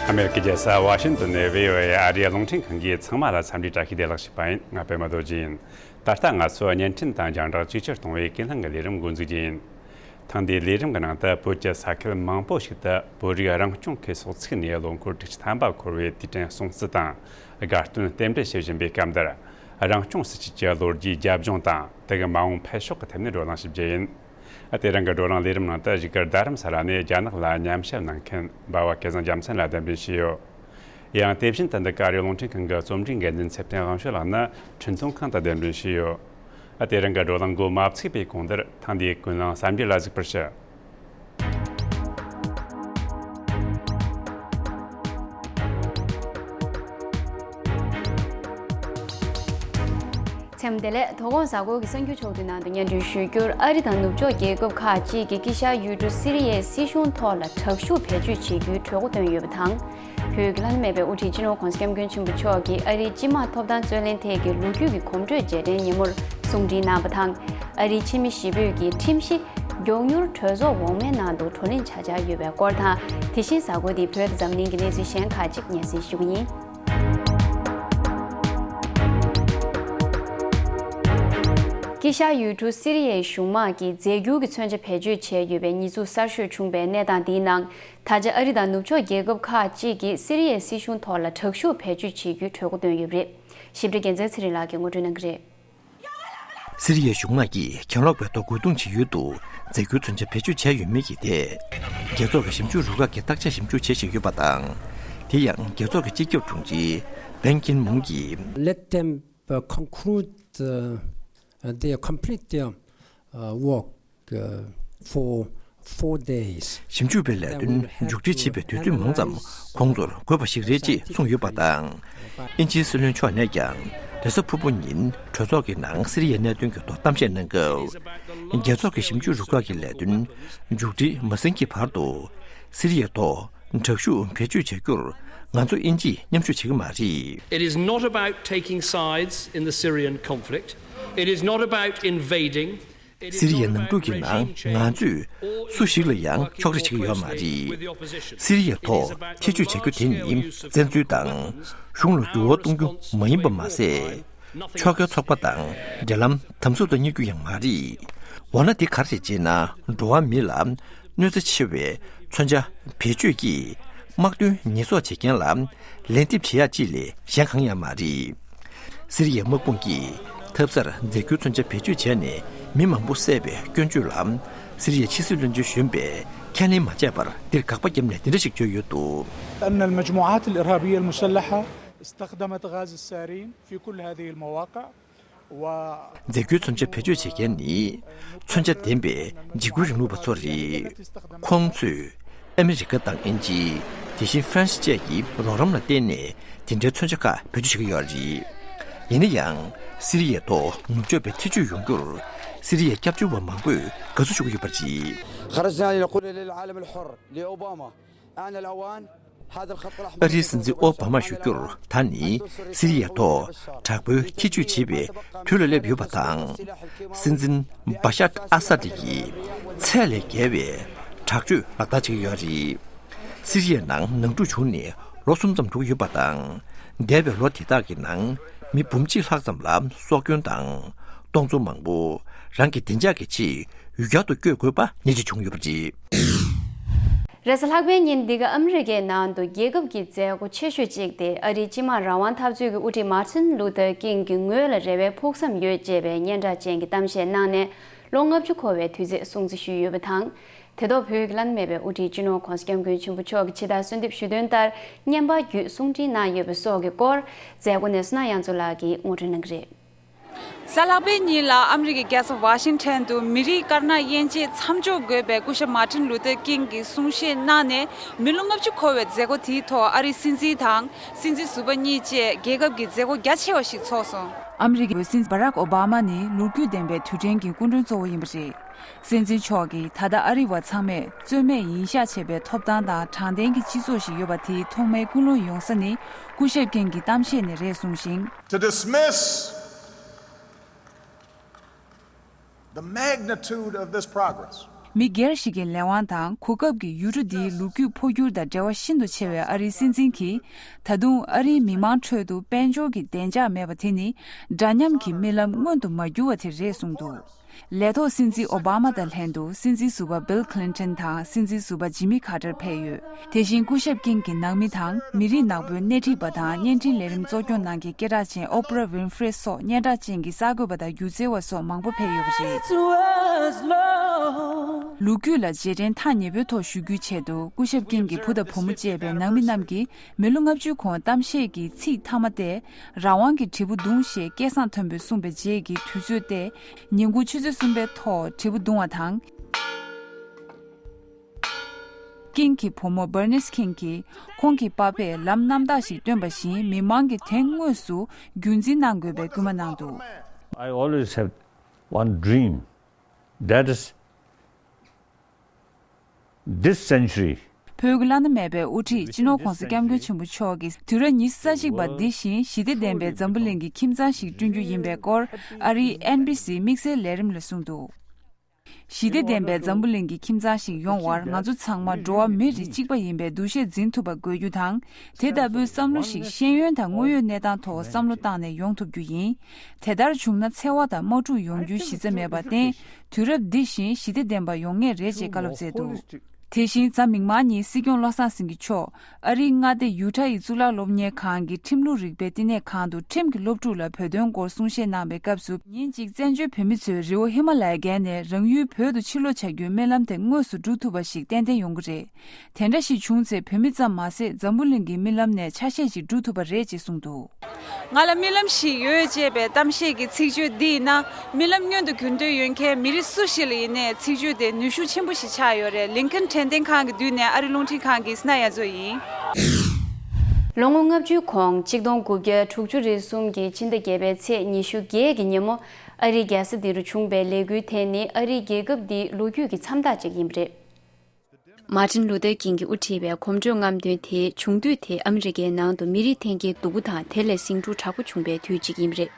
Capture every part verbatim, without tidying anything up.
ཨ་མེ་རི་ཀའི་རྒྱལ་ས་ཝ་ཤིང་ཏོན་ནས་བྷི་ཨོ་ཨེ་ཨ་རིའི་རླུང་འཕྲིན་ཁང་གིས་ཚང་མ་ལ་འཚམས་འདྲི་བཀྲ་ཤིས་བདེ་ལེགས་ཞུས་པ་ཡིན། ང་པད་མ་རྡོ་རྗེ་ཡིན། ད་ལྟ་ང་ཚོ་བརྙན་འཕྲིན་དང་རྒྱང་བསྒྲགས་ཇུས་ཆར་གཏོང་བའི་ཀུན་གླེང་གི་ལས་རིམ་འགོ་འཛུགས་རྒྱུ་ཡིན། ཐེངས་འདིའི་ལས་རིམ་གྱི་ནང་དུ་བོད་ཀྱི་ས་ཁུལ་མང་པོ་ཞིག་ཏུ་བོད་རིགས་རང་སྐྱོང་ཁུལ་སོགས་ཚུགས་ནས་ལོ་འཁོར་དྲུག་ཅུ་ཐམ་པ་འཁོར་བའི་དུས་དྲན་སྲུང་བརྩི་དང་དགའ་སྟོན་རྟེན་འབྲེལ་ཞུ་བཞིན་པའི་སྐབས་འདིར། རང་སྐྱོང་སྲིད་ཇུས་ཀྱི་ལོ་རྒྱུས་རྒྱབ་ལྗོངས་དང་དེ་གི་མ་འོངས་འཕེལ་ཕྱོགས་ཀྱི་ཐད་ནས་བགྲོ་གླེང་ཞུ་རྒྱུ་ཡིན། དེ་རིང་གི་བགྲོ་གླེང་ལས་རིམ་ནང་དུ་བཞུགས་སྒར་རྡ་རམ་ས་ལ་ནས་རྒྱ་ནག་ལ་མཉམ་ཞབས་གནང་མཁན་འབའ་བ་སྐལ་བཟང་རྒྱལ་མཚན་ལ་གདན་འདྲེན་ཞུས་ཡོད། ཡང་དེ་བཞིན་དུ་འདི་ག་རེ་རླུང་འཕྲིན་ཁང་གི་རྩོམ་སྒྲིག་འགན་འཛིན་ཚེ་བརྟན་དབང་ཕྱུག་ལགས་ནི་འཕྲིན་གཏོང་ཁང་དུ་གདན་འདྲེན་ཞུས་ཡོད། དེ་རིང་གི་བགྲོ་གླེང་འགོ་མ་ཚུགས་པའི་གོང་དུ་ཐེངས་འདིའི་ཀུན་གླེང་གསར་འགྱུར་ལ་གཟིགས་པར་ཞུ། མཚམས་བདེ་ལེགས། དོ་དགོང་གཟའ་འཁོར་གྱི་གསར་འགྱུར་ཕྱོགས་བསྡུས་ནང་དུ་སྙན་སྒྲོན་ཞུ་རྒྱུར། ཨ་རི་དང་ནུབ་ཕྱོགས་རྒྱལ་ཁབ་ཁག་ཅིག་གིས་དཀྱིལ་ཤར་ཡུལ་གྲུ་སི་རི་ཡའི་སྲིད་གཞུང་ཐོག་ལ་དྲག་ཤུགས་བེད་སྤྱོད་བྱེད་རྒྱུའི་གྲོས་འགོ་བཏོན་ཡོད་པ་དང་། བོད་ཀྱི་བླ་ན་མེད་པའི་དབུ་ཁྲིད་སྤྱི་ནོར་༧གོང་ས་༧སྐྱབས་མགོན་ཆེན་པོ་མཆོག་གིས་ཨ་རིའི་སྤྱི་དམངས་ཐོབ་ཐང་རྩོད་ལེན་ཐད་ཀྱི་ལོ་རྒྱུས་ཀྱི་གོམ་བགྲོད་རྗེས་དྲན་ཉིན་མོར་གསུང་འཕྲིན་གནང་བ་དང་། ཨ་རིའི་ཕྱི་མི་བཞི་པོས་ཀྱི་ཁྲིམས་གཞི་མགྱོགས་མྱུར་གྲོས་ཚོགས་འོག་མའི་ནང་དུ་བགྲོ་གླེང་བྱ་འཆར་ཡོད་པའི་སྐོར་དང་། དེ་བཞིན་གཟའ་འཁོར་འདིའི་བོད་དང་འཛམ་གླིང་གི་གནས་ཚུལ་གཞན་ཁག་ཅིག་སྙན་སེང་ཞུ་གི་ཡིན། དཀྱིལ་ཤར་ཡུལ་གྲུ་སི་རི་ཡའི་གཞུང་དམག་གིས་རྫས་འགྱུར་གྱི་མཚོན་ཆ་བེད་སྤྱོད་བྱས་ཡོད་པའི་ཉེས་འཛུགས་གསར་ཤོས་བྱུང་བའི་གནས་སྟངས་འདིའི་ནང་། ད་ཆ་ཨ་རི་དང་ནུབ་ཕྱོགས་རྒྱལ་ཁབ་ཁག་ཅིག་གིས་སི་རི་ཡའི་སྲིད་གཞུང་ཐོག་ལ་དྲག་ཤུགས་བེད་སྤྱོད་བྱེད་རྒྱུའི་གྲོས་འགོ་བཏོན་ཡོད་པ་རེད། ཞིབ་ཕྲ་རྒྱལ་མཚན་ཚེ་རིང་ལགས་ཀྱིས་ངོ་སྤྲོད་གནང་གི་རེད། སི་རི་ཡའི་གཞུང་དམག་གིས་གྱེན་ལོག་པའི་ཐོག་རྒོལ་རྡུང་བྱེད་ཡུལ་དུ་རྫས་འགྱུར་མཚོན་ཆ་བེད་སྤྱོད་བྱས་ཡོད་མེད་ཀྱི་ཐད། རྒྱལ་ཚོགས་ཀྱི་ཞིབ་འཇུག་རུ་ཁག་གིས་བརྟག་དཔྱད་ཞིབ་འཇུག་བྱེད་བཞིན་ཡོད་པ་དང་། དེ་ཡང་རྒྱལ་ཚོགས་ཀྱི་སྤྱི་ཁྱབ་དྲུང་ཆེ་བན་ཀིན་མུང་གིས། Let them uh, conclude uh, uh, their complete their uh, work uh, for four days. ཞིབ་འཇུག་པའི་ལས་དོན་མཇུག་སྒྲིལ་བྱེད་པའི་དུས་ཚོད་མང་ཙམ་ཁོང་ཚོར་དགོས་པ་ཞིག་རེད་ཅེས་གསུངས་ཡོད་པ་དང་། དབྱིན་ཇིའི་སྲིད་བློན་མཆོག་ནས་ཀྱང་རེས་གཟའ་ཕུར་བུ་ཉིན་གྲོས་ཚོགས་ཀྱི་ནང་སི་རི་ཡའི་གནད་དོན་གྱི་ཐོག་གཏམ་བཤད་གནང་སྐབས། རྒྱལ་ཚོགས་ཀྱི་ཞིབ་འཇུག་རུ་ཁག་གི་ལས་དོན་མཇུག་སྒྲིལ་མ་ཟིན་གྱི་བར་དུ། སི་རི་ཡའི་ཐོག་དྲག་ཤུགས་བེད་སྤྱོད་བྱ་རྒྱུར་ང་ཚོ་དབྱིན་ཇིས་མཉམ་ཞུགས་བྱེད་ཀྱི་མ་རེད། It is not about taking sides in the Syrian conflict. It is not about invading. སི་རི་ཡའི་ནང་འཁྲུག་གི་ནང་ང་ཚོས་སུ་ཞིག་ལ་ཡང་ཕྱོགས་རིས་བྱེད་ཀྱི་ཡོད་མ་རེད། སི་རི་ཡའི་ཐོག་ཐེ་བྱུས་བྱ་རྒྱུ་དེ་ནི་བཙན་འཛུལ་དང་གཞུང་ལ་འགྱུར་བ་གཏོང་རྒྱུ་མ་ཡིན་པ་མ་ཟད། ཕྱོགས་འགལ་ཚོགས་པ་དང་འབྲེལ་ལམ་དམ་ཟབ་ཏུ་གཉེར་རྒྱུ་ཡང་མ་རེད། འོ་ན་དེ་ག་རེ་རེད་ཅེ་ན། འགྲོ་བ་མི་ལ་གནོད་འཚེ་ཆེ་བའི་མཚོན་ཆ་བེད་སྤྱོད་ཀྱིས་དམག་དོན་ཉེས་གསོག་བྱེད་མཁན་ལ་ལན་འདེབས་བྱེད་ཡག་ཅིག་ལས་གཞན་གང་ཡང་མ་རེད། སི་རི་ཡའི་དམག་དཔུང་གིས་ཐབ་གསར་རྫས་འགྱུར་མཚོན་ཆ་བེད་སྤྱོད་བྱས་ནས་མི་མང་པོ་བསད་པའི་སྐྱོན་བརྗོད་ལ། སི་རི་ཡའི་ཕྱི་སྲིད་བློན་ཆེན་གཞོན་པས་ཁས་ལེན་མ་བྱས་པར་འདིར་དགག་པ་བརྒྱབ་ནས་འདི་འདྲ་ཞིག་བརྗོད་ཡོད་འདུག أن المجموعات الإرهابية المسلحة استخدمت غاز السارين في كل هذه المواقع. རྫས་འགྱུར་མཚོན་ཆ་བེད་སྤྱོད་བྱེད་མཁན་ནི་མཚོན་ཆ་ལྡན་པའི་འཇིགས་སྐུལ་རིང་ལུགས་པ་ཚོ་རེད། ཁོང་ཚོས་ཨ་མི་རི་ཀ་དང་དབྱིན་ཇི། དེ་བཞིན་ཧྥ་རན་སི་བཅས་ཀྱི་རོགས་རམ་ལ་བརྟེན་ནས་དེ་འདྲའི་མཚོན་ཆ་ཁག་བེད་སྤྱོད་བྱེད་ཀྱི་ཡོད་རེད། ཡིན་ན་ཡང་སི་རི་ཡའི་ཐོག་ནུབ་ཕྱོགས་པའི་ཐེ་བྱུས་ཡོང་རྒྱུར་སི་རི་ཡའི་སྐྱབས་བཅོལ་བ་མང་པོས་དགའ་བསུ་ཞུ་གི་ཡོད་པ་རེད། خرجنا لنقول للعالم الحر، لأوباما، آن الأوان. ཨ་རིའི་སྲིད་འཛིན་ཨོ་བྷ་མ་ཞུ་རྒྱུར་ད་ནི་སི་རི་ཡའི་ཐོག་དྲག་པོའི་ཐེ་བྱུས་བྱེད་པའི་དུས་ལ་སླེབས་ཡོད་པ་དང་། སྲིད་འཛིན་བྷ་ཤར་ཨ་ས་ཏི་ཡིས་ཚད་ལས་བརྒལ་བའི་དྲག་སྤྱོད་ལག་བསྟར་བྱེད་ཀྱི་ཡོད་རེད། སི་རི་ཡའི་ནང་ནང་འཁྲུག་བྱུང་ནས་ལོ་གསུམ་ཙམ་འགྲོ་གི་ཡོད་པ་དང་། འདས་པའི་ལོ་དེ་དག་གི་ནང་མི་འབུམ་གཅིག་ལྷག་ཙམ་ལ་སྲོག་སྐྱོན་དང་། སྟོང་ཚོ་མང་པོ་རང་གི་བདེ་འཇགས་ཀྱི་ཆེད་ཡུལ་གྱར་དུ་བསྐྱོད་དགོས་པ་སྣེ་ཁྲིད་བྱུང་ཡོད་པ་རེད། རེས་གཟའ་ལྷག་པའི་ཉིན་འདི་ག་ཨ་མི་རི་ཀའི་ནང་དུ་རྒྱལ་ཁབ་ཀྱི་མཛད་སྒོ་ཆེ་ཤོས་གཅིག་སྟེ། ཨ་རིའི་སྤྱི་དམངས་རང་དབང་འཐབ་རྩོད་ཀྱི་དབུ་ཁྲིད་མཱ་ཊིན་ལུ་ཐར་ཀིང་གི་ངོས་ལ་རེ་བའི་ཕུགས་བསམ་ཡོད་ཅེས་པའི་སྙན་གྲགས་ཅན་གྱི་གཏམ་བཤད་གནང་ནས། ལོ་ལྔ་བཅུ་འཁོར་བའི་དུས་ཚེས་སྲུང་བརྩི་ཞུས་ཡོད་པ་དང་། དེ་ཐོག་བོད་ཀྱི་བླ་ན་མེད་པའི་དབུ་ཁྲིད་སྤྱི་ནོར་༧གོང་ས་༧སྐྱབས་མགོན་ཆེན་པོ་མཆོག་གིས་ཇི་ལྟར་གསོལ་འདེབས་ཞུས་དོན་ལྟར་བརྙན་པར་བརྒྱུད་གསུང་འཕྲིན་གནང་ཡོད་པ་སོགས་ཀྱི་སྐོར། མཛད་སྒོ་ནས་བསོད་ནམས་དབྱངས་མཚོ་ལགས་ཀྱིས་ངོ་སྤྲོད་གནང་གི་རེད། གཟའ་ལྷག་པའི་ཉིན་ལ་ཨ་མི་རི་ཀའི་རྒྱལ་ས་ཝ་ཤིང་ཊོན་དུ་མི་རིགས་དཀར་ནག་དབྱེ་འབྱེད་མཚམས་འཇོག་དགོས་པའི་སྐུ་ཞབས་མཱ་ཊིན་ལུ་ཐར་ཀིང་གིས་གསུང་བཤད་གནང་ནས། མི་ལོ་ལྔ་བཅུ་འཁོར་བའི་མཛད་སྒོ་དེའི་ཐོག་ཨ་རིའི་སྲིད་འཛིན་དང་སྲིད་འཛིན་ཟུར་པ་གཉིས་བཅས་རྒྱལ་ཁབ་ཀྱི་མཛད་སྒོ་རྒྱ་ཆེ་བ་ཞིག་ཚོགས་སོང་། ཨ་མི་རི་ཀའི་སྲིད་འཛིན་བྷ་རག་ཨོ་བྷ་མ་ནི་ལོ་རྒྱུས་ལྡན་པའི་དུས་དྲན་གྱི་སྐུ་མགྲོན་གཙོ་བོ་ཡིན་པ་རེད། སྲིད་འཛིན་མཆོག་གིས་ད་ལྟ་ཨ་རི་བ་ཚང་མས་རྩོད་མེད་ཡིན་ཤག་བྱེད་པའི་ཐོབ་ཐང་དང་དྲང་བདེན་གྱི་སྤྱི་ཚོགས་ཤིག་ཡོད་པ་དེའི་ཐོག་མའི་ཀུན་སློང་ཡོང་ས་ནི་སྐུ་ཞབས་ཀིང་གི་གཏམ་བཤད་ནས་རེད་གསུངས་ཤིང་། To dismiss the magnitude of this progress. མི་སྒེར་ཞིག་གི་ལས་དབང་དང་གོ་སྐབས་ཀྱི་ཡུལ་གྲུ་འདིའི་ལོ་རྒྱུས་འཕོ་འགྱུར་དང་འབྲེལ་བ་ཤིན་ཏུ་ཆེ་བའི་ཨ་རིའི་སྲིད་འཛིན་གྱིས། ད་དུང་ཨ་རིའི་མི་མང་ཁྲོད་དུ་དཔལ་འབྱོར་གྱི་བདེ་འཇགས་མེད་པ་དེ་ནི། འདྲ་མཉམ་གྱི་རྨི་ལམ་མངོན་དུ་མ་གྱུར་བ་དེ་རེད་གསུངས་འདུག་ལས་ཐོག་སྲིད་འཛིན་ཨོ་བྷ་མ་དང་ལྷན་དུ་སྲིད་འཛིན་ཟུར་པ་བྷིལ་ཁི་ལིན་ཊོན་དང་སྲིད་འཛིན་ཟུར་པ་ཇི་མི་ཁ་ཏར་ཕེབས་ཡོད། དེ་བཞིན་སྐུ་ཞབས་ཀིང་གི་ནང་མི་དང་མི་རིགས་ནག་པོའི་སྣེ་ཁྲིད་པ་དང་བརྙན་འཕྲིན་ལས་རིམ་གཙོ་སྐྱོང་གནང་མཁན་སྐད་གྲགས་ཅན་ཨོ་པ་ར་ཝིན་ཧྥི་རི་སོགས་སྙན་གྲགས་ཅན་གྱི་གསར་འགོད་པ་དང་སྒྱུ་རྩལ་བ་སོགས་མང་པོ་ཕེབས་ཡོད་པ་རེད། ལོ་རྒྱུས་ལ་རྗེས་དྲན་ཐག་ཉེ་པོའི་ཐོག་ཞུ་རྒྱུའི་ཆེད་དུ་སྐུ་ཞབས་ཀིང་གི་བུ་དང་བུ་མོ་བཅས་པའི་ནང་མི་རྣམས་ཀྱིས་མི་ལོ་ལྔ་བཅུ་གོང་གཏམ་བཤད་ཀྱི་ཚིག་མཐའ་མ་སྟེ། རང་དབང་གི་དྲིལ་བུ་བརྡུངས་ཞེས་སྐལ་བཟང་མཐོན་པོས་གསུངས་པའི་རྗེས་ཀྱི་དུས་ཚོད་སྟེ། ཉིན་གུང་ཆུ་ཚོད་གསུམ་པའི་ཐོག་དྲིལ་བུ་བརྡུངས་བ་དང་། ཀིང་གི་བུ་མོ་བར་ནེས་ཀིང་གིས་ཁོང་གི་པ་ཕས་ལམ་རྣམ་དག་ཞིག་སྟོན་པ་བཞིན་མི་མང་གིས་དེང་དངོས་སུ་རྒྱུན་འཛིན་གནང་དགོས་པའི་སྐུལ་མ་གནང་འདུག I always have one dream, that is this century. བོད་ཀྱི་བླ་ན་མེད་པའི་དབུ་ཁྲིད་སྤྱི་ནོར་༧གོང་ས་༧སྐྱབས་མགོན་ཆེན་པོ་མཆོག་གིས་དུས་རབས་ཉི་ཤུ་རྩ་གཅིག་པ་འདི་བཞིན་ཞི་བདེ་ལྡན་པའི་འཛམ་བུ་གླིང་གི་ཁྱིམ་ཚང་ཞིག་བསྐྲུན་རྒྱུ་ཡིན་པའི་སྐོར་ཨ་རིའི་ཨེན་བྷི་སི་དམིགས་བསལ་ལས་རིམ་ལ་གསུངས་འདུག་ཞི་བདེ་ལྡན་པའི་འཛམ་བུ་གླིང་གི་ཁྱིམ་ཚང་ཞིག་ཡོང་བར་ང་ཚོ་ཚང་མ་འགྲོ་བ་མི་རིགས་གཅིག་པ་ཡིན་པའི་འདུ་ཤེས་འཛིན་ཐུབ་པ་དགོས་རྒྱུ་དང་། དེ་ལྟ་བུའི་བསམ་བློ་ཞིག་ཤེས་ཡོན་དང་དངོས་ཡོད་གནས་སྟངས་ཐོག་བསམ་བློ་བཏང་ནས་ཡོང་ཐུབ་རྒྱུ་ཡིན། དེ་ལྟར་བྱུང་ན་འཚེ་བ་དང་དམག་འཁྲུག་ཡོང་རྒྱུའི་གཞི་རྩ་མེད་པར་བརྟེན། དུས་རབས་འདི་བཞིན་ཞི་བདེ་ལྡན་པ་ཡོང་ངེས་རེད་ཅེས་བཀའ་སློབ་སྩལ་འདུག་དེ་བཞིན་གཟའ་མིག་དམར་ཉིན་སྲིད་སྐྱོང་བློ་བཟང་སེང་གེ་མཆོག་ཨ་རིའི་མངའ་སྡེ་ཡུ་ཊ་ཡི་གཙུག་ལག་སློབ་གཉེར་ཁང་གི་ཁྲིམས་ལུགས་རིག་པའི་བསྟི་གནས་ཁང་དུ་ཁྲིམས་ཀྱི་སློབ་ཕྲུག་ལ་བོད་དོན་སྐོར་གསུང་བཤད་གནང་བའི་སྐབས་སུ། ཉིན་གཅིག་བཙན་བྱོལ་བོད་མི་ཚོས་རི་བོ་ཧི་མ་ལ་ཡ་བརྒལ་ནས་རང་ཡུལ་བོད་དུ་ཕྱིར་ལོག་བྱ་རྒྱུའི་སྨོན་ལམ་དེ་དངོས་སུ་འགྲུབ་ཐུབ་པ་ཞིག་ཏན་ཏན་ཡོང་གི་རེད། དེ་འདྲ་ཞིག་བྱུང་ཚེ་བོད་མི་ཙམ་མ་ཟད་འཛམ་བུ་གླིང་གི་རྨི་ལམ་ནས་ཆ་ཤས་ཤིག་འགྲུབ་ཐུབ་པ་རེད་ཅེས་གསུངས་འདུག་ང་ལ་རྨི་ལམ་ཞིག་ཡོད་ཅེས་པའི་གཏམ་བཤད་ཀྱི་ཚིག་བརྗོད་འདི་ཡིན་ན། རྨི་ལམ་མངོན་དུ་གྱུར་འདོད་ཡོད་མཁན་མི་རིགས་སུ་ཞིག་ལ་ཡིན་ནའི་ཚིག་བརྗོད་དེ་ནུས་ཤུགས་ཆེན་པོ་ཞིག་ཆགས་ཡོད་རེད། ལིན་ཁན་དྲན་རྟེན་ཁང་གི་མདུན་ནས་ཨ་རི་རླུང་འཕྲིན་ཁང་གི་སི་ན་ཡ་མཚོ་ཡིན། ལོ་ངོ་ལྔ་བཅུའི་གོང་གཅིག་སྟོང་དགུ་བརྒྱ་དྲུག་ཅུ་རེ་གསུམ་གྱི་ཕྱི་ཟླ་བརྒྱད་པའི་ཚེས་ཉི་ཤུ་བརྒྱད་ཀྱི་ཉིན་མོ། ཨ་རིའི་རྒྱལ་ས་འདི་རུ་བྱུང་བའི་ལས་འགུལ་དེ་ནི་ཨ་རིའི་རྒྱལ་ཁབ་འདིའི་ལོ་རྒྱུས་ཀྱི་མཚམས་རྟགས་ཅིག་ཡིན་པ་རེད། མཱ་ཊིན་ལུ་ཐར་ཀིང་གིས་དབུ་ཁྲིད་པའི་གོམ་བགྲོད་རྔམ་སྟོན་དེའི་བྱུང་དུས་དེ་ཨ་མི་རི་ཀའི་ནང་དུ་མི་རིགས་འཐེན་འཁྱེར་སྡུག་པོ་དང་དེ་ལས་ཟིང་འཁྲུག་དྲག་པོ་བྱུང་བའི་དུས་གཅིག་ཡིན་པ་རེད།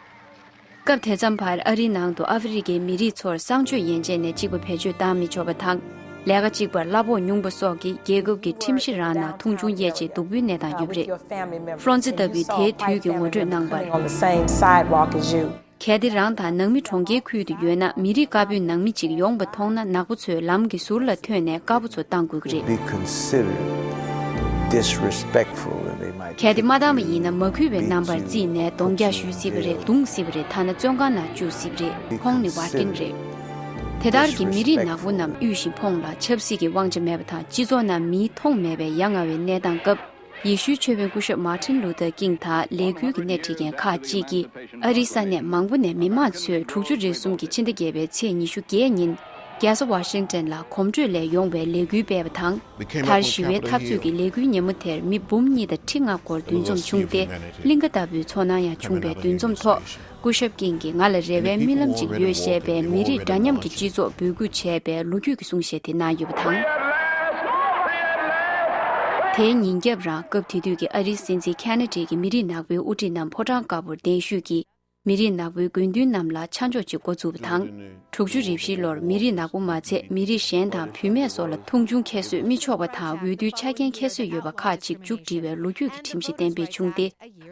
སྐབས་དེ་ཙམ་བར་ཨ་རིའི་ནང་དུ་ཨ་ཧྥེ་རི་ཀའི་མི་རིགས་ཚོར་གསང་སྤྱོད་ཡན་ཆད་ནས་གཅིག་པ་བེད་སྤྱོད་བཏང་མི་ཆོག་པ་དང་། ལས་ཀ་གཅིག་པར་གླ་ཕོགས་ཉུང་བ་སོགས་ཀྱིས་རྒྱལ་ཁབ་ཀྱི་ཁྲིམས་གཞི་རང་ནང་མཐོང་ཆུང་བྱེད་ཆེད་སྡུག་པོའི་གནས་སྟངས་ཡོད་པ་རེད། ཧྥ་རན་སི་ལྟ་བུའི་དེའི་དུས་ཀྱི་ངོ་སྤྲོད་གནང་བར། གལ་ཏེ་རང་དང་ནང་མི་གྲོང་ཁྱེར་ཁུལ་དུ་ཡོད་ན། མི་རིགས་དཀར་པོའི་ནང་མི་གཅིག་ཡོང་བ་མཐོང་ན། ནག་པོ་ཚོས་ལམ་གྱི་ཟུར་ལ་ཐོན་ནས་དཀར་པོ་ཚོ་བཏང་དགོས་ཀྱི་རེད། Be considered disrespectful and they might གལ་ཏེ་མ་བཏང་བ་ཡིན་ན། མ་གུས་པའི་རྣམ་པར་བརྩིས་ནས་གདོང་རྒྱག་གཞུ་སྲིད་པ་རེད། རྡུང་སྲིད་པ་རེད། ཐ་ན་བཙོན་ཁང་ནང་བཅུག་སྲིད་པ་རེད། ཁོང་ནི་བར་རྐྱེན་རེད། དེ་ལྟར་གྱི་མི་རིགས་ནག་པོ་རྣམས་དབུལ་ཞིང་ཕོངས་ལ་ཆབ་སྲིད་ཀྱི་དབང་ཆ་མེད་པ་དང་། སྤྱི་ཚོགས་ནང་མིའི་མཐོང་མེད་པའི་ཡ་ང་བའི་གནས་སྟངས་སྐབས། ཡེ་ཤུའི་ཆོས་དཔོན་སྐུ་ཞབས་མཱ་ཊིན་ལུ་ཐར་ཀིང་དང་ལས་འགུལ་གྱི་སྣེ་ཁྲིད་མཁན་ཁག་ཅིག་གིས་ཨ་རིའི་ས་གནས་མང་པོ་ནས་མི་མང་ཚོས་དྲུག་ཅུ་རེ་གསུམ་གྱི་ཕྱི་ཟླ་བརྒྱད་པའི་ཚེས་ཉི་ཤུ་བརྒྱད་ཉིན། རྒྱལ་ས་ཝ་ཤིང་ཏོན་ལ་གོམ་བགྲོད་ལས་ཡོང་བའི་ལས་འགུལ་སྤེལ་བ་དང་། མཐར་ཞི་བའི་འཐབ་རྩོད་ཀྱི་ལས་འགུལ་ཉིན་མོ་དེར་མི་འབུམ་གཉིས་དང་ཁྲི་ལྔ་སྐོར་འདུ་འཛོམས་བྱུང་སྟེ། གླིང་ག་ལྟ་བུའི་ཚོར་སྣང་ཡང་བྱུང་བའི་འདུ་འཛོམས་ཐོག་སྐུ་ཞབས་ཀིང་གིས་ང་ལ་རེ་བའི་རྨི་ལམ་ཅིག་ཡོད་ཞེས་པའི་མི་རིགས་འདྲ་མཉམ་གྱི་སྤྱི་ཚོགས་འབོད་སྐུལ་བྱས་པའི་ལོ་རྒྱུས་ཀྱི་གསུང་བཤད་དེ་གནང་ཡོད་པ་དང་། དེའི་ཉིན་རྒྱབ་རང་སྐབས་དེ་དུས་ཀྱི་ཨ་རིའི་སྲིད་འཛིན་ཁེ་ནེ་ཌི་གིས་མི་རིགས་ནག་པོའི་དབུ་ཁྲིད་རྣམས་ཕོ་བྲང་དཀར་པོར་གདན་ཞུས་ཀྱིས། མི་རིགས་ནག་པོའི་དགོས་འདུན་རྣམས་ལ་ཆ་འཇོག་ཅིག་འགོ་བཙུགས་པ་དང་། དྲུག་ཅུ་རེ་བཞིའི་ལོར་མི་རིགས་ནག་པོ་མ་ཚད་མི་རིགས་གཞན་དང་བུད་མེད་སོགས་ལ་མཐོང་ཆུང་ཁྱད་གསོད་མི་ཆོག་པ་དང་། འོས་བསྡུའི་ཆ་རྐྱེན་ཁྱད་གསོད་ཡོད་པ་ཁག་ཅིག་མཇུག་སྒྲིལ་བའི་ལོ་རྒྱུས་ཀྱི་ཁྲིམས་གཞི་གཏན་འབེབས་བྱུང་སྟེ།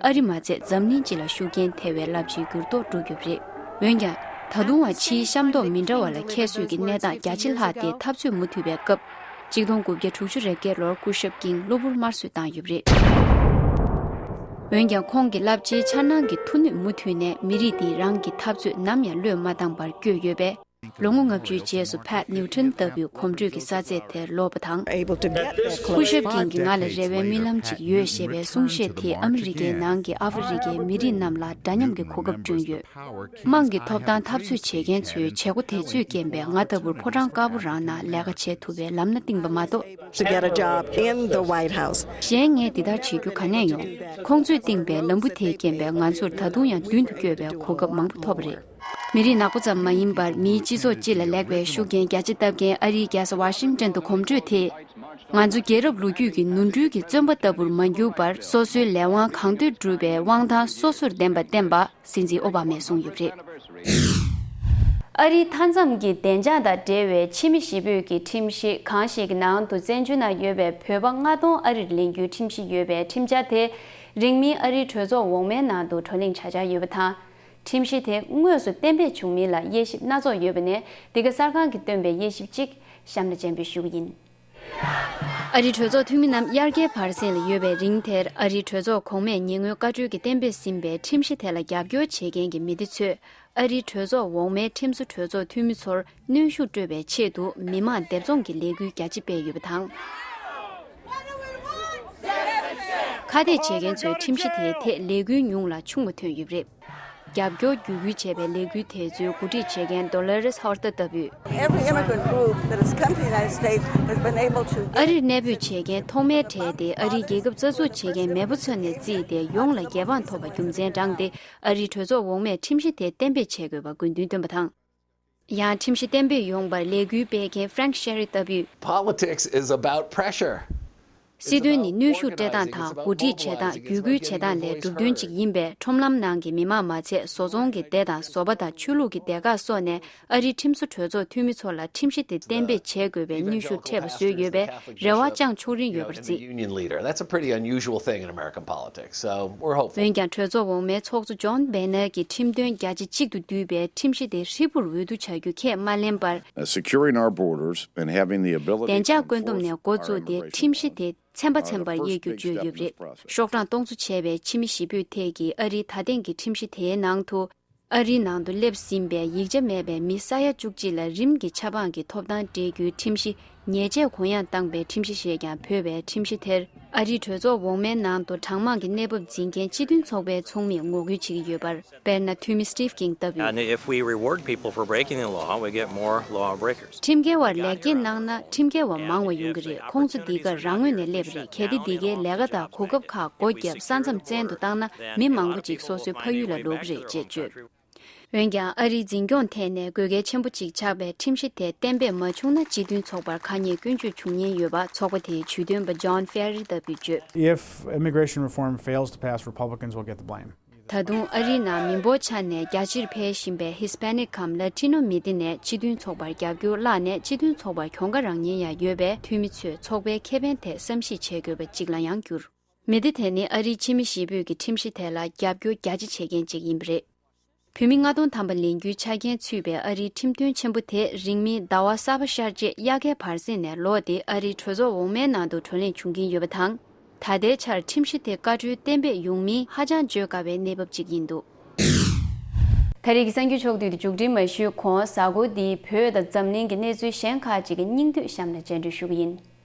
ཨ་རི་མ་ཚད་འཛམ་གླིང་སྤྱི་ལ་ཤུགས་རྐྱེན་ཐེབས་པའི་རླབས་ཆེའི་འགྱུར་ལྡོག་འགྲོ་གི་ཡོད་པ་རེད། འོན་ཀྱང་། ད་དུང་བ་ཕྱིའི་ཤ་མདོག་མི་འདྲ་བ་ལ་ཁྱད་གསོད་ཀྱི་གནས་སྟངས་རྒྱ་ཆེ་ལྷག་སྟེ་འཐབ་རྩོད་མུ་མཐུད་པའི་སྐབས། གཅིག་སྟོང་དགུ་བརྒྱ་དྲུག་ཅུ་རེ་བརྒྱད་ལོར་སྐུ་ཞབས་ཀིང་གློ་བུར་དམར་གསོད་བཏང་ཡོད་པ་རེད། འོན་ཀྱང་། ཁོང་གི་རླབས་ཆེའི་འཆར་སྣང་གི་མཐུ་ནུས་མུ་མཐུད་ནས་མི་རིགས་འདིས་རང་གི་འཐབ་རྩོད་ནམ་ཡང་བློས་མ་བཏང་བར་བསྐྱོད་ཡོད་པས། ལོ་ངོ་ལྔ་བཅུའི་རྗེས་སུ་ཕེཊ་ནིའུ་ཊོན་ལྟ་བུའི་གོམ་བགྲོད་ཀྱི་ས་ཚད་དེར་ལོག་པ་དང་། སྐུ་ཞབས་ཀིང་གིས་ང་ལ་རེ་བའི་རྨི་ལམ་ཅིག་ཡོད་ཞེས་པའི་གསུང་བཤད་དེས་ཨ་མི་རི་ཀའི་ནང་གི་ཨ་ཧྥེ་རི་ཀའི་མི་རིགས་རྣམས་ལ་འདྲ་མཉམ་གྱི་གོ་སྐབས་བསྐྲུན་ཡོད། དམངས་ཀྱི་ཐོབ་ཐང་འཐབ་རྩོད་བྱེད་མཁན་ཚོའི་བྱེད་སྒོ་དེ་ཚོས་རྐྱེན་པས་ང་ལྟ་བུར་ཕོ་བྲང་དཀར་པོ་རང་ནང་ལས་ཀ་བྱེད་ཐུབ་པའི་ལམ་སྣ་བཏིང་བ་མ་གཏོགས། To get a job in the White House. གཞན་ངས་འདི་ལྟར་བྱེད་རྒྱུ་ག་ནས་ཡོང་། ཁོང་ཚོས་བཏིང་པའི་ལམ་བུ་དེས་རྐྱེན་པས་ང་ཚོར་ད་དུང་ཡང་མདུན་དུ་བསྐྱོད་པའི་གོ་སྐབས་མང་པོ་ཐོབ་པ་རེད། མི་རིགས་ནག་པོ་ཙམ་མ་ཡིན་པར་མིའི་སྤྱི་ཚོགས་སྤྱི་ལ་ལེགས་པའི་ཤུགས་རྐྱེན་རྒྱ་ཆེ་བཏབ་མཁན་ཨ་རིའི་རྒྱལ་ས་ཝ་ཤིང་ཏོན་དུ་གོམ་བགྲོད་དེས། ང་ཚོ་རྒྱལ་རབས་ལོ་རྒྱུས་ཀྱི་ནོར་འཁྲུལ་གྱི་བཙོན་པ་ལྟ་བུར་མ་གྱུར་པར་སོ་སོའི་ལས་དབང་གང་འདོད་སྒྲུབ་པའི་དབང་ཐང་སོ་སོར་ལྡན་པ་བསྟན་པ། སྲིད་འཛིན་ཨོ་བྷ་མས་གསུངས་ཡོད་པ་རེད། ཨ་རིའི་མཐའ་མཚམས་ཀྱི་བདེ་འཇགས་དང་འབྲེལ་བའི་ཕྱི་མི་བཞི་པོས་ཀྱི་ཁྲིམས་གཞི་གང་ཞིག་གི་ནང་དུ་བཙན་བྱོལ་ནང་ཡོད་པའི་བོད་པ་ལྔ་སྟོང་ཨ་རིར་ལེན་རྒྱུའི་ཁྲིམས་གཞི་ཡོད་པའི་ཁྲིམས་འཆར་དེ་རིང་མིན་ཨ་རིའི་གྲོས་ཚོགས་འོག་མའི་ནང་དུ་བགྲོ་གླེང་བྱ་འཆར་ཡོད་པ་དང་། ཁྲིམས་གཞི་དེ་དངོས་སུ་གཏན་འབེབས་བྱུང་མིན་ལ་དབྱེ་ཞིབ་སྣ་ཚོགས་ཡོད་པ་ནས། འདི་ག་གསར་ཁང་གིས་བཏོན་པའི་དབྱེ་ཞིབ་གཅིག་གཤམ་ལ་སྤྱན་འབུལ་ཞུ་གི་ཡིན། ཨ་རིའི་གྲོས་ཚོགས་འཐུས་མི་རྣམས་དབྱར་ཁའི་བར་གསེང་ལ་ཡོད་པའི་རིང་དེར། ཨ་རིའི་གྲོས་ཚོགས་གོང་མས་ཉེ་སྔོན་བཀའ་འཁྲོལ་གྱིས་གཏན་འབེབས་ཟིན་པའི་ཁྲིམས་གཞི་དེ་ལ་རྒྱབ་སྐྱོར་བྱེད་མཁན་གྱི་མི་སྡེ་ཚོས། ཨ་རིའི་གྲོས་ཚོགས་འོག་མའི་ཁྲིམས་བཟོ་གྲོས་ཚོགས་འཐུས་མི་ཚོར་གནོན་ཤུགས་སྤྲོད་པའི་ཆེད་དུ། མི་མང་སྡེབ་ཚོང་གི་ལས་འགུལ་རྒྱ་ཆེ་སྤེལ་ཡོད་པ་དང་། ཁ་གཏད་བྱེད་མཁན་ཚོས་ཁྲིམས་གཞི་དེའི་ཐད་ལས་འགུལ་ཉུང་ལ་ཆུང་བ་ཐོན་ཡོད་པ་རེད། རྒྱབ་སྐྱོར་བརྒྱུད་སྐུལ་བྱས་པའི་ལས་འགུལ་དེ་ཚོའི་འགོ་ཁྲིད་བྱེད་མཁན་Dolores Huerta་ལྟ་བུས། Every immigrant group that has come to the United States has been able to ཨ་རིར་གནས་སྤོས་བྱེད་མཁན་ཐོག་མའི་གྲས་དེ། ཨ་རིའི་རྒྱལ་ཁབ་རྩ་འཛུགས་བྱེད་མཁན་མེས་པོ་ཚོ་ནས་བརྩིས་ཏེ། ཡོངས་ལ་རྒྱལ་འབངས་ཐོབ་པ་རྒྱུ་མཚན་བགྲངས་ཏེ། ཨ་རིའི་གྲོས་ཚོགས་འོག་མས་ཁྲིམས་གཞི་དེ་གཏན་འབེབས་བྱེད་དགོས་པ་དགོས་འདུན་བཏོན་པ་དང་། ཡང་ཁྲིམས་གཞི་གཏན་འབེབས་ཡོང་བར་ལས་འགུལ་སྤེལ་མཁན་Frank Sherry་ལྟ་བུས། Politics is about pressure. སྲིད་དོན་ནི་གནོན་ཤུགས་སྤྲད་སྟངས་དང་། གོ་སྒྲིག་བྱེད་སྟངས། བརྒྱུད་སྐུལ་བྱེད་སྟངས་ལས་གྲུབ་དོན་གཅིག་ཡིན་པས། ཁྲོམ་ལམ་ནང་གི་མི་མང་མ་ཚད། བཟོ་ཚོང་གི་སྡེ་དང་། བཟོ་པ་དང་། ཆོས་ལུགས་ཀྱི་སྡེ་ཁག་སོགས་ནས་ཨ་རིའི་ཁྲིམས་བཟོ་གྲོས་ཚོགས་འཐུས་མི་ཚོ་ལ་ཁྲིམས་གཞི་དེ་གཏན་འབེབས་བྱེད་དགོས་པའི་གནོན་ཤུགས་འཕྲད་པ་བཟོས་ཡོད་པས། རེ་བ་བཅངས་ཆོག་རིན་ཡོད་པར་བརྩི། Union leader. That's a pretty unusual thing in American politics. So we're hopeful. འོན་ཀྱང་གྲོས་ཚོགས་འོག་མའི་ཚོགས་གཙོ་John Boehner་གྱིས་ཁྲིམས་དོན་རྒྱ་ཆེ་གཅིག་ཏུ་འདུས་པའི་ཁྲིམས་གཞི་དེ་ཧྲིལ་པོར་འོས་བསྡུ་བྱ་རྒྱུ་ཁས་མ་ལེན་པར། Uh, securing our borders and having the ability བདེ་འཇགས་བཀོད་འདོམས་ནས་འགོ་བཙུགས་ཏེ། ཁྲིམས་གཞི་དེ་ཚན་པ་ཚན་པར་དབྱེ་རྒྱུ་བརྗོད་ཡོད་པ་རེད། ཤོག་གྲངས་སྟོང་ཚོ་བྱས་པའི་ཕྱི་མི་བཞི་པོའི་ཐད་ཀྱི་ཨ་རིའི་ད་ཐེངས་ཀྱི་ཁྲིམས་གཞི་དེའི་ནང་དུ། ཨ་རིའི་ནང་དུ་སླེབས་ཟིན་པའི་ཡིག་ཆ་མེད་པའི་མི་ས་ཡ་བཅུ་གཅིག་ལ་རིམ་གྱིས་ཆབ་འབངས་ཀྱི་ཐོབ་ཐང་སྤྲད་རྒྱུའི་ཁྲིམས་གཞི། ཉེས་ཆད་གུ་ཡངས་བཏང་པའི་ཁྲིམས་གཞི་ཞེས་ཀྱང་འབོད་པའི་ཁྲིམས་གཞི་དེར། ཨ་རིའི་གྲོས་ཚོགས་འོག་མའི་ནང་དུ་གྲངས་མང་གི་གནས་བབ་འཛིན་མཁན་སྤྱི་མཐུན་ཚོགས་པའི་ཚོགས་མིས་ངོ་རྒོལ་བྱེད་ཀྱི་ཡོད་པར། དཔེར་ན། འཐུས་མི་Steve King་ལྟ་བུས། And if we reward people for breaking the law, we get more law breakers. ཁྲིམས་འགལ་བར་ལེགས་སྐྱེས་གནང་ན། ཁྲིམས་འགལ་བ་མང་བ་ཡོང་གི་རེད། ཁོང་ཚོ་འདི་གར་རང་ངོས་ནས་སླེབས་པ་རེད། གལ་ཏེ་འདི་གའི་ལས་ཀ་དང་གོ་སྐབས་ཁག་སྒོ་བརྒྱབ། ས་མཚམས་བཙན་དུ་བཏང་ན། མི་མང་པོ་ཅིག་སོ་སོའི་ཕ་ཡུལ་ལ་ལོག་གི་རེད་ཅེས་བརྗོད། འོན་ཀྱང་། ཨ་རིའི་འཛིན་སྐྱོང་ཐད་ནས་དགོས་གལ་ཆེན་པོ་ཅིག་ཆགས་པའི་ཁྲིམས་གཞི་དེ་གཏན་འབེབས་མ་བྱུང་ན། སྤྱི་མཐུན་ཚོགས་པར་ཁ་ཉེས་སྐྱོན་བརྗོད་བྱུང་ཉེན་ཡོད་པ་ཚོགས་པ་དེའི་ཇུས་འདོན་པ་John Ferry་ལྟ་བུས་བརྗོད། If immigration reform fails to pass, Republicans will get the blame. ད་དུང་ཨ་རིའི་ནང་མི་འབོར་ཆ་ནས་རྒྱ་ཆེར་འཕེལ་བཞིན་པའི་Hispanic་གམ་Latino་མི་སྡེ་ནས་སྤྱི་མཐུན་ཚོགས་པར་རྒྱབ་སྐྱོར་བརླག་ནས། སྤྱི་མཐུན་ཚོགས་པར་གྱོང་ཁ་རག་ཉེན་ཡང་ཡོད་པས། འཐུས་མི་ཚོས་ཚོགས་པའི་ཁེ་ཕན་ཐད་བསམ་གཞིག་བྱེད་དགོས་པ་ཅིག་ལ་ཡང་གྱུར། མི་སྡེ་དེ་ནི་ཨ་རིའི་ཕྱི་མི་བཞི་པོས་ཀྱི་ཁྲིམས་གཞི་དེ་ལ་རྒྱབ་སྐྱོར་རྒྱ་ཆེ་བྱེད་མཁན་ཅིག་ཡིན་པ་རེད། བོད་མི་ལྔ་སྟོང་ཐམ་པ་ལེན་རྒྱུའི་ཆ་རྐྱེན་ཚུད་པའི་ཨ་རིའི་ཁྲིམས་དོན་ཆེན་པོ་དེ་རིང་མིན་ཟླ་བ་གསར་པ་ཤར་རྗེས་དབྱར་ཁའི་བར་གསེང་ནས་ལོག་སྟེ། ཨ་རིའི་གྲོས་ཚོགས་འོག་མའི་ནང་དུ་བགྲོ་གླེང་བྱུང་གིན་ཡོད་པ་དང་། ད་ལྟའི་ཆར་ཁྲིམས་གཞི་དེ་བཀའ་འཁྲོལ་གཏན་འབེབས་ཡོང་མིན་ཧ་ཅང་བརྗོད་དཀའ་བའི་གནས་བབ་ཅིག་ཡིན་འདུག། ད་རེས་ཀྱི་གསར་འགྱུར་ཕྱོགས་བསྡུས་དེ་མཇུག་སྒྲིལ་མ་ཞུས་གོང་། གཟའ་འཁོར་འདིའི་བོད་དང་འཛམ་གླིང་གི་གནས་ཚུལ་གཞན་ཁག་ཅིག་གི་སྙིང་བསྡུས་གཤམ་ལ་སྤྱན་འབུལ་ཞུ་གི་ཡིན།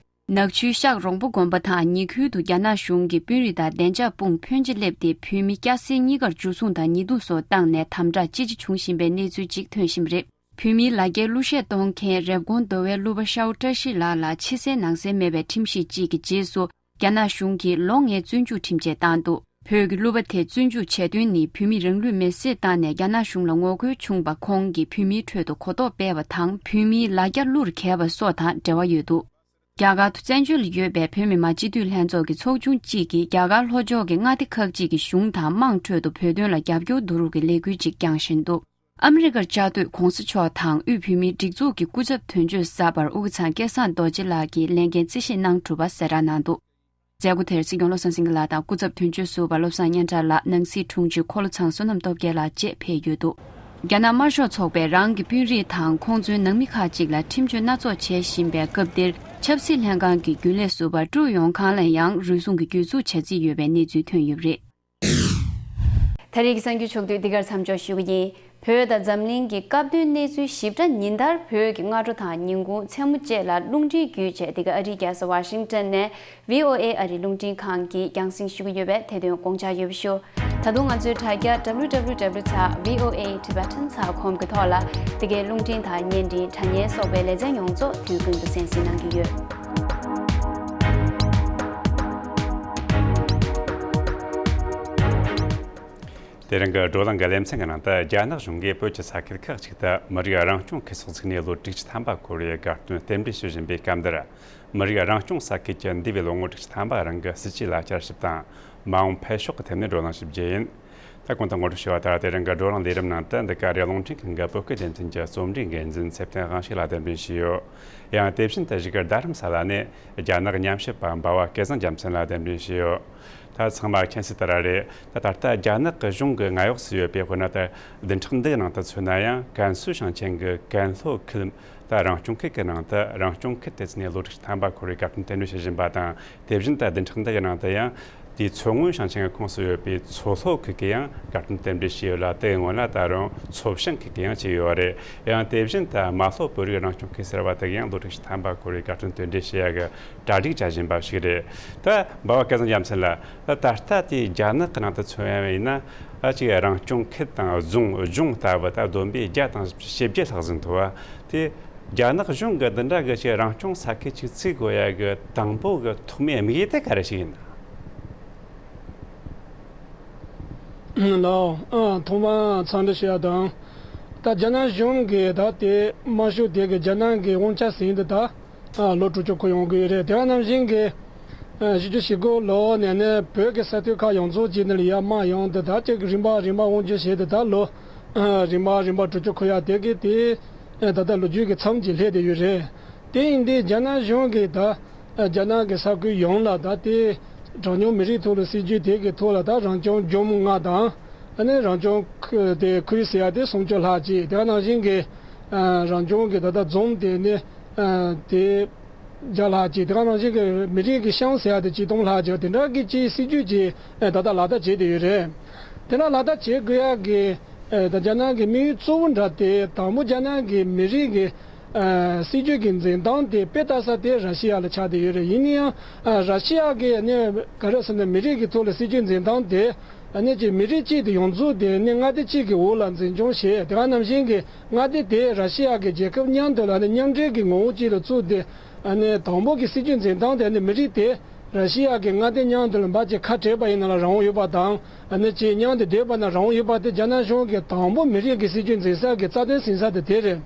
ནག་ཆུའི་ཤག་རོང་པོ་དགོན་པ་དང་ཉེ་ཁུལ་དུ་རྒྱ་ནག་གཞུང་གི་དཔོན་རིགས་དང་བདེ་འཇགས་དཔུང་ཕོན་ཆེ་སླེབས་ཏེ། བོད་མི་སྐྱ་སེར་གཉིས་ཀར་འཇུ་བཟུང་དང་ཉེས་རྡུང་སོགས་བཏང་ནས་དམ་དྲག་ཅི་ཆེ་བྱུང་བཞིན་པའི་གནས་ཚུལ་ཅིག་ཐོན་བཞིན་པ་རེད། བོད་མིའི་ལ་རྒྱའི་གླུ་གཞས་གཏོང་མཁན་རེབ་གོང་མདོ་བའི་གླུ་པ་ཤའུ་བཀྲ་ཤིས་ལགས་ལ་ཕྱི་གསལ་ནང་གསལ་མེད་པའི་ཁྲིམས་གཞི་གཅིག་གི་རྗེས་སུ། རྒྱ་ནག་གཞུང་གིས་ལོ་ལྔའི་བཙོན་འཇུག་ཁྲིམས་ཆད་བཏང་འདུག། བོད་ཀྱི་གླུ་པ་དེ་བཙོན་འཇུག་བྱས་དོན་ནི། བོད་མིས་རང་ལུས་མེར་སྲེག་བཏང་ནས་རྒྱ་ནག་གཞུང་ལ་ངོ་རྒོལ་བྱུང་བ། ཁོང་གིས་བོད་མིའི་ཁྲོད་དུ་གོ་རྟོགས་སྤེལ་བ་དང་། བོད་མིའི་ལ་རྒྱ་གླུར་གྱེས་པ་སོགས་དང་འབྲེལ་བ་ཡོད་འདུག། རྒྱ་གར་དུ་བཙན་བྱོལ་ལ་ཡོད་པའི་བོད་མི་མང་སྤྱི་འཐུས་ལྷན་ཚོགས་ཀྱི་ཚོགས་ཆུང་གཅིག་གིས་རྒྱ་གར་ལྷོ་ཕྱོགས་ཀྱི་མངའ་སྡེ་ཁག་ཅིག་གི་གཞུང་དང་དམངས་ཁྲོད་དུ་བོད་དོན་ལ་རྒྱབ་སྐྱོར་བསྡུ་རུབ་ཀྱི་ལས་འགུལ་ཅིག་བསྐྱངས་བཞིན་འདུག། ཨ་མི་རི་ཀར་བཅའ་སྡོད་༸གོང་ས་མཆོག་དང་དབུས་བོད་མིའི་སྒྲིག་འཛུགས་ཀྱི་སྐུ་ཚབ་དོན་གཅོད་གསར་པར་དབུ་ཁུག་ཚང་སྐལ་བཟང་རྡོ་རྗེ་ལགས་ཀྱིས་ལས་འགན་རྩིས་བཞེས་གནང་གྲུབ་པ་གསལ་བསྒྲགས་གནང་འདུག། མཛད་སྒོ་དེར་སྲིད་སྐྱོང་བློ་བཟང་སེང་གེ་ལགས་དང་། སྐུ་ཚབ་དོན་གཅོད་ཟུར་པ་བློ་བཟང་སྙན་གྲགས་ལགས། ནང་སྲིད་དྲུང་ཆེ་འཁོར་ལོ་ཚང་བསོད་ནམས་སྟོབས་རྒྱལ་ལགས་བཅས་ཕེབས་ཡོད་འདུག། རྒྱ་ནག་དམར་ཤོག་ཚོགས་པས་རང་གི་དཔོན་རིགས་དང་ཁོང་ཚོའི་ནང་མི་ཁག་ཅིག་ལ་ཁྲིམས་གཅོད་སྣ་ཚོགས་བྱེད་བཞིན་པའི་སྐབས་འདིར། ཆབ་སྲིད་ལྷན་ཁང་གི་རྒྱུན་ལས་ཟུར་པ་ཀྲུའུ་ཡོང་ཁང་ལ་ཡང་རུལ་སུངས་ཀྱི་གྱོད་འཛུགས་བྱ་རྩིས་ཡོད་པའི་གནས་ཚུལ་ཐོན་ཡོད་པ་རེད། ད་རེས་ཀྱི་གསར་འགྱུར་ཕྱོགས་བསྡུས་འདི་གར་མཚམས་འཇོག་ཞུ་གི་ཡིན། བོད་དང་འཛམ་གླིང་གི་སྐབས་བསྟུན་གནས་ཚུལ་ཞིབ་ཕྲ་ཉིན་ལྟར་བོད་ཀྱི་སྔ་དྲོ་དང་ཉིན་གུང་མཚན་མོ་བཅས་ལ་རླུང་འཕྲིན་བརྒྱུད་བྱས། འདི་ག་ཨ་རིའི་རྒྱལ་ས་ཝ་ཤིང་ཊོན་ནས་བྷི་ཨོ་ཨེ་ཨ་རིའི་རླུང་འཕྲིན་ཁང་གིས་རྒྱང་སྲིང་ཞུ་གི་ཡོད་པས། དེ་དོན་དགོངས་འཇགས་ཡོད་པ་ཞུ། ད་དུང་ང་ཚོའི་དྲ་རྒྱ་W W W dot V O A Tibetan dot com གི་ཐོག་ལ་འདི་གའི་རླུང་འཕྲིན་དང་བརྙན་འཕྲིན། དྲ་བརྙན་སོགས་པའི་ལེ་ཚན་ཡོངས་རྫོགས་དུས་ཀུན་ཏུ་གསན་གཟིགས་གནང་གི་ཡོད། དེ་རིང་གི་བགྲོ་གླེང་གི་ལེ་ཚན་གྱི་ནང་དུ། རྒྱ་ནག་གཞུང་གིས་བོད་ཀྱི་ས་ཁུལ་ཁག་ཅིག་ཏུ་མི་རིགས་རང་སྐྱོང་ཁུལ་སོགས་བཙུགས་ནས་ལོ་དྲུག་ཅུ་ཐམ་པ་འཁོར་བའི་དགའ་སྟོན་རྟེན་འབྲེལ་ཞུ་བཞིན་པའི་སྐབས་འདིར། མི་རིགས་རང་སྐྱོང་ས་ཁུལ་གྱི་འདས་པའི་ལོ་ངོ་དྲུག་ཅུ་ཐམ་པ་རིང་གི་སྲིད་བྱུས་ལ་བསྐྱར་ཞིབ་དང་། མ་འོངས་འཕེལ་ཕྱོགས་ཀྱི་ཐད་ནས་བགྲོ་གླེང་ཞུ་རྒྱུ་ཡིན། ད་གོང་དུ་ངོ་སྤྲོད་ཞུས་པ་ལྟར། དེ་རིང་གི་བགྲོ་གླེང་ལས་རིམ་ནང་དུ་འདི་ག་རེ་རླུང་འཕྲིན་ཁང་གི་བོད་སྐད་སྡེ་ཚན་གྱི་རྩོམ་སྒྲིག་འགན་འཛིན་ཚེ་བརྟན་དབང་ཕྱུག་ལགས་གདན་འདྲེན་ཞུས་ཡོད། ཡང་དེ་བཞིན་དུ་བཞུགས་སྒར་རྡ་རམ་ས་ལ་ནས་རྒྱ་ནག་ཉམས་ཞིབ་པ་འབའ་བ་སྐལ་བཟང་རྒྱལ་མཚན་ལགས་གདན་འདྲེན་ཞུས་ཡོད། ད་ཚང་མ་མཁྱེན་གསལ་ལྟར་རེད། ད་ད་ལྟ་རྒྱ་ནག་གི་གཞུང་གི་ངོ་ཡོགས་སུ་ཡོད་པའི། དཔེར་ན་ད་བདུན་ཕྲག་འདིའི་ནང་དུ་མཚོན་ན་ཡང་ཀན་སུའུ་ཞིང་ཆེན་གྱི་ཀན་ལྷོ་ཁུལ། ད་རང་སྐྱོང་ཁུལ་གྱི་ནང་དུ་རང་སྐྱོང་ཁུལ་དེ་ཚོ་ནས་ལོ་དྲུག་ཅུ་ཐམ་པ་འཁོར་བའི་བཀའ་དྲིན་རྟེན་འབྲེལ་བྱེད་བཞིན་པ་དང་། དེ་བཞིན་དུ་བདུན་ཕྲག་འདི་གི་ནང་དུ་ཡང་དེའི་མཚོ་སྔོན་ཞིང་ཆེན་གྱི་ཁོངས་སུ་ཡོད་པའི་མཚོ་ལྷོ་ཁུལ་གྱིས་ཡང་བཀའ་དྲིན་རྟེན་འབྲེལ་བྱས་ཡོད་ལ། དེའི་སྔོན་ལ་ད་རུང་མཚོ་བྱང་ཁུལ་གྱིས་ཡང་བྱས་ཡོད་རེད། ཡང་དེ་བཞིན་དུ་རྨ་ལྷོ་བོད་རིགས་རང་སྐྱོང་ཁུལ་ཟེར་བ་དེ་གིས་ཡང་ལོ་དྲུག་ཅུ་ཐམ་པ་འཁོར་བའི་བཀའ་དྲིན་རྟེན་འབྲེལ་བྱེད་ཡ་གི་གྲ་སྒྲིག་བྱ་བཞིན་པ་ཞིག་རེད། ད་འབའ་བ་སྐལ་བཟང་རྒྱལ་མཚན་ལགས། ད་ད་ལྟ་དེ་རྒྱ་ནག་གི་ནང་དུ་མཚོན་ཡ་ཡིན་ན། ཨ་ཅིག་རང་སྐྱོང་ཁུལ་དང་རྫོང་ལྗོངས་ལྟ་བུ་ད་བསྡོམས་པས་བརྒྱ་དང་བཞི་བརྒྱ་ལྷག་ཟིན་ཐུབ་པ་དེ། རྒྱ་ནག་གཞུང་གིས་འདི་འདྲ་གི་ཅིག་རང་སྐྱོང་ས་ཁུལ་ཅིག་བཙུགས་དགོས་ཡ་གི་དང་པོ་གི་ཐོག་མའི་དམིགས་ཡུལ་དེ་ག་རེ་ཞིག་ཡིན་ན། ལགས། ཨ། ཐོག་མར་འཚམས་འདྲི་ཞུ་ཡ་དང་། ད་རྒྱ་ནག་གཞུང་གིས་ད་དེ་དམར་ཤོག་དེ་གི་རྒྱ་ནག་གི་དབང་ཆ་ཟིན་དེ་ད། ཨ། ལོ་དྲུག་ཅུ་འཁོར་ཡོང་གི་ཡོད་རེད། དེ་ག་ནང་བཞིན་གྱི། ཨ། བཞི་བཅུ་ཞེ་དགུ་ལོ་ནས་ནས་བོད་ཀྱི་ས་ཐོག་ཁག་ཡོངས་རྫོགས་ཀྱི་ནང་ལ་ཡར་དམག་ཡོང་དེ་ད་ཅིག་རིམ་པ་རིམ་པ་དབང་སྒྱུར་བྱས་དེ་ད་ལོ། ཨ། རིམ་པ་རིམ་པ་དྲུག་ཅུ་འཁོར་ཡ་དེ་གི་དེ། ཨ། ད་ལྟ་ལོ་རྒྱུས་ཀྱི་མཚམས་ཀྱི་སླེབས་བསྡད་ཡོད་རེད། དེ་ཡིན་དུས་རྒྱ་ནག་གཞུང་གིས་ད། ཨ། རྒྱ་ནག་གི་ས་ཁུལ་ཡོངས་ལ་ད་དེ། གྲངས་ཉུང་མི་རིགས་ཐོག་ལ་སྲིད་ཇུས་དེ་གི་ཐོག་ལ་ད་རང་སྐྱོང་ལྗོངས་ལྔ་དང་། ཨ་ནི་རང་སྐྱོང་ཁུལ་དེ་ཁུལ་ཟེར་ཡ་དེ་སུམ་ཅུ་ལྷག་ཅིག་དེ་ག་ནང་བཞིན་གྱི། ཨ། རང་སྐྱོང་གི་ད་ལྟ་རྫོང་དེ་ནི། ཨ། དེ་བརྒྱ་ལྷག་ཅིག་དེ་ག་ནང་བཞིན་གྱི་མི་རིགས་ཀྱི་ཤང་ཟེར་ཡ་དེ་ཆིག་སྟོང་ལྷག་ཅིག་དེ་འདྲ་གི་ཅིག་སྲིད་ཇུས་ཅིག་ཨ། ད་ལྟ་ལག་བསྟར་བྱེད་བསྡད་ཡོད་རེད། དེ་འདྲ་ལག་བསྟར་བྱེད་དགོས་ཡ་གི། ཨ། ད་རྒྱ་ནག་གི་དམིགས་ཡུལ་གཙོ་བོ་འདྲ་དེ་དང་པོ་རྒྱ་ནག་གི་མི་རིགས་ཀྱི། ཨ། སྲིད་ཇུས་ཀྱི་འཛིན་སྟངས་དེ་དཔེ་ལྟ་ས་དེ་ར་ཤི་ཡ་ལ་ཆགས་བསྡད་ཡོད་རེད། ཡིན་ན་ཡང་། ཨ། ར་ཤི་ཡ་གི་ནི་ག་རེ་ཟེར་ན་མི་རིགས་ཀྱི་ཐོག་ལ་སྲིད་ཇུས་འཛིན་སྟངས་དེ། ཨ་ནི་ཅིག་མི་རིགས་གཅིག་དེ་ཡོངས་རྫོགས་དེ་ནི་མངའ་སྡེ་གཅིག་གི་འོག་ལ་འཛིན་སྐྱོང་བྱས། དེ་ག་ནང་བཞིན་གྱི་མངའ་སྡེ་དེ་ར་ཤི་ཡ་གི་རྒྱལ་ཁབ་མཉམ་དུ་ལ་ནི་མཉམ་འབྲེལ་གྱི་ངོ་བོ་གཅིག་ལ་བཙུགས་ཏེ། ཨ་ནི་དང་པོ་གི་སྲིད་ཇུས་འཛིན་སྟངས་དེ་ནི་མི་རིགས་དེ་ར་ཤི་ཡ་གི་མངའ་སྡེ་མཉམ་དུ་ལ་འབའ་ཅིག་ཁ་བྲལ་བ་ཡིན་ན་ལ་རང་དབང་ཡོད་པ་དང་། ཨ་ནི་ཅིག་མཉམ་དུ་བསྡད་པ་ན་རང་དབང་ཡོད་པ་དེ་རྒྱ་ནག་གཞུང་གི་དང་པོ་མི་རིགས་ཀྱི་སྲིད་ཇུས་འཛིན་ས་གི་རྩ་དོན་ཟིན་ས་དེ་དེ་རེད།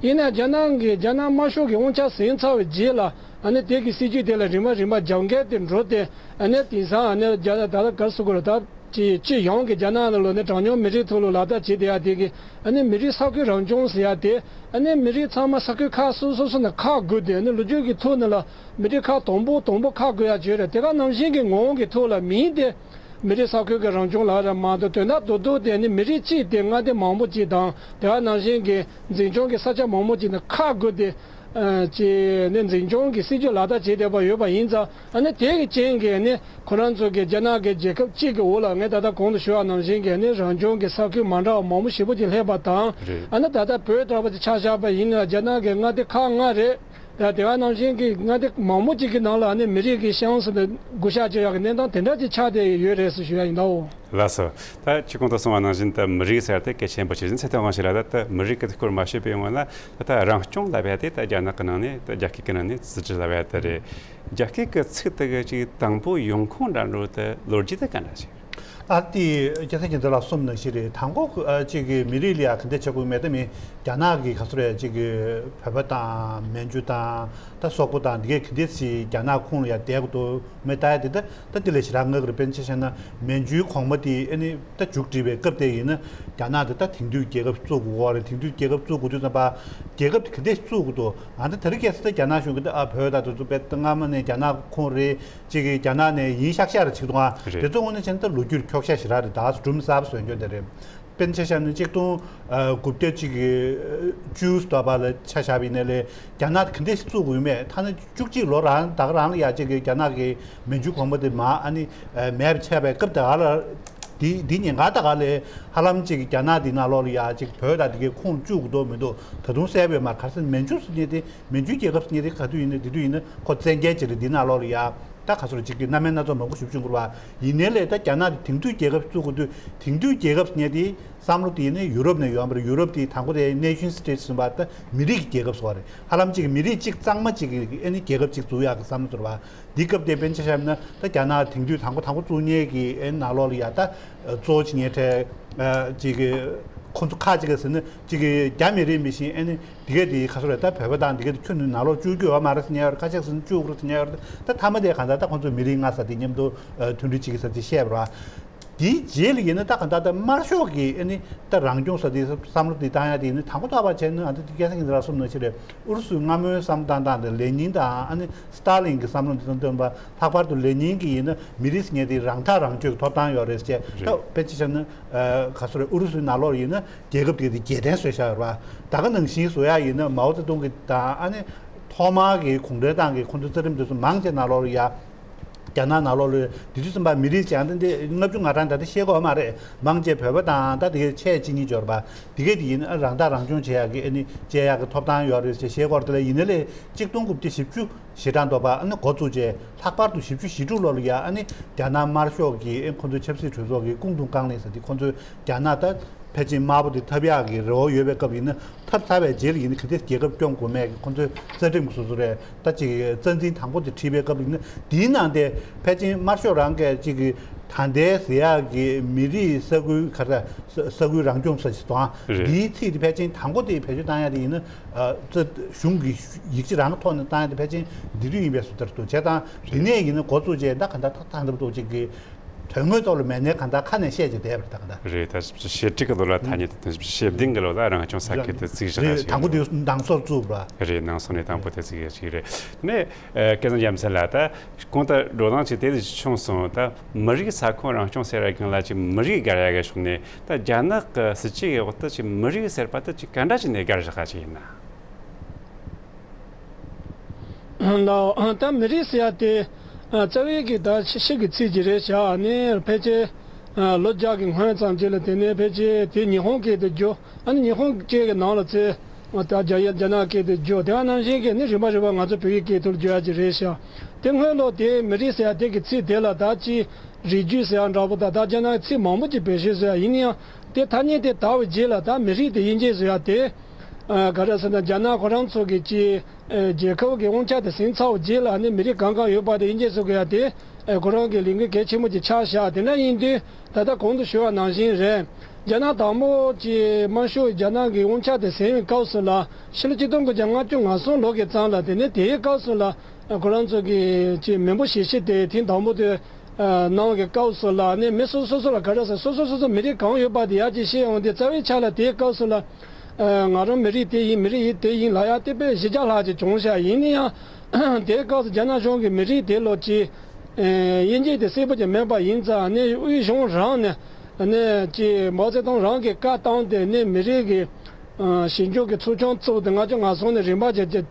ཡིན་ན་རྒྱ་ནག་གི་རྒྱ་ནག་དམར་ཤོག་གི་དབང་ཆ་ཟིན་ཚར་བའི་རྗེས་ལ། ཨ་ནི་དེ་གི་སྲིད་ཇུས་དེ་ལ་རིམ་པ་རིམ་པ་རྒྱབ་འགལ་དེ་འགྲོ་སྟེ། ཨ་ནི་དེང་སང་ཨ་ནི་རྒྱ་ད་ལྟ་ག་རེ་ཟེར་དགོས་རེད། ད་ཅིག་སྤྱི་ཡོངས་ཀྱི་རྒྱ་ནག་ནང་ལོགས་ནས་གྲངས་ཉུང་མི་རིགས་ཐོག་ལ་ལག་བསྟར་བྱེད་བསྡད་ཡ་དེ་གི། ཨ་ནི་མི་རིགས་ས་ཁུལ་རང་སྐྱོང་ཟེར་ཡ་དེ། ཨ་ནི་མི་རིགས་ཚང་མ་ས་ཁུལ་ཁག་སོ་སོ་སོ་ནས་ཁག་དགོས་ཏེ། ཨ་ནི་ལོ་རྒྱུས་ཀྱི་ཐོག་ནས་ལ་མི་རིགས་ཁག་དང་པོ་དང་པོ་ཁག་དགོས་ཡ་བྱོས་རེད། དེ་ག་ནང་བཞིན་གྱི་ངོ་བོ་གི་ཐོག་ལ་མིན་ཏེ། མི་རིགས་ས་ཁུལ་གྱི་རང་སྐྱོང་ལ་ར་མ་གཏོགས་དོན་དག་རྡོག་རྡོག་དེ་ནི་མི་རིགས་གཅིག་དེ་མངའ་སྡེ་མང་པོ་གཅིག་དང་། དེ་ག་ནང་བཞིན་གྱི་འཛིན་སྐྱོང་གི་ས་ཆ་མང་པོ་གཅིག་ནི་ཁག་དགོས་ཏེ། ཨ། ཅིག་ནི་འཛིན་སྐྱོང་གི་སྲིད་ཇུས་ལག་བསྟར་བྱེད་བསྡད་པ་ཡོད་པ་ཡིན་ཙང་། ཨ་ནི་དེ་གི་རྐྱེན་གྱིས་ནི་ཁོ་རང་ཚོ་གི་རྒྱ་ནག་གི་རྒྱལ་ཁབ་གཅིག་གི་འོག་ལ་ངས་ད་ལྟ་གོང་དུ་ཞུ་བ་ནང་བཞིན་གྱི་ནི་རང་སྐྱོང་གི་ས་ཁུལ་མ་འདྲ་བ་མང་པོ་ཞེ་པོ་ཅིག་སླེབས་པ་དང་། རེད། ཨ་ནི་ད་ལྟ་བོད་ལྟ་བུ་ཅིག་ཆ་བཞག་པ་ཡིན་ན་རྒྱ་ནག་གི་མངའ་སྡེ་ཁག་ལྔ་རེད། ད་དེ་ག་ནང་བཞིན་གྱི་མངའ་སྡེ་མང་པོ་ཅིག་གི་ནང་ལ་ཨ་ནི་མི་རིགས་ཀྱི་ཤང་ཟེར་ནས་བགོ་བཤའ་བྱེད་ཡག་གི་གནས་སྟངས་དེ་འདྲ་ཅིག་ཆགས་བསྡད་ཡོད་རེད་ཟེར་ཞུ་ཡ་ཡིན་ད། འོ། ལགས་སོ། ད་ཁྱེད་གོང་དུ་གསུངས་པ་ནང་བཞིན་ད་མི་རིགས་ཟེར་དེ་གལ་ཆེན་པོ་ཆེ་ཟིན་ཚེ་ཐོན་དབང་ཞིག་ལ། ད་ད་མི་རིགས་ཀྱི་སྐོར་མ་ཤོད་པའི་སྔོན་ལ། ད་ད་རང་སྐྱོང་ལབ་ཡ་དེ་ད་རྒྱ་ནག་གི་ནང་ནས་ད་རྒྱ་སྐད་ཀྱི་ནང་ནས་自治ལབ་ཡ་དེ་རེད། རྒྱ་སྐད་ཀྱི་ཚིག་དེ་གི་ཅིག་དང་པོ་ཡོང་ཁུངས་འདྲ་འགྲོ་དེ་ལོ་རྒྱུས་དེ་ག་འདྲ་ཞིག་ད་དེ་རྒྱལ་སྲས་རྒྱལ་མཚན་ལགས་གསུངས་ནང་བཞིན་རེད། དང་པོ་ཨ་ཅིག་གི་མི་རིགས་ལ་ཡ་ག་འདྲ་བྱེད་དགོས་མེད་ད་མི་རྒྱ་ནག་གི་ག་ཚོད་རེད། ཅིག་གི་བོད་པ་དང་མན་ཇུ་དང་ད་སོག་པོ་དང་འདི་གས་ག་འདྲ་ཞིག་རྒྱ་ནག་ཁོངས་ལ་ཡ་བསྡད་དགོས་འདུག་མེད་ད་ཡ་དེ་ད་ད་དེ་ལས་ཞེ་དྲག་ངར་གི་རེད། དཔེར་ན་ཆ་བཞག་ན་མན་ཇུའི་གོང་མ་དེ་ཨ་ནི་ད་མཇུག་སྒྲིལ་བའི་སྐབས་དེ་ཡིན་ན་རྒྱ་ནག་དེ་ད་དེང་དུས་རྒྱལ་ཁབ་བཙུགས་དགོས་རེད། དེང་དུས་རྒྱལ་ཁབ་བཙུགས་དགོས་དུས་ཙམ་པ་རྒྱལ་ཁབ་དེ་ག་འདྲ་བཙུགས་དགོས་འདུག་ཨ་ད་དེ་རིང་ཁ་སང་ད་རྒྱ་ནག་གཞུང་གིས་ད་ཨ་བོད་ད་དུ་ཚོ་དཔེ་སྔ་མ་ནས་རྒྱ་ནག་ཁོངས་རེད། གཅིག་གིས་རྒྱ་ནག་ནས་ཡིན་ཤག་ཤག་རེ་བྱེད་འདུག་ཨ། རེད། དེ་ཚོ་དངོས་གནས་བྱས་ན་ད་ལོ་རྒྱུས་འཁྱོག་ཤག་ཞེ་དྲག་རེད། ད་སྒྲོམ་གསར་པ་བཟོས་འཇོག་དེ་རེད། དཔེར་ན་ཆ་བཞག་ན་གཅིག་སྟོང་དགུ་བརྒྱ་གཅིག་གི་བཅུ་ཙམ་པ་ལ་ཆ་བཞག་པ་ཡིན་ནའི་ལས་རྒྱ་ནག་གི་འདྲ་ཞིག་བཙུགས་དགོས་མེད། ཐ་ན་བཅུ་གཅིག་ལོ་རང་ད་ག་རང་ལ་ཡ་གཅིག་གི་རྒྱ་ནག་གི་མན་ཇུ་གོང་མ་དེ་མར་ཨ་ནི་མེད་པ་ཆགས་པའི་སྐབས་ད་ག་ལ། འདི་འདི་ཉེན་ཁ་ད་ག་ལས་ཧ་ལམ་གཅིག་གི་རྒྱ་ནག་འདི་ནང་ལོགས་ལ་ཡ་གཅིག་བོད་དང་འདི་གའི་ཁོངས་བཅུག་དགོས་འདུག་མི་འདུག་ད་དུང་གསལ་པོ་ཡོད་མ་རེད། ག་རེ་ཟེར་ན་མན་ཇུ་ཟེར་མཁན་དེ། མན་ཇུའི་རྒྱལ་ཁབ་ཟེར་མཁན་དེ་ག་དུས་ཡིན་ན་དེ་དུས་ཡིན་ན་ཁོ་བཙན་རྒྱལ་ཅིག་རེད། འདི་ནང་ལོགས་ལ་ཡ་ད་ག་ཚོད་ཅིག་གི་རྣམ་སྨིན་སྣ་ཚོགས་མང་པོ་ཞེ་པོ་བྱུང་དགོས་པ་ཡིན་ནའི་ལས། ད་རྒྱ་ནག་དེ་དེང་དུས་རྒྱལ་ཁབ་བཙུགས་དགོས་དུས་དེང་དུས་རྒྱལ་ཁབ་ཟེར་མཁན་དེ་བསམ་བློ་དེ་ཡིན་ན་ཡུ་རོབ་ནས་ཡོང་བ་རེད། ཡུ་རོབ་དེ་དང་པོ་དེ་nation state ཟེར་བ་ད་མི་རིགས་ཀྱི་རྒྱལ་ཁབ་ཟེར་བ་རེད། ཧ་ལམ་ཅིག་གི་མི་རིགས་གཅིག་གཙང་མ་ཅིག་གི་ཨ་ནི་རྒྱལ་ཁབ་ཅིག་བཙུགས་ཡག་གི་བསམ་བློ་ཟེར་བ། འདི་སྐབས་དེ་དཔེར་ན་ཆ་བཞག་ན་ད་རྒྱ་ནག་དེང་དུས་དང་པོ་དང་པོ་བཙུགས་མཁན་གྱི་ཨ་ནི་ནང་ལོགས་ལ་ཡ་ད་གཙོ་བོ་བྱེད་མཁན་གྲས་ཅིག་གི་ཁོང་ཚོ་ཁ་ཅིག་ག་ཟེར་ན་ཅིག་གི་རྒྱ་མི་རིགས་མི་ཤེས་ཨ་ནི། འདི་གས་འདི་ག་ཚོད་རེད། ད་བོད་པ་དང་འདི་གས་འདི་ཁྱོན་ནས་ནང་ལོགས་བཅུག་རྒྱུ་ཡོད་མ་རེད་ཟེར་མཁན་ཡོད་རེད། ཁ་ཤས་ཟེར་ན་བཅུག་རེད་ཟེར་མཁན་ཡོད་རེད། ད་མཐའ་མ་དེ་གང་ལྟར་ད་ཁོང་ཚོ་མི་རིགས་ལྔ་ཟེར་དེ་མཉམ་དུ་མཐུན་སྒྲིལ་བྱེད་ཀྱི་ཟེར་དེ་བཤད་པ་རེད། དེའི་རྗེས་ལ་ཡིན་ན་ད་ག་ད་ལྟ་དམར་ཤོག་གིས་ཨ་ནི་ད་རང་སྐྱོང་ཟེར་དེ་བསམ་བློ་དེ་བཏང་ཡ་དེ་ཡིན་ན་དང་པོ་ཐོག་པ་བྱས་ན་ཨ་ད་དེ་སྐལ་བཟང་གིས་ལ་གསུངས་ནང་བཞིན་རེད། ཨུ་རུ་སུའི་སྔ་མོའི་བསམ་བློ་བཏང་སྟངས་དེ་ལེ་ཉིན་དང་ཨ་ནི་སི་ཏཱ་ལིན་གྱི་བསམ་བློ་འདི་དང་བསྟུན་པ། ལྷག་པར་དུ་ལེ་ཉིན་གྱི་ཡིན་ན་མི་རིགས་ཟེར་མཁན་དེ་རང་ཐག་རང་གཅོད་ཀྱི་ཐོབ་ཐང་ཡོད་རེད་ཅེས། ད་རེད། དཔེ་ཅིག་བྱས་ན་ཨ་ག་སོ་རེད། ཨུ་རུ་སུའི་ནང་ལོགས་ཡིན་ན་རྒྱལ་ཁབ་དེ་དེ་རྒྱལ་བསྟན་བཟོས་བཞག་ཡོད་རེད་པ། ད་ག་ནང་བཞིན་བཟོ་ཡ་ཡིན་ན་མའོ་ཙེ་ཏུང་གི་དང་ཨ་ནི་ཐོག་མར་གྱི་གུང་ཁྲན་ཏང་གི་ཁོང་ཚོའི་རྩ་ཁྲིམས་དེ་ཚོ་མང་ཆེ་ནང་ལོགས་ལ་ཡ། རྒྱ་ནག་ནང་ལོགས་ལ་དེ་དུས་ཙམ་པ་མི་རིགས་ཅན་དེ་འདི་ལྔ་བཅུ་ང་གྲངས་ད་ལྟ་ཤེས་ཀྱི་ཡོད་མ་རེད། མང་ཆེ་བོད་པ་དང་ད་དེ་གའི་ཆེས་གཅིག་གཉིས་འབྱོར་པ་དེ་གས་དེ་ཡིན་ཨ་རང་ཐག་རང་སྐྱོང་བྱེད་ཡག་གི་ཨ་ནི་བྱེད་ཡག་གི་ཐོབ་ཐང་ཡོད་རེད་ཅེས་བཤད་སྐོར་དེ་ལ་ཡིན་ན་ལས་གཅིག་སྟོང་དགུ་བརྒྱ་བཞི་བཅུ་ཞེ་གྲངས་འདྲ་པོ་ཨ་ནི་འགོ་བཙུགས་རྗེས་ལྷག་པར་དུ་བཞི་བཅུ་ཞེ་དྲུག་ལོ་ལ་ཡ་ཨ་ནི་རྒྱ་ནག་དམར་ཤོག་གིས་ཨ་ཁོང་ཚོའི་ཆབ་སྲིད་གྲོས་ཚོགས་ཀྱི་ཀུང་ཏུང་ཀང་ལིན་ཟེར་དེ་ཁོང་ཚོའི་རྒྱ་ནག་ད་ཕལ་ཆེར་དམར་པོ་དེ་འཐབ་ཡག་གི་རེ་བ་ཡོད་པའི་སྐབས་ཡིན་ན་འཐབ་ཚར་བའི་རྗེས་ལ་ཡིན་ན་ག་དུས་རྒྱལ་ཁབ་སྐྱོང་དགོས་མེད་ཀྱི་ཁོང་ཚོའི་རྩ་ཁྲིམས་ཀྱི་སོ་སོ་རེད། ད་ཅིག་རྩ་འཛིན་དང་པོ་དེ་ཁྲིད་པའི་སྐབས་ཡིན་ན་དེའི་ནང་དེ་ཕལ་ཆེར་དམར་ཤོག་རང་གིས་ཅིག་གི་ད་ལྟའི་ཟེར་ཡག་གི་མི་རིགས་ས་ཁུལ་ག་རེ་ས་ས་ཁུལ་རང་སྐྱོང་ས་ཞིག་དང་། རེད། འདིའི་ཚིག་དེ་ཕལ་ཆེར་དང་པོ་དེ་བེད་སྤྱོད་བཏང་ཡག་དེ་ཡིན་ན་ཨ་རྩ་གཞུང་གི་ཡིག་ཆ་རང་གི་ཐོག་ནས་བཏང་ཡག་དེ་ཕལ་ཆེར་འདི་དུས་ཡིན་པའི་བཟོ་ལྟར་འདུག་བྱས་ཙང་འདི་ནས་ཡིན་ན་འགོ་བཙུགས་རྗེས་ད་ག་འདྲ་ཐག་ཐག་འདྲ་པོ་འདུག་ཅིག་གི་དོན་དངོས་ཐོག་ལ་མེད་ནའི་གང་ལྟར་ཁ་ནས་བཤད་ཀྱི་བསྡད་པ་རེད་ད་གང་ལྟར། རེད། ད་ཞེ་དྲུག་གི་ལོ་ལ་ཐ་སྙད་དེ་དོན་ཞེ་བདུན་གི་ལོ་ལ་རང་སྐྱོང་ས་ཁུལ་དུ་བརྩིགས་བཞག་རེད། ཞིག་དང་པོ་རེད། དེ་ནང་སོར་བཙུགས་པ། རེད། ནང་སོ་ནས་དང་པོ་དེ་བརྩིགས་ཞིག་རེད། ནས་ཨ་སྐལ་བཟང་རྒྱལ་མཚན་ལགས་ད་གོང་དུ་འགྲོ་སྟངས་ཅིག་དེ་ལས་བྱུང་སོང་། ད་མི་རིགས་ས་ཁོངས་རང་སྐྱོང་ཟེར་བའི་སྒང་ལ་ཅིག་མི་རིགས་བརྒལ་ཡག་གི་ཕྱོགས་ནས་ད་རྒྱ་ནག་གི་སྲིད་ཇུས་ཀྱི་འོག་ཏུ་ཅིག་མི་རིགས་ཟེར་བ་དེ་ཅིག་ག་འདྲ་ཅིག་ནས་བརྒལ་བཞག་ག་ཅིག་ཡིན་ན། ལའོ། ད་མི་རིགས་ཟེར་ཡ་དེ་རྩ་བའི་གི་ད་ཕྱི་ཕྱི་གི་ཚིག་ཅིག་རེད་བཞག་ཨ་ནི་ཕལ་ཆེར་ལོ་བརྒྱ་གི་སྔོན་ཙམ་ཅིག་ལ་དེ་ནས་ཕལ་ཆེར་དེ་ཉི་ཧོང་སྐད་དུ་བསྒྱུར། ཨ་ནི་ཉི་ཧོང་སྐད་གི་ནང་ལ་ཚུར་ད་རྒྱ་ཡ་རྒྱ་ནག་སྐད་དུ་བསྒྱུར། དེ་ག་ནང་བཞིན་གི་ནི་རིམ་པ་རིམ་པ་ང་ཚོ་བོད་ཡིག་སྐད་ཐོག་ལ་བསྒྱུར་ཡ་ཅིག་རེད་བཞག་དེ་སྔོན་ལོ་དེ་མི་རིགས་ཟེར་ཡ་དེ་གི་ཚིག་དེ་ལ་ད་ཅི་རིགས་རྒྱུད་ཟེར་ཡ་འདྲ་པོ་ད་ད་རྒྱ་ནག་གི་ཚིག་མང་པོ་ཅིག་བེད་སྤྱོད་བཟོ་ཡ་ཡིན་ན་ཡང་དེ་ཐ་སྙད་དེ་དར་བའི་རྗེས་ལ་ད་མི་རིགས་དེ་དབྱེ་འབྱེད་བཟོ་ཡ་དེ། ཨ་ག་རེ་ཟེར་ན་རྒྱ་ནག་ཁོ་རང་ཚོ་གི་ཅི་ཨ་རྒྱལ་ཁབ་ཀྱི་དབང་ཆ་དེ་ཟིན་ཚར་བའི་རྗེས་ལ་ནི་མི་རིགས་གང་གང་ཡོད་པ་དེ་དབྱེ་འབྱེད་བཟོ་དགོས་ཡ་དེ་ཨ་ཁོ་རང་གི་ལས་འགན་གལ་ཆེན་པོ་ཅིག་ཆགས་བཞག་དེ་འདྲ་ཡིན་དུས་ད་ལྟ་གོང་དུ་ཞུས་པ་ནང་བཞིན་རེད། རྒྱ་ནག་དང་པོ་ཅི་དམར་ཤོག་རྒྱ་ནག་གི་དབང་ཆ་དེ་ཟིན་བའི་སྐབས་སུ་ལ་ཕྱི་ལོ་ཆིག་སྟོང་དགུ་བརྒྱ་ལྔ་བཅུ་ང་གསུམ་ལོ་གི་ཙམ་ལ་དེ་ནི་དེའི་སྐབས་སུ་ལ་ཨ་ཁོ་རང་ཚོ་གི་ཅི་མི་འབོར་གཞིས་བྱེས་དེ་ཐེངས་དང་པོ་དེ་ཨ་གནང་བའི་སྐབས་སུ་ལ་ནི་མི་སོ་སོ་སོ་ལ་ག་རེ་ཟེར་སོ་སོ་སོ་སོ་མི་རིགས་གང་ཡོད་པ་དེ་ཡར་ཅིག་བཤད་ཡོང་དུས་རྩ་བའི་ཆ་ལ་དེའི་སྐབས་སུ་ལ་ཨ་ང་རང་མི་རིགས་དེ་ཡིན་མི་རིགས་ཡིན་དེ་ཡིན་ལབ་ཡ་དེ་དཔེ་བཞི་བརྒྱ་ལྷག་ཅིག་བྱུང་ཤག་ཡིན་ན་ཡང་དེའི་སྐབས་སུ་རྒྱ་ནག་གཞུང་གིས་མི་རིགས་དེ་ལོ་ཅིག་ཨ་དབྱེ་འབྱེད་དེ་གསལ་པོ་ཅིག་མེད་པ་ཡིན་ཙང་ནི་དབུས་གཞུང་རང་ནས་ནི་ཅིག་མའོ་ཙེ་ཏུང་རང་གིས་བཀའ་བཏང་སྟེ་ནི་མི་རིགས་ཀྱི་ཨ་ཞིབ་འཇུག་གི་ཚོགས་ཆུང་བཙུགས་ཏེ་ལྔ་བཅུ་ང་གསུམ་ནས་རིམ་པ་བྱས་ཏེ།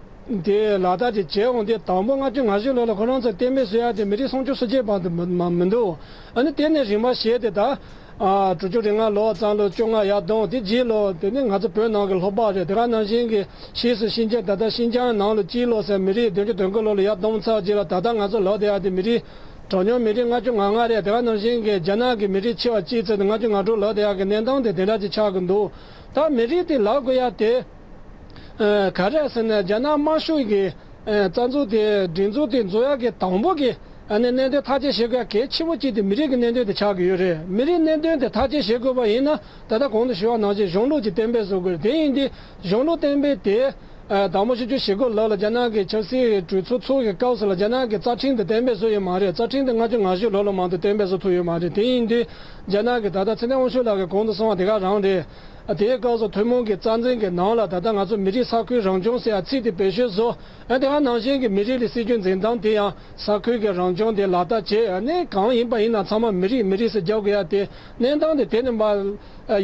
དེ་ལག་བསྟར་ཅིག་བྱས་འོང་དུས་དང་པོ་ལྔ་བཅུ་ང་བཞི་ལོ་ལ་ཁོ་རང་ཚོ་གཏན་འབེབས་བཟོ་ཡ་དེ་མི་རིགས་སུམ་ཅུ་སོ་བརྒྱད་བར་དུ་མ་མ་མི་འདུག་ཨ་ནི་དེ་ནས་རིམ་པ་བྱས་ཏེ་ད་ཨ་དྲུག་ཅུ་རེ་ལྔ་ལོ་ཙམ་ལ་བཅོ་ལྔ་ཡར་བསྡོམས། དེ་རྗེས་ལོ་དེ་ནི་ང་ཚོ་བོད་ནང་གི་ལྷོ་པ་རེད། དེ་ག་ནང་བཞིན་གྱི་ཕྱིས་སུ་ཤིན་ཅང་ད་ལྟ་ཤིན་ཅང་ནང་ལ་གཅིག་ལོ་ཟེར་མི་རིགས་བདུན་ཅུ་དོན་དགུ་ལོ་ལ་ཡར་བསྡོམས་ཚར་རྗེས་ལ་ད་ལྟ་ང་ཚོ་ལབ་བསྡད་ཡ་དེ་མི་རིགས་གྲངས་ཉུང་མི་རིགས་ལྔ་བཅུ་ང་ལྔ་རེད། དེ་ག་ནང་བཞིན་གྱི་རྒྱ་ནག་གི་མི་རིགས་ཆེ་བ་གཅིག་བརྩིས་ཏེ་ལྔ་བཅུ་ང་དྲུག་ལབ་བསྡད་ཡ་གི་གནས་སྟངས་དེ་དེ་འདྲ་ཅིག་ཆགས་ཀྱི་འདུག་ད་མི་རིགས་དེ་ལབ་དགོས་ཡ་དེ། ཨ་ག་རེ་ཟེར་ན་རྒྱ་ནག་དམར་ཤོག་གི་ཨ་རྩ་འཛུགས་དེ་སྒྲིག་འཛུགས་དེ་འཛུགས་ཡག་གི་དང་པོ་གི་ཨ་ནི་གནད་དོན་ཐག་གཅོད་བྱེད་དགོས་ཡ་གལ་ཆེ་བོ་གཅིག་དེ་མི་རིགས་ཀྱི་གནད་དོན་དེ་ཆགས་ཀྱི་ཡོད་རེད། མི་རིགས་གནད་དོན་དེ་ཐག་གཅོད་བྱེད་དགོས་པ་ཡིན་ན་ད་ལྟ་གོང་དུ་ཞུས་པ་ནང་བཞིན་གཞུང་ལུགས་ཀྱི་གཏན་འབེབས་བཟོ་དགོས་རེད། དེ་ཡིན་དུས་གཞུང་ལུགས་གཏན་འབེབས་དེ་ཨ་དང་པོ་ཆིག་སྟོང་དགུ་བརྒྱ་ལོ་ལ་རྒྱ་ནག་གི་ཆབ་སྲིད་གྲོས་ཚོགས་ཚོགས་ཀྱི་སྐབས་སུ་ལ་རྒྱ་ནག་གི་རྩ་ཁྲིམས་དེ་གཏན་འབེབས་བཟོས་ཡོད་མ་རེད། རྩ་ཁྲིམས་དེ་ལྔ་བཅུ་ང་བཞི་ལོ་ལ་མ་གཏོགས་གཏན་འབེབས་བཟོ་ཐུབ་ཡོད་མ་རེད། དེ་ཡིན་དུས་རྒྱ་ནག་གི་ད་ལྟ་ཚེ་བརྟན་དབང་ཕྱུག་ལགས་ཀྱིས་གོང་དུ་གསུངས་པ་དེ་ག་རང་རེད། དེའི་སྐབས་སུ་ཐུན་མོང་གི་རྩ་འཛིན་གྱི་ནང་ལ་ད་ལྟ་ང་ཚོ་མི་རིགས་ས་ཁུལ་རང་སྐྱོང་ཟེར་ཡ་ཚིག་དེ་བེད་སྤྱོད་བཟོ། ཨ་དེ་ག་ནང་བཞིན་གྱི་མི་རིགས་ལ་སྲིད་ཇུས་འཛིན་སྟངས་དེ་ཡང་ས་ཁུལ་གྱི་རང་སྐྱོང་དེ་ལག་བསྟར་བྱེད། ཨ་ནི་གང་ཡིན་པ་ཡིན་ན་ཚང་མ་མི་རིགས་མི་རིགས་སུ་རྒྱབ་དགོས་ཡ་དེ་གནས་སྟངས་དེ་དེ་ནས་མར་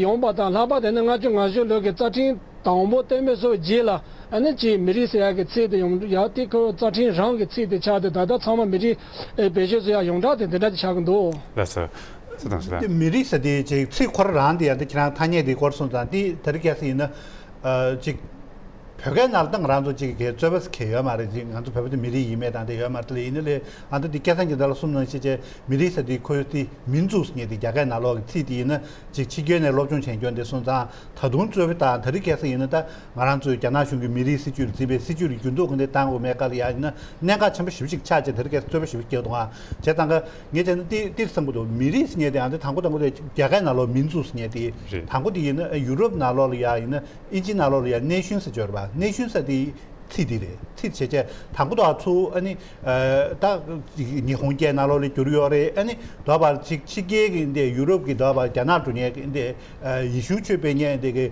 ཡོང་པ་དང་། ལྷག་པར་དེ་ནི་ལྔ་བཅུ་ང་བཞི་ལོ་གི་རྩ་ཁྲིམས་དང་པོ་གཏན་འབེབས་བཟོ་བའི་རྗེས་ལ་ཨ་ནི་ཅིག་མི་རིགས་ཟེར་ཡ་གི་ཚིག་དེ་ཡོང་ཡ་དེ་ཁོ་རྩ་ཁྲིམས་རང་གི་ཚིག་དེ་ཆགས་ཏེ་ད་ལྟ་ཚང་མ་མི་རིགས་བེད་སྤྱོད་བཟོ་ཡ་ཡོངས་གྲགས་དེ་འདི་འདྲ་དེ་ཆགས་ཀྱི་འདུག་ལགས་སོ། སུ་དང་སུ་དང་། དེ་མི་རིགས་ཟེར་དེ་ཅིག་ཚིག་ཁོ་རང་རང་དེ་ཡང་དེ་ཁྱེད་རང་ཐ་སྙད་དེ་སྐོར་སོང་ཙང་དེ་དེ་རིང་ཁ་སང་ཡིན་ན་ཨ་ཅིག་བོད་སྐད་ནང་ལ་ད་ང་རང་ཚོ་ཅིག་གི་རྩོད་པ་ཟེར་མཁན་ཡོད་མ་རེད། ཅིག་ང་ཚོ་བོད་པ་དེ་མི་རིགས་ཡིན་མེད་དང་དེ་ཡོད་མ་རེད། དེ་ལ་ཡིན་ན་ལས་ཨ་ད་དེ་སྐལ་བཟང་གིས་ད་ལ་གསུངས་ནང་བཞིན་བྱས་མི་རིགས་ཟེར་དེ་ཁོའི་དེ་མིན་ཙུག་ཟེར་མཁན་དེ་རྒྱ་སྐད་ནང་ལོགས་ཀྱི་ཚིག་དེ་ཡིན་ན་ཅིག་ཕྱི་རྒྱལ་ནས་སློབ་སྦྱོང་བྱས་མཁན་དེ་སོང་ཙང་ད་དུང་རྩོད་པ་དང་དེ་རིང་ཁ་སང་ཡིན་ན་ད་ང་རང་ཚོའི་རྒྱ་ནག་གཞུང་གི་མི་རིགས་སྲིད་ཇུས་ལ་བརྩིས་པའི་སྲིད་ཇུས་ལ་འགྱུར་ལྡོག་ག་འདྲ་བཏང་དགོས་མེད་སྐབས་ལ་ཡང་ཡིན་ན་གནད་འགག་ཆེན་པོ་ཞེ་པོ་ཅིག་ཆགས་བྱས་དེ་རིང་ཁ་སང་རྩོད་པ་ཞེ་པོ་སྐྱེས་འདུག་ཨ། བྱས་ཙང་ཀ་ངས་བྱས་ན་ཏི་ཏིར་བསམ་གྱི་འདུག་མི་རིགས་ཟེར་མཁན་དེ་ཡང་དེ་དང་པོ་དང་པོ་དེ་རྒྱ་སྐད་ནང་ལོགས་མིན་ཙུག་ཟེར་མཁན་དེ་རེད། དང་པོ་དེ་ཡིན་ན་ཡུ་རོབ་ནང་ལོགས་ལ་ཡ་ཡིན་ན་ཨིན་ཇི་ནང་ལོགས་ལ་ཡ་ནེ་ཤོན་ཟེར་གྱི་ཡོད་རེད་པ། ནེ་ཤོན་ཟེར་དེ་ ཚིག་འདི་རེད། ཚིག་བྱས་བྱས་དང་པོ་དང་ཚུར་ཨ་ནི་ད་ཉི་ཧོང་སྐད་ནང་ལོགས་ལ་བསྒྱུར་ཡོད་རེད། ཨ་ནི་འདོད་པ་ཅིག་ཕྱི་རྒྱལ་གྱི་འདི་ཡུ་རོབ་ཀྱི་འདོད་པ་རྒྱ་ནག་འགྲོ་མཁན་གྱི་འདི་ཡེ་ཤུ་ཆོས་སྤེལ་མཁན་འདི་གི་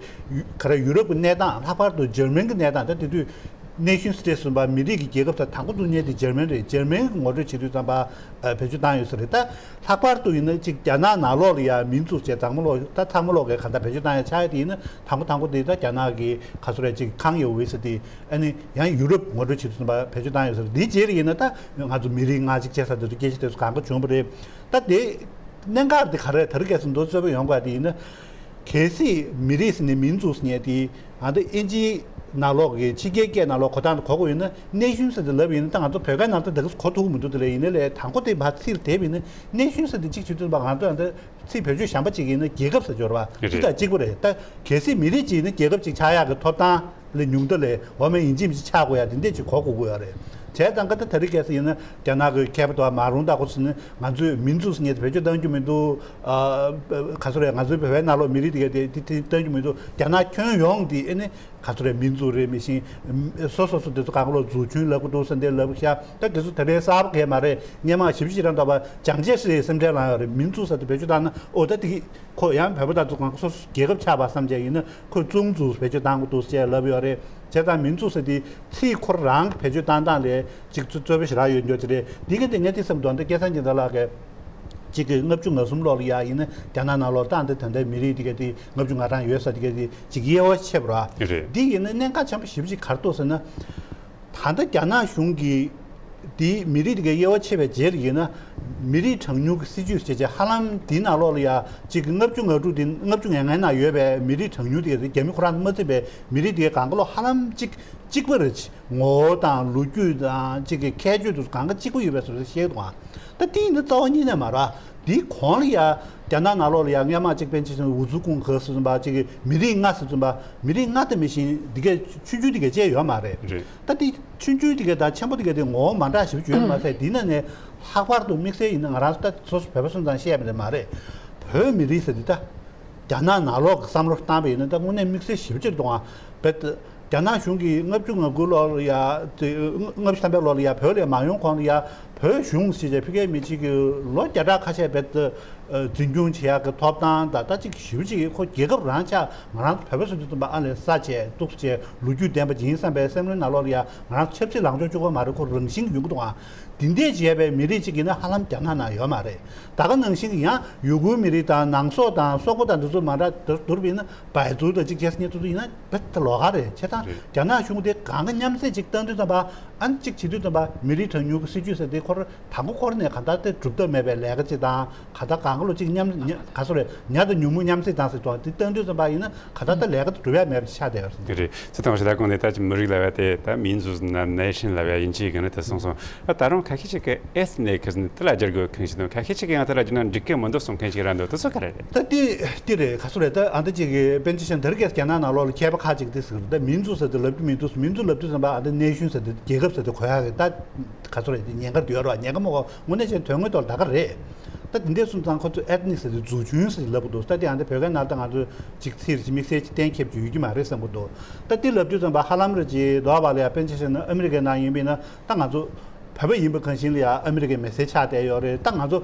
ག་རེ་ཡུ་རོབ་ཀྱི་གནས་སྟངས་ལྷག་པར་དུ་འཇར་མན་གྱི་གནས་སྟངས་ད་དེ་དུས་Nation State་ཟེར་བ་མི་རིགས་ཀྱི་རྒྱལ་ཁབ་ད་དང་པོ་འཛུགས་མཁན་དེ་འཇར་མན་རེད། འཇར་མན་གྱི་ངོ་སྤྲོད་བྱེད་དུས་ཙམ་པ་བེད་སྤྱོད་བཏང་ཡོད་ས་རེད། ད་ལྷག་པར་དུ་ཡིན་ན་ཅིག་རྒྱ་ནག་ནང་ལོགས་ལ་ཡ་མིང་འཛུགས་བྱས་ཚང་མ་ལོག་ད་ཚང་མ་ལོག་གི་ག་ད་བེད་སྤྱོད་བཏང་ཡ་ཆགས་ཡ་དེ་ཡིན་ན་དང་པོ་དང་པོ་དེ་ད་རྒྱ་ནག་གི་ག་ཚོད་རེད་ཅིག་ཁང་ཡོ་ཝེ་ས་དེ་ཨ་ནི་ཡང་ཡུ་རོབ་ངོ་སྤྲོད་བྱེད་དུས་ཙམ་པ་བེད་སྤྱོད་བཏང་ཡོད་ས་རེད། དེའི་རྗེས་ལ་ཡིན་ན་ད་ང་ཚོ་མི་རིགས་ལྔ་གཅིག་བྱས་ས་དེ་ཚོ་སྐད་ཆ་དེ་ཚོ་གང་ག་བྱུང་བ་རེད། ད་དེ་གནད་འགག་དེ་ག་རེ་ད་རེས་སྐད་ཟིན་དུ་རྩོད་པ་ཡོང་དགོས་དེ་ཡིན་ན། གལ་སྲིད་མི་རིགས་ཟེར་ནས་མིང་འཛུགས་ཟེར་མཁན་དེ་ཨ་འདི་ཨིན་ཇིའི་ནང་ལོགས་ཀྱི་ཕྱི་རྒྱལ་སྐད་ནང་ལོགས་གོ་སྟངས་དེ་གོ་དགོས་ཡིན་ན་Nation་ཟེར་དེ་ལབ་ཡིན་ན་ད་ང་ཚོ་བོད་སྐད་ནང་ད་ད་ག་གོ་ཐུབ་ཀྱི་མི་འདུག་དེ་ལས་ཡིན་ན་ལས་དང་པོ་དེ་ཕར་ཚིག་དེབ་ཡིན་ན་Nation་ཟེར་དེ་གཅིག་བྱེད་དུས་ང་ཚོ་ཨ་འདི་ཚིག་བེད་སྤྱོད་གཞན་པ་གཅིག་ཡིན་ན་རྒྱལ་ཁབ་ཟེར་སྦྱོར་བ་གཅིག་དང་གཅིག་པ་རེད། ད་གལ་སྲིད་མི་རིགས་གཅིག་ཡིན་ན་རྒྱལ་ཁབ་གཅིག་ཆགས་ཡག་གི་ཐོབ་ཐང་ལས་ཉུང་མཐའ་ལས་འོ་མའི་ཡིན་གཅིག་མིན་གཅིག་ཆགས་དགོས་ཡ་དེ་འདྲས་ཅིག་གོ་དགོས་དགོས་ཡ་རེད། བྱས་ཙང་ཀ་ད་ད་རེས་གལ་སྲིད་ཡིན་ན་རྒྱ་ནག་གི་མཁས་པ་དང་མ་རུང་ད་ཁོ་ཚོ་ནི་ང་ཚོས་མིང་འཛུགས་ཟེར་མཁན་དེ་བེད་སྤྱོད་གཏང་རྒྱུ་མི་འདུག་ཨ་ག་ཚོད་རེད། ང་ཚོའི་བོད་པའི་ནང་ལོགས་མི་རིགས་དེ་ག་དེ་དེ་གཏང་རྒྱུ་མི་འདུག་རྒྱ་ནག་ཁྱོན་ཡོངས་དེ་ཨེ་ནི་ག་ཚོད་རེད། མིང་འཛུགས་རེད་མི་ཤེས། སོ་སོ་སོ་དེ་ཚོ་གང་ག་ལོ་འཛུགས་སྐྲུན་ལབ་ཀྱི་འདུག་ཟེར་འདི་ལབ་ཤག་ད་དེ་ཚོ་ད་རེས་གསར་པ་གས་མ་རེད། སྔན་མ་ཞིབ་ཞིབ་རང་ད་བ་སྦྱང་བྱས་ཤིག་རེད་སེམས་ཁྲལ་ལངས་ཡོད་རེད། མིང་འཛུགས་ཟེར་དེ་བེད་སྤྱོད་བཏང་ན་ཨོ་ད་དེ་གི་ཁོ་ཡང་བོད་པ་དང་ཚོ་གང་ག་སོ་སོ་རྒྱལ་ཁབ་ཆགས་པ་བསམ་བྱས་ཡིན་ན་ཁོས་ཙུང་འཛུགས་བེད་སྤྱོད་བཏང་གི་འདུག་ཅེས་ལབ་ཡོད་རེད། བྱས་ཙང་མིང་འཛུགས་ཟེར་དེ་ཚིག་ཁོ་རང་གི་བེད་སྤྱོད་བཏང་སྟངས་ལས་ཅིག་རྩོད་པ་ཞེ་དྲག་ཡོད་འགྱོ་ཅི་རེད། འདི་ག་དེ་ངས་དེ་བསམ་འདུག་ད་སྐལ་བཟང་སྦྱིན་བདག་ལགས་ཀྱིས་ཅིག་གི་ལྔ་བཅུ་ང་གསུམ་ལོ་ལ་ཡ་ཡིན་ན་རྒྱ་ནག་ནང་ལོགས་ཏང་དེ་ད་ལྟའི་མི་རིགས་དེ་ག་དེ་ལྔ་བཅུ་ང་གྲངས་ཡོད་ས་དེ་ག་དེ་ཅིག་དབྱེ་བ་ཕྱེ་བ་ར། རེད། འདི་ཡིན་ན་གནད་འགག་ཆེན་པོ་ཞེ་པོ་ཅིག་ག་རེ་འདུག་ཟེར་ན། ད་ལྟ་རྒྱ་ནག་གཞུང་གིས་དེའི་མི་རིགས་དེ་གའི་དབྱེ་བ་ཕྱེ་བའི་རྗེས་ལ་ཡིན་ན། མི་རིགས་གྲངས་ཉུང་གི་སྲིད་ཇུས་ཟེར་བྱས་ཧ་ལམ་དེའི་ནང་ལོགས་ལ་ཡ་གཅིག་གི་ལྔ་བཅུ་ང་དྲུག་དེ་ལྔ་བཅུ་ང་ལྔའི་ནང་ཡོད་པའི་མི་རིགས་གྲངས་ཉུང་དེ་གའི་རྒྱ་མི་ཁོ་རང་མ་བརྩིས་པའི་མི་རིགས་དེ་གའི་གང་ག་ལོ་ཧ་ལམ་གཅིག་གཅིག་པ་རེད། ངོ་བོ་དང་ལོ་རྒྱུས་དང་གཅིག་གི་ཁྱད་ཆོས་དེ་ཚོ་གང་ག་གཅིག་པ་ཡོད་པའི་བཟོ་འདྲ་བཤད་འདུག་ཨ། ད་དེ་ཡིན་ན་རྩ་བ་ཉིད་ནས་མ་རེད། དེའི་གོང་ལ་ཡ་རྒྱ་ནག་ནང་ལོགས་ལ་ཡ་སྔོན་མ་གཅིག་པཎ་ཆེན་ཞིང་ཝུ་ཛུ་ཀུང་ག་ཟེར་བ་གཅིག་གི་མི་རིགས་ལྔ་ཟེར་བ་མི་རིགས་ལྔ་དེ་མི་ཤིང་དེ་གའི་ཆུང་ཆུང་དེ་གའི་བཅས་ཡོད་མ་རེད། རེད། ད་དེ་ཆུང་ཆུང་དེ་གའི་དང་ཆེན་པོ་དེ་གའི་དེ་ངོ་བོ་མ་འདྲ་ཞིག་བརྗོད་མ་ཟད་དེ་ནང་ནས་ལྷག་པར་དུ་དམིགས་བསལ་ཡིན་ན་ང་རང་ད་སོ་སོ་བོད་པ་སོང་ཙང་བཤད་པ་རེད་མ་རེད། བོད་མི་རིགས་ཟེར་དེ་ད་རྒྱ་ནག་ནང་ལོགས་ཀྱི་བསམ་བློ་བཏང་པ་ཡིན་ན་ད་དངོས་གནས་དམིགས་བསལ་ཞེ་པོ་ཅིག་འདུག་ཨ། བེད། རྒྱ་ནག་གཞུང་གིས་ལྔ་བཅུ་ང་དགུ་ལོ་ལ་ཡ། ལྔ་བཅུ་ཐམ་པའི་ལོ་ལ་ཡ་བོད་ལ་མ་ཡོང་གོང་ལ་ཡ་བོད་གཞུང་ཞེས་བྱ་ཕི་ཀའི་མི་གཅིག་གིས་ལོ་བརྒྱ་ཕྲག་ཁ་ཤས་བེད། འཛིན་སྐྱོང་བྱེད་ཡག་གི་ཐོབ་ཐང་དང་ད་ཅིག་ཞེ་པོ་ཅིག་ཁོ་རྒྱལ་ཁབ་རང་ཆགས་ང་རང་ཚོ་བོད་པ་སུ་ཅིག་ཙམ་པ་ཨ་ལས་ས་བྱས་གཏུགས་བྱས་ལོ་རྒྱུས་ལྡན་པ་ཅིག་ཡིན་བསམ་པའི་སེམས་ལྷོད་ནང་ལོགས་ལ་ཡ་ང་རང་ཚོ་ཆབ་སྲིད་ལངས་ཕྱོགས་གཅིག་པོ་མ་རེད། ཁོ་རང་བཞིན་གྱི་ཡོང་གི་འདུག་ཨ། དེ་འདྲས་བྱས་པའི་མི་རིགས་གཅིག་ཡིན་ན་ཧ་ལམ་རྒྱ་ནག་ནང་ཡོད་མ་རེད། ད་ག་ནང་བཞིན་གྱི་ཡང་ཡུ་གུར་མི་རིགས་དང་ནང་སོག་དང་སོག་པོ་དང་འདི་ཚོ་མ་འདྲ་བསྡུར་བསྡུར་བ་ཡིན་ན་བའི་ཛུའུ་དང་གཅིག་བྱས་སྙད་ཐུབ་ཚོ་ཡིན་ན་བེད་ད་ལོགས་ཀ་རེད། བྱས་ཙང་རྒྱ་ནག་གཞུང་དེ་གང་ག་མཉམ་བསྲེས་གཅིག་བཏང་དུས་ཙམ་པ་ཨ་ནི་གཅིག་བྱེད་དུས་ཙམ་པ་མི་རིགས་གྲངས་ཉུང་གི་སྲིད་ཇུས་ཟེར་དེ་ཁོ་རང་དང་པོ་ཁོ་རང་ནས་གང་ལྟར་དེ་སྒྲུབ་ཐབས་མེད་པའི་ལས་ཀ་གཅིག་དང་གང་ལྟར་གང་ག་ལོ་གཅིག་མཉམ་ག་ཚོད་རེད། ཉ་དང་ཉུང་མུ་མཉམ་བསྲེས་བཏང་ཟེར་དང་དེ་བཏང་དུས་ཙམ་པ་ཡིན་ན་གང་ལྟར་ད་ལས་ཀ་དེ་སྒྲུབ་ཡ་མེད་པ་ཆགས་བསྡད་ཡོད་རེད། དེ་རེད། ཚེ་དང་ཞེ་དྲག་གོང་ནས་ད་ཅི་མི་རིགས་ལབ་ཡ་དེ་ད་མིང་འཛུགས་ན་Nation་ལབ་ཡ་ཡིན་གཅིག་གི་ནི་དེ་སོང་སོང་ཨ། ད་རུང་ཁ་ཤས་ཅིག་གི་Ethnic་ཟེར་ནི་དེ་ལ་སྦྱར་དགོས་མཁན་ཞིག་འདུག་ཁ་ཤས་ཅིག་གི་ཡང་དེ་ལ་སྦྱར་ན་འགྲིག་གི་མི་འདུག་གསུང་མཁན་ཞིག་རང་འདུག་དེ་ཚོ་ག་རེ་རེད། ད་དེ་དེ་རེད། ག་ཚོད་རེད། ད་ཨ་འདི་ཅིག་གི་པཎ་ཆེན་ཞིང་དེ་རིང་ཁ་སང་རྒྱ་ནག་ནང་ལོགས་ལ་མཁས་པ་ཁག་ཅིག་དེ་ཟེར་གི་རེད། ད་མིང་འཛུགས་ཟེར་དེ་ལབ་རྒྱུ་མི་འདུག་མིང་འཛུགས་ལབ་དུས་ཙམ་པ་ཨ་འདི་Nation་ཟེར་དེ་རྒྱལ་ཁབ་ཟེར་དེ་གོ་ཡག་གི་ད་ག་ཚོད་རེད། དེ་ཉེན་ཁ་དེ་ཡོད་རེད་བ། ཉེན་ཁ་མ་གོ་དངོས་གནས་བྱས་དོན་དངོས་ཐོག་ལ་ད་ག་རེད། ད་དེ་འདྲས་སོང་ཙང་ཁོ་ཚོས་Ethnic་ཟེར་དེ་འཛུགས་ཆུང་ཟེར་ལབ་གི་འདུག་ད་དེ་ཡང་དེ་བོད་སྐད་ནང་ད་ང་ཚོས་ཅིག་ཚིག་ཅིག་དམིགས་བསལ་ཅིག་གཏན་འཁེལ་རྒྱུ་ཡོད་ཀྱི་མ་རེད་བསམ་གི་འདུག་ད་དེ་ལབ་དུས་ཙམ་པ་ཧ་ལམ་རེ་ཅིག་འདོད་པ་ལ་ཡ་པཎ་ཆེན་ཞིང་ཨ་མི་རི་ཀའི་ནང་ཡིན་པས་ན་ད་ང་ཚོ་བོད་པ་ཡིན་པ་གང་ཞིག་ལ་ཡ་ཨ་མི་རི་ཀའི་མི་སེར་ཆགས་བསྡད་ཡོད་རེད། ད་ང་ཚོ་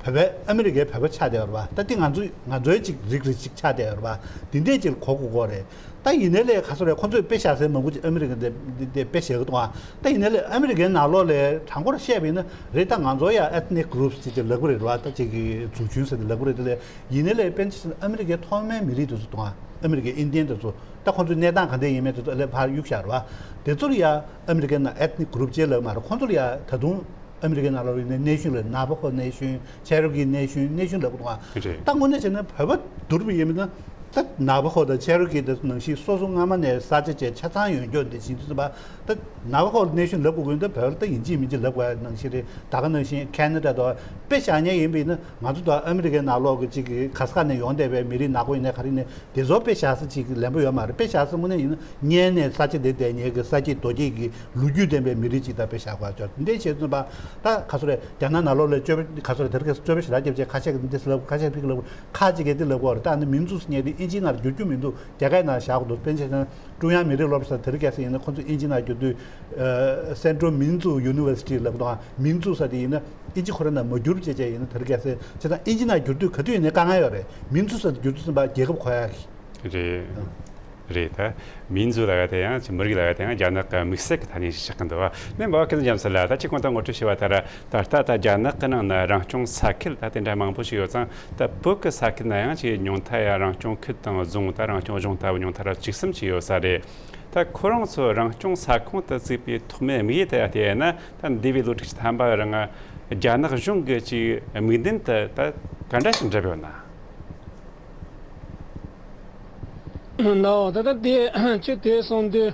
བོད་པའི་ཨ་མི་རི་ཀའི་བོད་པ་ཆགས་བསྡད་ཡོད་རེད་པ། ད་དེ་ང་ཚོ་ང་ཚོའི་ཅིག་རིགས་རེ་ཅིག་ཆགས་བསྡད་ཡོད་རེད་པ། དེ་འདྲས་ཅིག་ལ་གོ་དགོས་ཀྱི་རེད། ད་ཡིན་ནའི་ལས་ག་ཚོད་རེད། ཁོ་ཚོས་དཔེ་བཞག་སའི་མང་པོ་ཅིག་ཨ་མི་རི་ཀ་འདི་འདི་འདི་དཔེ་བཞག་གི་འདུག་ཨ། ད་ཡིན་ནའི་ལས་ཨ་མི་རི་ཀའི་ནང་ལོགས་ལས་དྲང་པོར་བཤད་པ་ཡིན་ན་རེད། ད་ང་ཚོ་ཡ་Ethnic Groups་ཅིག་ཅིག་ལབ་གི་རེད་བ། ད་ཅིག་གི་འཛུགས་ཆུང་ཟེར་ཏེ་ལབ་གི་རེད། དེ་ལས་ཡིན་ནའི་ལས་པཎ་ཆེན་ཨ་མི་རི་ཀའི་ཐོག་མའི་མི་རིགས་དེ་ཚོ་འདུག་ཨ། ཨ་མི་རི་ཀའི་ཨིན་ཌི་ཡན་དེ་ཚོ་ད་ཁོ་ཚོའི་གནས་སྟངས་ག་འདྲས་ཡིན་མིན་དེ་ཚོ་ཨ་ལས་ཕར་གཡུག་བཞག་རེད་བ། དེ་ཚོ་ལ་ཡ་ཨ་མི་རི་ཀའི་ནང་Ethnic Group་ཅེས་ལབ་མ་རེད། ཁོ་ཚོ་ལ་ཡ་ད་དུང་ཨ་མི་རི་ཀའི་ནང་ལོགས་ཡིན་ན་Nation་ལ་Navajo Nation། Cherokee Nation་Nation་ལབ་དགོས་འདུག་ཨ། རེད། ད་དངོས་གནས་བྱས་ན་བོད་པ་བསྡུར་བ་ཡིན་ན་ད་Navajo་དང་Cherokee་དེ་ནང་བཞིན་སོ་སོ་སྔ་མ་ནས་ས་ཆ་བཅས་ཆ་ཚང་ཡོད་རྒྱུ་འདི་བྱིན་དུས་ཙམ་པ་ད་Navajo་Nation་ལབ་དགོས་ཀྱི་འདུག་བོད་ལ་ད་ཡིན་གཅིག་མིན་གཅིག་ལབ་དགོས་ཡ་ནང་བཞིན་རེད། ད་ག་ནང་བཞིན་Canada་དང་དཔེ་བཞག་མཁན་ཡིན་པ་ཡིན་ན་ང་ཚོ་ད་ཨ་མི་རི་ཀའི་ནང་ལོགས་ཀྱི་གཅིག་གི་ག་ས་ག་ནས་ཡོང་བསྡད་པའི་མི་རིགས་ནག་པོ་ཡིན་ནའི་ག་རེ་ཡིན་ནའི་དེ་ཚོ་དཔེ་བཞག་ས་གཅིག་ལན་པོ་ཡོད་མ་རེད། དཔེ་བཞག་ས་དངོས་གནས་ཡིན་ན་སྔོན་ནས་ས་ཆ་དེ་བསྡད་མཁན་གྱི་ས་སྐྱེས་རྡོ་སྐྱེས་ཀྱི་ལོ་རྒྱུས་ལྡན་པའི་མི་རིགས་ཅིག་ད་དཔེ་བཞག་དགོས་ཡ་ཅོག་འདི་བྱས་ཙམ་པ་ད་ག་ཚོད་རེད། རྒྱ་ནག་ནང་ལོགས་ལ་སྤྱོད་པ་ག་ཚོད་རེད། དེར་ག་སྤྱོད་པ་ཞེ་དྲག་རྒྱབ་བྱས་ཁ་ཤས་ཀྱིས་འདི་ལབ། ཁ་ཤས་ཕིག་ལབ། ཁ་ཅིག་གིས་འདི་ལབ་དགོས་རེད། ད་ནི་མིང་འཛུགས་ཟེར་མཁན་དེ་ ཨིན་ཇིའི་ནང་བསྒྱུར་རྒྱུ་མི་འདུག་རྒྱ་སྐད་ནང་བཞག་དགོས་འདུག་དཔེར་ན་ཆ་བཞག་ན་ཀྲུང་དབྱང་མི་རིགས་སློབ་གྲྭ་དེ་རིང་ཁ་སང་ཡིན་ན་ཁོ་ཚོ་ཨིན་ཇིའི་ནང་བསྒྱུར་དུས། Central Minzu University ལབ་འདུག་ཨ། མིན་ཙུ་ཟེར་དེ་ཡིན་ན་ཨིན་ཇི་ཁོ་རང་ནང་མ་བསྒྱུར་བྱས་བྱས་ཡིན་ན་དེ་རིང་ཁ་སང་བྱས་ཙང་ཨིན་ཇིའི་ནང་བསྒྱུར་དུས་ག་དུས་ཡིན་ནའི་དཀའ་ངལ་ཡོད་རེད། མིན་ཙུ་ཟེར་བསྒྱུར་དུས་ཙམ་པ་རྒྱལ་ཁབ་གོ་ཡག་གི། རེད། རེད་ད། མིན་ཙུ་ལབ་ཡ་དེ་ཡང་ཅིག་མི་རིགས་ལབ་ཡ་དེ་ཡང་རྒྱ་ནག་གི་དམིགས་བསལ་གྱི་ཐ་སྙད་ཞིག་ཆགས་ཀྱི་འདུག་བ། མེད་འབའ་ཁན་རྒྱ་མཚོ་ལགས། ད་ཅིག་གོང་དུ་ངོ་སྤྲོད་བྱས་པ་ལྟར་ད་ལྟ་ད་རྒྱ་ནག་གི་ནང་ན་རང་སྐྱོང་ས་ཁུལ་ད་དེ་འདྲ་མང་པོ་ཞིག་ཡོད་ཙང་ད་བོད་ཀྱི་ས་ཁུལ་ན་ཡང་ཅིག་ཉུང་མཐའ་ཡང་རང་སྐྱོང་ཁུལ་དང་རྫོང་ད་རང་སྐྱོང་གཞུང་ལྟ་བུ་ཉུང་མཐའ་ར་བཅུ་གསུམ་ཅིག་ཡོད་ས་རེད། ད་ཁོ་རང་ཚོ་རང་སྐྱོང་ས་ཁོངས་དུ་བརྩིས་པའི་ཐོག་མའི་དམིགས་ཡུལ་དེ་ཡང་དེ་ཡིན་ན་ད་འདས་པའི་ལོ་དྲུག་ཅུ་ཐམ་པ་རིང་རྒྱ་ནག་གཞུང་གི་ཅིག་དམིགས་འདུན་དེ་ད་ག་འདྲ་ཞིག་འགྲུབ་ཡོད་ན། ལའོ། ད་ལྟ་དེ་ཅི་དེ་སོང་དུས་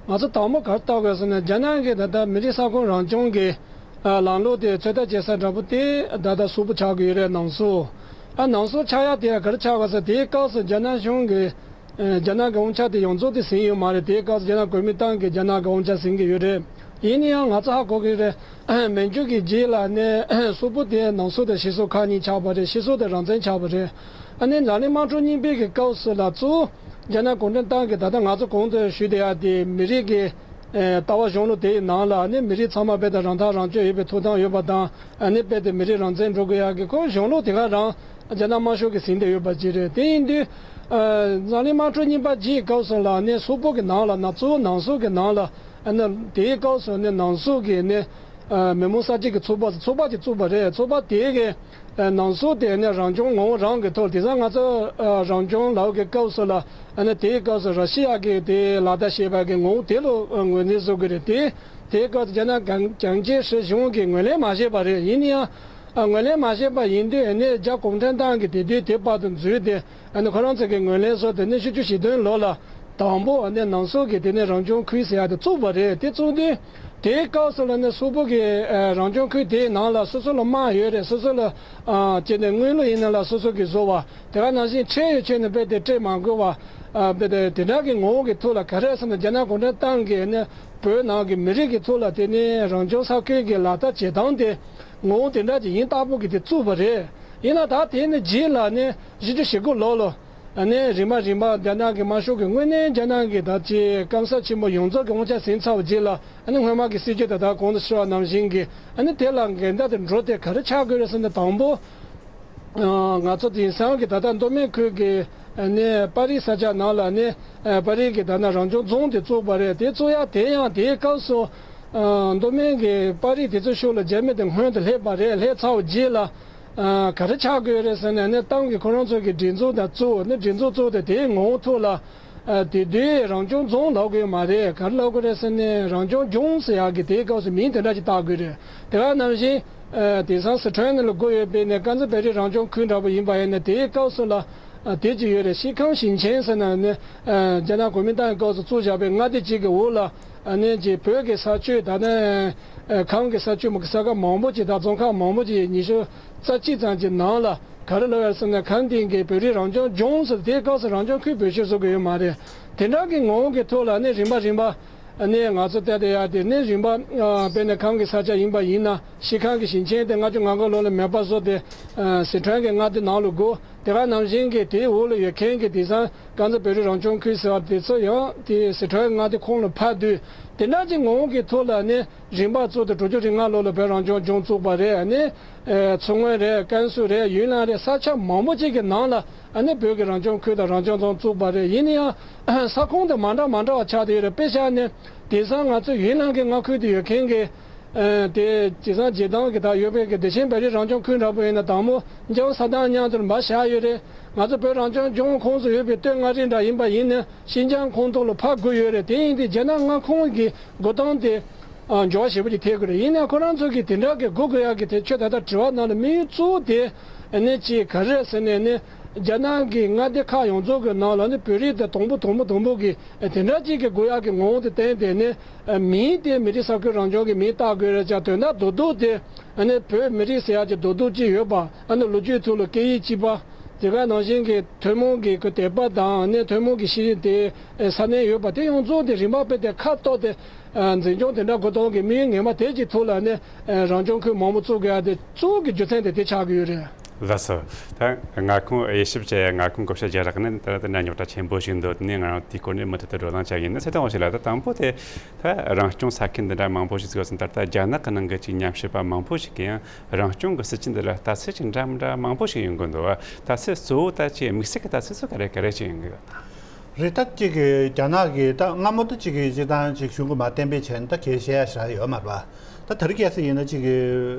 ང་ཚོ་དང་པོ་ག་རེ་བལྟ་དགོས་ཟེར་ན་རྒྱ་ནག་གི་ད་ལྟ་མི་རིགས་ས་ཁོངས་རང་སྐྱོང་གི་ཨ་ལམ་ལུགས་དེ་ཚོད་ལྟ་བྱེད་ས་འདྲ་པོ་དེ་ད་ལྟ་སུ་པོ་ཆགས་ཀྱི་ཡོད་རེད། ནང་སོ། ཨ་ནང་སོ་ཆགས་ཡ་དེ་ག་རེ་ཆགས་པ་ཟེར་དེའི་སྐབས་སུ་རྒྱ་ནག་གཞུང་གི་ཨ་རྒྱ་ནག་གི་དབང་ཆ་དེ་ཡོངས་རྫོགས་དེ་ཟིན་ཡོད་མ་རེད། དེའི་སྐབས་སུ་རྒྱ་ནག་གུང་མིན་ཏང་གིས་རྒྱ་ནག་གི་དབང་ཆ་ཟིན་གྱི་ཡོད་རེད། ཡིན་ན་ཡང་ང་ཚོ་ཧ་གོ་གི་རེད། མན་ཇུ་གི་རྗེས་ལ་ནས་སུ་པོ་དེ་ནང་སོ་དང་ཕྱི་སོ་ཁག་གཉིས་ཆགས་པ་རེད། ཕྱི་སོ་དེ་རང་བཙན་ཆགས་པ་རེད། ཨ་ནི་ལག་ལེན་དམག་འཁྲུག་གཉིས་པའི་གི་སྐབས་སུ་ལ་གཙོ་བོ་རྒྱ་ནག་གུང་ཁྲན་ཏང་གི་ད་ལྟ་ང་ཚོ་གོང་དུ་ཞུས་བསྡད་ཡ་དེ་མི་རིགས་ཀྱི་ཨ་ལྟ་བ་གཞུང་ལུགས་དེ་ཡི་ནང་ལ་ཨ་ནི་མི་རིགས་ཚང་མ་རྦད་དེ་རང་ཐག་རང་གཅོད་ཡོད་པའི་ཐོབ་ཐང་ཡོད་པ་དང་། ཨ་ནི་རྦད་དེ་མི་རིགས་རང་བཙན་འགྲོ་དགོས་ཡ་གི་ཁོ་གཞུང་ལུགས་དེ་ག་རང་རྒྱ་ནག་དམར་ཤོག་གིས་ཟིན་བསྡད་ཡོད་པ་ཅིག་རེད། དེ་ཡིན་དུས་ཨ་ལག་ལེན་དམག་འཁྲུག་གཉིས་པ་རྗེས་སྐབས་སུ་ལ་ནི་སུ་པོ་གི་ནང་ལ་ན་གཙོ་བོ་ནང་སོ་གི་ནང་ལ་ཨ་ནི་དེའི་སྐབས་སུ་ནི་ནང་སོ་གི་ནི་ཨ་མི་མང་གསར་བརྗེ་གི་ཚོགས་པ་ཚོགས་པ་ཅིག་བཙུགས་པ་རེད། ཚོགས་པ་དེ་གི་ཨ་ནང་སོ་དེ་ནི་རང་སྐྱོང་ངོ་བོ་རང་གི་ཐོག་དེང་སང་ང་ཚོ་ཨ་རང་སྐྱོང་ལབ་གི་སྐབས་སུ་ལ་ཨ་ནི་དེའི་སྐབས་སུ་ར་ཤི་ཡ་གི་དེ་ལག་བསྟར་བྱས་པ་གི་ངོ་བོ་དེ་ལོ་ཨ་ངོས་འཛིན་བཟོ་གི་རེད། དེ་དེའི་སྐབས་སུ་རྒྱ་ནག་གྱང་གྱང་ཅན་སྲིད་གཞུང་གིས་ངོས་ལེན་མ་བྱས་པ་རེད། ཡིན་ན་ཡང་ཨ་ངོས་ལེན་མ་བྱས་པ་ཡིན་དུས་ཨ་ནི་རྒྱ་གུང་ཁྲན་ཏང་གི་དེ་དུས་དེ་བར་དུ་འཛུལ་ཏེ་ཨ་ནི་ཁོ་རང་ཚོ་གི་ངོས་ལེན་བཟོ་དེ་ནི་ཆིག་སྟོང་དགུ་བརྒྱ་བཞི་བཅུ་ཞེ་བདུན་ལོ་ལ་དང་པོ་ཨ་ནི་ནང་སོ་གི་དེ་ནི་རང་སྐྱོང་ཁུལ་ཟེར་ཡ་དེ་བཙུགས་པ་རེད། དེ་བཙུགས་དུས་དེའི་སྐབས་སུ་ལ་ནི་སུ་པོ་གི་ཨ་རང་སྐྱོང་ཁུལ་དེའི་ནང་ལ་སོ་སོ་ལ་དམག་ཡོད་རེད། སོ་སོ་ལ་ཨ་ཅེ་ནི་དངུལ་ལོ་ཡིན་ན་ལ་སོ་སོ་གི་བཟོ་བ་དེ་ག་ནང་བཞིན་ཁྲལ་ཡོད་ཆེད་ནི་རྦད་དེ་སྤྲད་མ་དགོས་པ་ཨ་རྦད་དེ་དེ་འདྲ་གི་ངོ་བོ་གི་ཐོག་ལ་ག་རེ་ཟེར་ན་རྒྱ་ནག་གུང་ཁྲན་ཏང་གིས་ནི་བོད་ནང་གི་མི་རིགས་ཀྱི་ཐོག་ལ་དེ་ནི་རང་སྐྱོང་ས་ཁུལ་གྱི་ལག་བསྟར་བྱེད་སྟངས་དེ་ངོ་བོ་དེ་འདྲ་ཅིག་ཡིན་ལྟ་བུ་གི་དེ་བཙུགས་པ་རེད། ཡིན་ན་ད་དེ་ནི་རྗེས་ལ་ནི་བཞི་བཅུ་ཞེ་དགུ་ལོ་ལོ་ཨ་ནི་རིམ་པ་རིམ་པ་རྒྱ་ནག་གི་དམར་ཤོག་གི་དངོས་གནས་རྒྱ་ནག་གི་ད་ཅི་སྐམ་ས་ཆེན་པོ་ཡོངས་རྫོགས་ཀྱི་དབང་ཆ་ཟིན་ཚར་བ་རྗེས་ལ་ཨ་ནི་སྔོན་མ་གི་སྲིད་ཇུས་དེ་ད་གོང་དུ་ཞུས་པ་ནང་བཞིན་གྱི་ཨ་ནི་དེ་ལ་འགལ་ཟླ་དེ་འགྲོ་དེ་ག་རེ་ཆགས་དགོས་རེད་ཟེར་ན་དང་པོ། ང་ཚོ་དེང་སང་གི་ད་ལྟ་མདོ་སྨད་ཁུལ་གྱི་ནས་པ་རི་ས་ཆ་ནང་ལ་ནས་པ་རི་གི་ད་ནང་རང་སྐྱོང་རྫོང་དེ་བཙུགས་པ་རེད། དེ་བཙུགས་ཡ་དེ་ཡང་དེའི་སྐབས་སུ་མདོ་སྨད་ཀྱི་པ་རི་དེ་ཚོ་ཕྱོགས་ལ་རྒྱ་མི་དེ་སྔོན་དུ་སླེབས་པ་རེད། སླེབས་ཚར་བ་རྗེས་ལ་ག་རེ་ཆགས་དགོས་རེད་ཟེར་ནས་ནས་ཏང་གི་ཁོ་རང་ཚོ་གི་སྒྲིག་འཛུགས་དང་བཙུགས་ནས་སྒྲིག་འཛུགས་བཙུགས་ཏེ་དེའི་ངོ་བོ་ཐོག་ལ། ཨ་དེ་དུས་རང་སྐྱོང་རྫོང་ལབ་དགོས་མ་རེད། ག་རེ་ལབ་དགོས་རེད་ཟེར་ནས་རང་སྐྱོང་ལྗོངས་ཟེར་ཡག་གི་དེའི་སྐབས་སུ་མིང་དེ་འདྲ་ཅིག་བཏགས་དགོས་རེད། དེ་ག་ནང་བཞིན་ཨ་དེང་སང་སི་ཁྲོན་ནས་ལ་སྒོ་ཡོད་པའི་ནས་དཀར་མཛེས་བོད་རིགས་རང་སྐྱོང་ཁུལ་འདྲ་པོ་ཡིན་པ་ཡིན་ན་དེའི་སྐབས་སུ་ལ་ཨ་དེ་ཅིག་ཡོད་རེད། ཤིས་ཁང་ཞིང་ཆེན་ཟེར་ན་ནི་ཨ་རྒྱ་ནག་གུང་མིན་ཏང་གི་སྐབས་སུ་བཙུགས་བཞག་པའི་མངའ་སྡེ་གཅིག་གི་འོག་ལ་ཨ་ནི་ཅིག་བོད་ཀྱི་ས་ཆ་ད་ནི་ཨ་ཁམས་ཀྱི་ས་ཆ་མོ་གི་ས་ཁ་མང་པོ་ཅིག་དང་རྫོང་ཁག་མང་པོ་ཅིག་ཉི་ཤུ་རྩ་གཅིག་ཙམ་གྱི་ནང་ལ། ག་རེ་ལབ་ཡོད་ཟེར་ན་གང་དེང་གི་བོད་རིགས་རང་སྐྱོང་ལྗོངས་ཟེར་དེའི་སྐབས་སུ་རང་སྐྱོང་ཁུལ་བེད་སྤྱོད་བཟོ་གི་ཡོད་མ་རེད། དེ་འདྲ་གི་ངོ་བོ་གི་ཐོག་ལ་ནི་རིམ་པ་རིམ་པ་ནས་ང་ཚོ་བལྟས་བསྡད་ཡ་དེ་ནི་རིམ་པ་དཔེར་ན་གང་གི་ས་ཆ་ཡིན་པ་ཡིན་ན་ཤིས་ཁང་གི་ཞིང་ཆེན་དེ་ལྔ་བཅུ་ང་དགུ་ལོ་ལ་མེད་པ་བཟོ་སྟེ་སི་ཁྲོན་གྱི་མངའ་སྡེ་ནང་ལ་དགོས། དེ་ག་ནང་བཞིན་གྱི་དེའི་འོག་ལ་ཡོད་མཁན་གྱི་དེང་སང་དཀར་མཛེས་བོད་རིགས་རང་སྐྱོང་ཁུལ་ཟེར་བ་དེ་ཚོ་ཡང་དེ་སི་ཁྲོན་མངའ་སྡེ་ཁོངས་ལ་ཕབ་དུས་དེ་འདྲ་གི་ངོ་བོ་གི་ཐོག་ལ་ནི། རིམ་པ་བཙུགས་ཏེ་དྲུག་ཅུ་རེ་ལྔ་ལོ་ལ་བོད་རང་སྐྱོང་ལྗོངས་བཙུགས་པ་རེད། ཨ་ནི་ཨེ་མཚོ་སྔོན་རེད། ཀན་སུའུ་རེད། ཡུན་ནན་རེད། ས་ཆ་མང་པོ་ཅིག་གི་ནང་ལ་ཨ་ནི་བོད་ཀྱི་རང་སྐྱོང་ཁུལ་དང་རང་སྐྱོང་རྫོང་བཙུགས་པ་རེད། ཡིན་ན་ཡང་ས་ཁོངས་དེ་མ་འདྲ་མ་འདྲ་བ་ཆགས་བསྡད་ཡོད་རེད། དཔེ་བཞག་ནས་དེང་སང་ང་ཚོ་ཡུན་ནན་གྱི་མངའ་ཁུལ་དུ་ཡོད་མཁན་གྱི་ཨེ་དེ་དེང་སང་རྗེས་འབྲང་གི་ད་ཡོད་པའི་གི་བདེ་ཆེན་བོད་རིགས་རང་སྐྱོང་ཁུལ་འདྲ་པོ་ཡིན་ན་དང་པོ་འཇམ་ས་དང་མཉམ་དུ་མར་བཞག་ཡོད་རེད། ང་ཚོ་བོད་རང་སྐྱོང་ལྗོངས་ཁོངས་སུ་ཡོད་པའི་སྟོད་མངའ་རིས་འདྲ་ཡིན་པ་ཡིན་ན། ཤིན་ཅང་ཁོངས་གཏོགས་ལ་ཕར་དགོས་ཡོད་རེད། དེ་ཡིན་དུས་རྒྱ་ནག་མངའ་ཁོངས་ཀྱི་འགོ་སྟངས་དེ་ཨ་འགྱུར་བ་ཞེ་པོ་ཅིག་ཐེབས་ཀྱི་རེད། ཡིན་ནའང་ཁོ་རང་ཚོ་གིས་དེ་འདྲ་གི་སྒུག་དགོས་ཡག་གི་དེ་ཁྱོད་ད་ལྟ་དྲི་བ་ནང་ལ་དམིགས་ཡུལ་གཙོ་བོ་དེ་ཨ་ནི་ཅིག་ག་རེ་རེད་ཟེར་ནས་ནི་རྒྱ་ནག་གི་མངའ་སྡེ་ཁག་ཡོངས་རྫོགས་ཀྱི་ནང་ལ་ནི་བོད་རིགས་དེ་དང་པོ་དང་པོ་དང་པོ་གི་དེ་འདྲ་ཅིག་གི་དགོས་ཡག་གི་ངོ་བོ་དེ་བསྟན་ཏེ་ནི་མིང་དེ་མི་རིགས་ས་ཁུལ་རང་སྐྱོང་གི་མིང་བཏགས་དགོས་རེད་ཀྱང་དོན་དག་རྡོག་རྡོག་དེ་ཨ་ནི་བོད་མི་རིགས་ཟེར་ཡག་གི་རྡོག་རྡོག་ཅིག་ཡོད་པ། ཨ་ནི་ལོ་རྒྱུས་ཐོག་ལ་སྐད་ཡིག་གཅིག་པ། དེ་ག་ནང་བཞིན་གྱི་ཐུན་མོང་གི་གི་དད་པ་དང་ནི་ཐུན་མོང་གི་ཤེས་རིག་དེ་ས་གནས་ཡོད་པ་དེ་ཡོངས་རྫོགས་དེ་རིམ་པ་སྤེལ་ཏེ་ཁ་གཏོགས་ཏེ་འཛིན་སྐྱོང་དེ་འདྲ་དགོས་དོན་གྱི་དམིགས་ཡུལ་ངེས་མ་དེ་གཅིག་ཐོག་ལ་ནི་རང་སྐྱོང་ཁུལ་མང་པོ་བཙུགས་དགོས་ཡ་དེ་གཙོ་བོ་གི་རྒྱུ་མཚན་དེ་དེ་ཆགས་ཀྱི་ཡོད་རེད། ལགས་སོ། ད་མངའ་ཁོངས་དབྱེ་ཞིབ་བྱས་ཡ་མངའ་ཁོངས་བགོ་བཤའ་རྒྱག་རག་ནི་ད་ད་ན་རྙོག་དྲ་ཆེན་པོ་ཞིག་འདུག་ནས་ང་རང་དེའི་སྐོར་ནས་མུ་མཐུད་དུ་བགྲོ་གླེང་བྱ་ཡིན་ན། ཚེ་ཐང་བ་ཞིག་ལ་ད་དང་པོ་དེ་ད་རང་སྐྱོང་ས་ཁུལ་འདི་འདྲ་མང་པོ་ཞིག་ཟོས་ཟིན། ད་ལྟ་རྒྱ་ནག་གི་ནང་གི་ཅིག་ཉམས་ཞིབ་པ་མང་པོ་ཞིག་གིས་ཡང་རང་སྐྱོང་གི་སྲིད་ཇུས་འདི་ལ་ལྟ་ཚུལ་ཅིག་འདྲ་མི་འདྲ་མང་པོ་ཞིག་ཡོང་གི་འདུག་བ། ལྟ་ཚུལ་གཙོ་བོ་ད་ཅིག་དམིགས་བསལ་གྱི་ལྟ་ཚུལ་ཚོ་ག་རེ་ག་རེ་ཅིག་ཡོང་གི་ཡོད། རེད། ད་གཅིག་གི་རྒྱ་ནག་གི་ད་སྔ་མོ་ད་གཅིག་གི་སྤྱིར་བཏང་གཅིག་གཞུང་གི་མ་གཏན་འབེབས་བྱས་ན་ད་གལ་བཤད་ཡ་ཞེ་དྲག་ཡོད་མ་རེད་པ། ད་དེ་རིང་ཁ་སང་ཡིན་ན་གཅིག་གི་